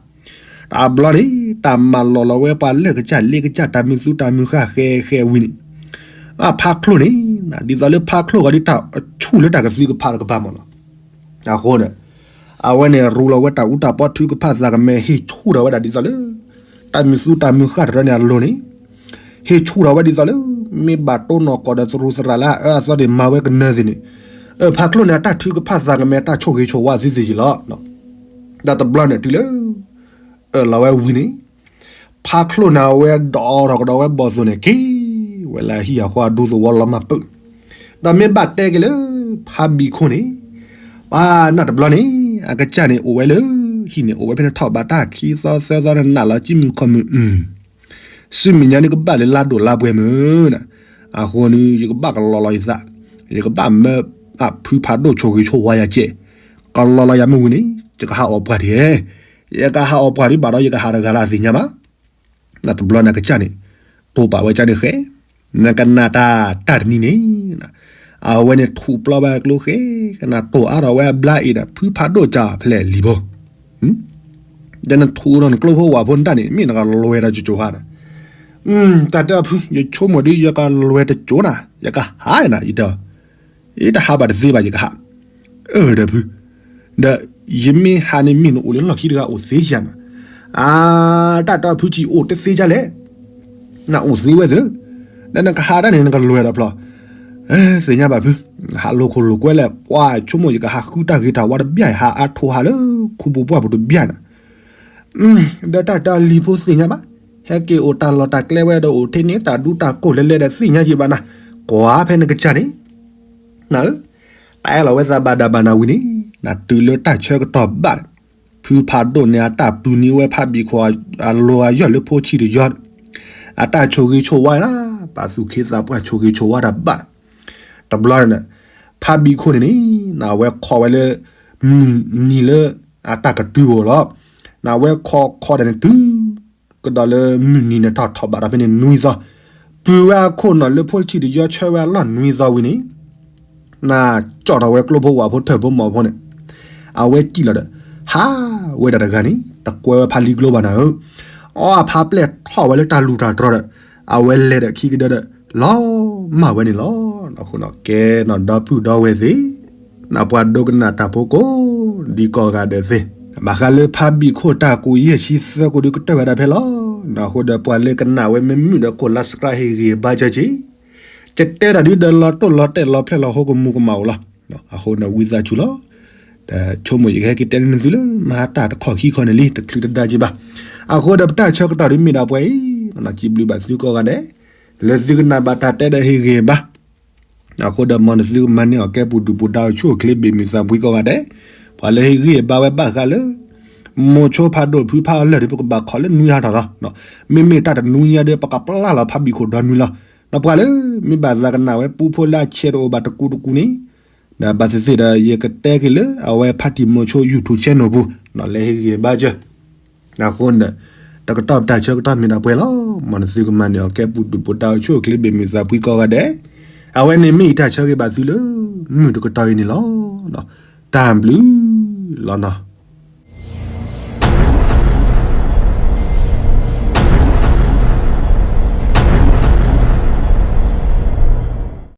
တဘျီန့ၣ်, တၢ်မၤလီၤလီၤဝဲပှၤလၢၢ်ကစၢ်လ့ကစၢ်တၢ်မုၢ်သူတၢ်မုၢ်ဃၢ်ဃဲဃဲဝံၤန့ၣ်, ဖးချိၣ်န့ၣ်, ဒ်သိးလၢဖးချိၣ်ဂီၤဒ်တၢ်ဆူၣ်လၢတၢ်ကသံကဖးတကပၤမးလီၤ. အဃိန့ၣ်, အဝဲန့ၣ်ရူလီၤဝဲတၢ်အူတၢ်ပီထုကဖၣ်သးကမဲာ်ဟ့ၣ်ဆူၣ်ထီၣ်ဝဲဒၣ်ဒ်သိးလၢ, တၢ်မုၢ်သူတၢ်မုၢ်ဃၢ်တရၢန့ၣ်အလိၤန့ၣ်, ဟ့ၣ်ဆူၣ်ထီၣ်ဝဲဒ်သိးလၢ, မ့ၢ်ဘၣ်တိၢ်နီၢ်ကီၢ်ဒီးသရူးသရၣ်လၢအအၢအသီန့ၣ်မၤဝဲကနၢၤသ့ၣ်န့ၣ်, ဖးချိၣ်န့ၣ်အတၢ်ထုကဖၣ်သးကမဲာ်တၢ်ဆိၣ်ဂ့ၤဆိၣ်ဝါသုသ့ၣ်ယံၤလီၤ. ဒီးတဘျီန့ၣ်တုၤလၢ, အၢၣ်လီၤဝဲဝံၤန့ၣ်, ဖးချိၣ်န့ၣ်အဝဲဒိးထီၣ်ကဒီးဝဲဘီၣ်သိၣ်န့ၣ်က့ၤ, ဝဲလၢဟံၣ်အဃီအဒူသဝီလီၤမၢ်ပၢၢ်, ဒီးမ့ၢ်ဘၣ်တဲက့ၤလၢ, ဖးဘံၣ်ခိၣ်န့ၣ်, ပှၤနၢ်တဘျီန့ၣ်, အကစၢ်န့ၣ်အိၣ်ဝဲလၢ, ဟံၣ်န့ၣ်အိၣ်ဝဲဖဲန့ၣ်ထီၣ်ဘးတၢ်ခံသီသၢသီန့ၣ်နးလီၤကံၢ်မုၢ်ခီၣ်မုၢ်, ဆူမဲာ်ညါန့ၣ်ကဘၣ်လၢလါဒိၣ်လါပှဲၤမုၢ်နၤ, အဃိန့ၣ် ယကဘၣ်ကလီၤလီၤယသး, ယကဘၣ်မၢ, အဖုဖးဒိၣ်ဆိၣ်ဂ့ၤဆိၣ်ဝါယၤကဲး, ကလီၤလီၤယၤမ့ၢ်ဝံၤန့ၣ်, ယကဟးအီၣ်ပှၢ်ဒံး, ယကဟးအီၣ်ပှၢ်ဒံးဘၣ်ဒီးယကဟးတဂၤလၢအသ့ၣ်ညါဘၣ် နတဘျီနကစၢ်န့ၣ်, တိၢ်ပာ်ဝဲကစၢ်န့ၣ်ဃဲ, နကနၣ်တၢ်တၢ်တနံၤန့ၣ်, အဝဲန့ၣ်ထူးပျီဝဲကျိဃဲ, ကနၣ်တိၢ်အါထီၣ်ဝဲအဘျါအံၤဒီး ဖုဖးဒိၣ်စၢ်ဖျဲၣ်လံၤဘိ, ဒီးနထူးဒီးနကျိဖိဝၣ်ဖိနတၢ်န့ၣ် မ့ၢ်နကလွဲၤဒီးကၠိကၠိဟါဒီး, တၢ်တၢ်ဖု ယဆိကမိၣ်ဒ်ယကလွဲၤတကၠိနၤ, ယကဟးနၤယတ, ယတဟးဘၣ်တသ့ဘၣ်ယကဟး, အၢၣ်ဒီးဖု ဒီးယမ့ၢ်ဟးန့ၣ်မ့ၢ်နအိၣ်လၢလီၢ်ခံတဂၤအိၣ်သ့ယၤမး, အါ, တၢ်တၢ်ဖုကံအိၣ်တသ့ယၤလဲၣ်, နအိၣ်သ့ဝဲသ့, ဒီးနကဟးတၢ်န့ၣ်နကလွဲၤဒီးဖျီ, သ့ၣ်ညါဘၣ်ဖု, ဟးလိာ်ခိၣ်လိာ်ကွဲလဲၣ် ပှၤဆိကမိၣ်ယကဟးဃုတၢ်ဂ့ၤတၢ်ဝါတဘျီ ဟးအါထီၣ်ဟးလၢခူပူၤပှၢ်ပူၤတဘျီနၤ ဒီးတၢ်တၢ်လံၤဖိသ့ၣ်ညါဘၣ်, ဟဲက့ၤအိၣ်တၢ်လီၢ်တၢ်ကျဲဝဲဒီးအိၣ်ထဲန့ၣ် တၢ်ဒူတၢ်ကိၢ်လဲၤလဲၤဒီးသ့ၣ်ညါယံၤဘၣ်နၤ, ကွၢ်ဖဲနကစၢ်န့ၣ်, န, တဲလီၤဝဲသးဘၣ်ဒၣ်ဘၣ်နၤဝံၤန့ၣ်, နတုၤလၢတၢ်ဆၢကတီၢ်ဘၣ်, ဖုဖးဒိၣ်န့ၣ်အတၢ်ပျုၤန့ၢ်ဝဲဖးဘံၣ်ခိၣ်အလီၤအယီၢ်လၢဖိဆံးတယီၢ်, အတၢ်ဆိၣ်ဂ့ၤဆိၣ်ဝါဒၣ် ပာ်သူၣ်ခ့သးပှၢ်ဆိၣ်ဂ့ၤဆိၣ်ဝါတၢ်ဘၣ် တဘျီန့ၣ် ဖါဘံၣ်ခိၣ်န့ၣ်န့ၣ် အဝဲခိးဝဲလၢ မုၢ်နံၤလၢ အတၢ်ကတုၤအီၤလီၤ. နဝဲခိးခိးဒီးန့ၣ်တုၤ ကဒီးလၢမုၢ်နံၤန့ၣ်ထီၣ်ထီၣ်ဘးဒီးဖဲန့ၣ်နွံသီ, ပုၢ်ဝဲအခိၣ်နီၤလၢဖိဆံးတယီဆၢဝဲအလီၢ်နွံသီဝံၤန့ၣ် နကၠီၣ်ထီၣ်ဝဲကျိဖိဝၣ်ဖိထၢၣ်ဖိမီၢ်ဖိန့ၣ် အဝဲစံၣ်လီၤဒီး ဟးဝဲဒၣ်တဂၤန့ၣ် တကွဲဝဲဖါလံကျိဘၣ်နၤဧၢ, အီအဖါပျဲၢ်ထီၣ်ဝဲလၢတၢ်လူၢ်တၢ်တြီၤဒီး အဝဲလဲၤဒီးခံကဒၢဒီး လီၤမၢ်ဝဲန့ၣ်လီၤ. အဃိနီၤ ကဲနီၤဒီပုၢ်ဒီဝဲၢ်သ့ၣ် နပှၤဒိကနၣ်တၢ်ဖိကိးဒံကိးဂၤဒဲးသ့ၣ်, ဘၣ်ဃးလၢဖါဘံၣ်ခိၣ်တၢ်ကူးယဲၢ်ဆံသၢကိးဒုကတၢၢ်ဝဲဒၣ်ဖဲလီၤ. အဃိဒီးပှၤလၢကနၣ်ဝဲမ့ၢ်မုာ်ဒီးကိး subscribe ဟ့ၣ်ဂံၢ်ဘါစၢၤက့ၤ, ကတဲတၢ်ဒုးဒီးလီၤတိၢ်လီၤတဲာ်လီၤဖျဲၣ်လီၤဟိကမူကမၣ်အိၣ်လီၤ. အဃိန့ၣ် ဝံသးစူၤလီၤ. ဒီးဆိကမိၣ်ယကဟဲက့ၤတဲန့ၢ်သုလၢ မဟါတၢ်တခီၣ်ခံခီန့ၣ်လံ တချုးတဒါက့ၤဘၣ်. အဃိဒီးပတၢ်ဆၢကတီၢ်ဒုးမ့ၢ်ဒၣ်ပှဲၤအံၤ, စံးဘျုးဘၣ်သုကိးဂၤဒဲး လၢသုကနၣ်ဘၣ်တၢ်တဲဒီးဟ့ၣ်ဂံၢ်ဘါ အဃိဒီးမ်နသုကမၤန့ၢ်အီၤကဲပူၤဒုၣ်ပူၤဒါအိၣ်ဆူၣ်အိၣ်ချ့ဘ့ၣ်မုာ်သးဖှံကိးဂၤဒဲး, ပှၤလၢဟ့ၣ်ဂံၢ်ဟ့ၣ်ဘါဝဲဘၣ်ဃးလၢ မိၤဆိဖးဒိၣ်ဖုဖးအီလၢၢ်ဒီး ပကဘၣ်ခိးလၢနွံဟးထီၣ်လီၤ. မ့မ့ၢ်တၢ်တနွံညါဒီး ပကပျၢ်လီၤဖါဘံၣ်ခိၣ်ဒီနွံလီၤ. ဒီးပှၤလၢ မ့ၢ်ဘၣ်သးကနၣ်ဝဲပူဖိလၢအဆဲးတအိၣ်ဘၣ်တကူတကူန့ၣ် ဒီးဘၣ်သ့ၣ်သ့ၣ်ဒီး ယကတဲက့ၤလၢအဝဲဖါတံၢ်မိၤဆိ YouTube channel ပူၤ လၢဟ့ၣ်ဂံၢ်ဘါစၢၤ အဃိန့ၣ် တကတီၢ်ပတၢ်ဆၢကတီၢ်မ့ၢ်ဒၣ်ပှဲၤလီၤ. မ်နသုကမၤန့ၢ်အီၤကဲပူၤဒုၣ်ပူၤဒါအိၣ်ဆူၣ်အိၣ်ချ့ဘ့ၣ်မုာ်သးဖှံကိးဂၤဒဲး, အဝဲန့ၣ်မ့ၢ်ယတၢ်ဆၢဂ့ၤဘၣ်သုလၢ မုၢ်တကတီၢ်အံၤန့ၣ်လီၤ. တၢ်ဘျုးလီၤနီၤ.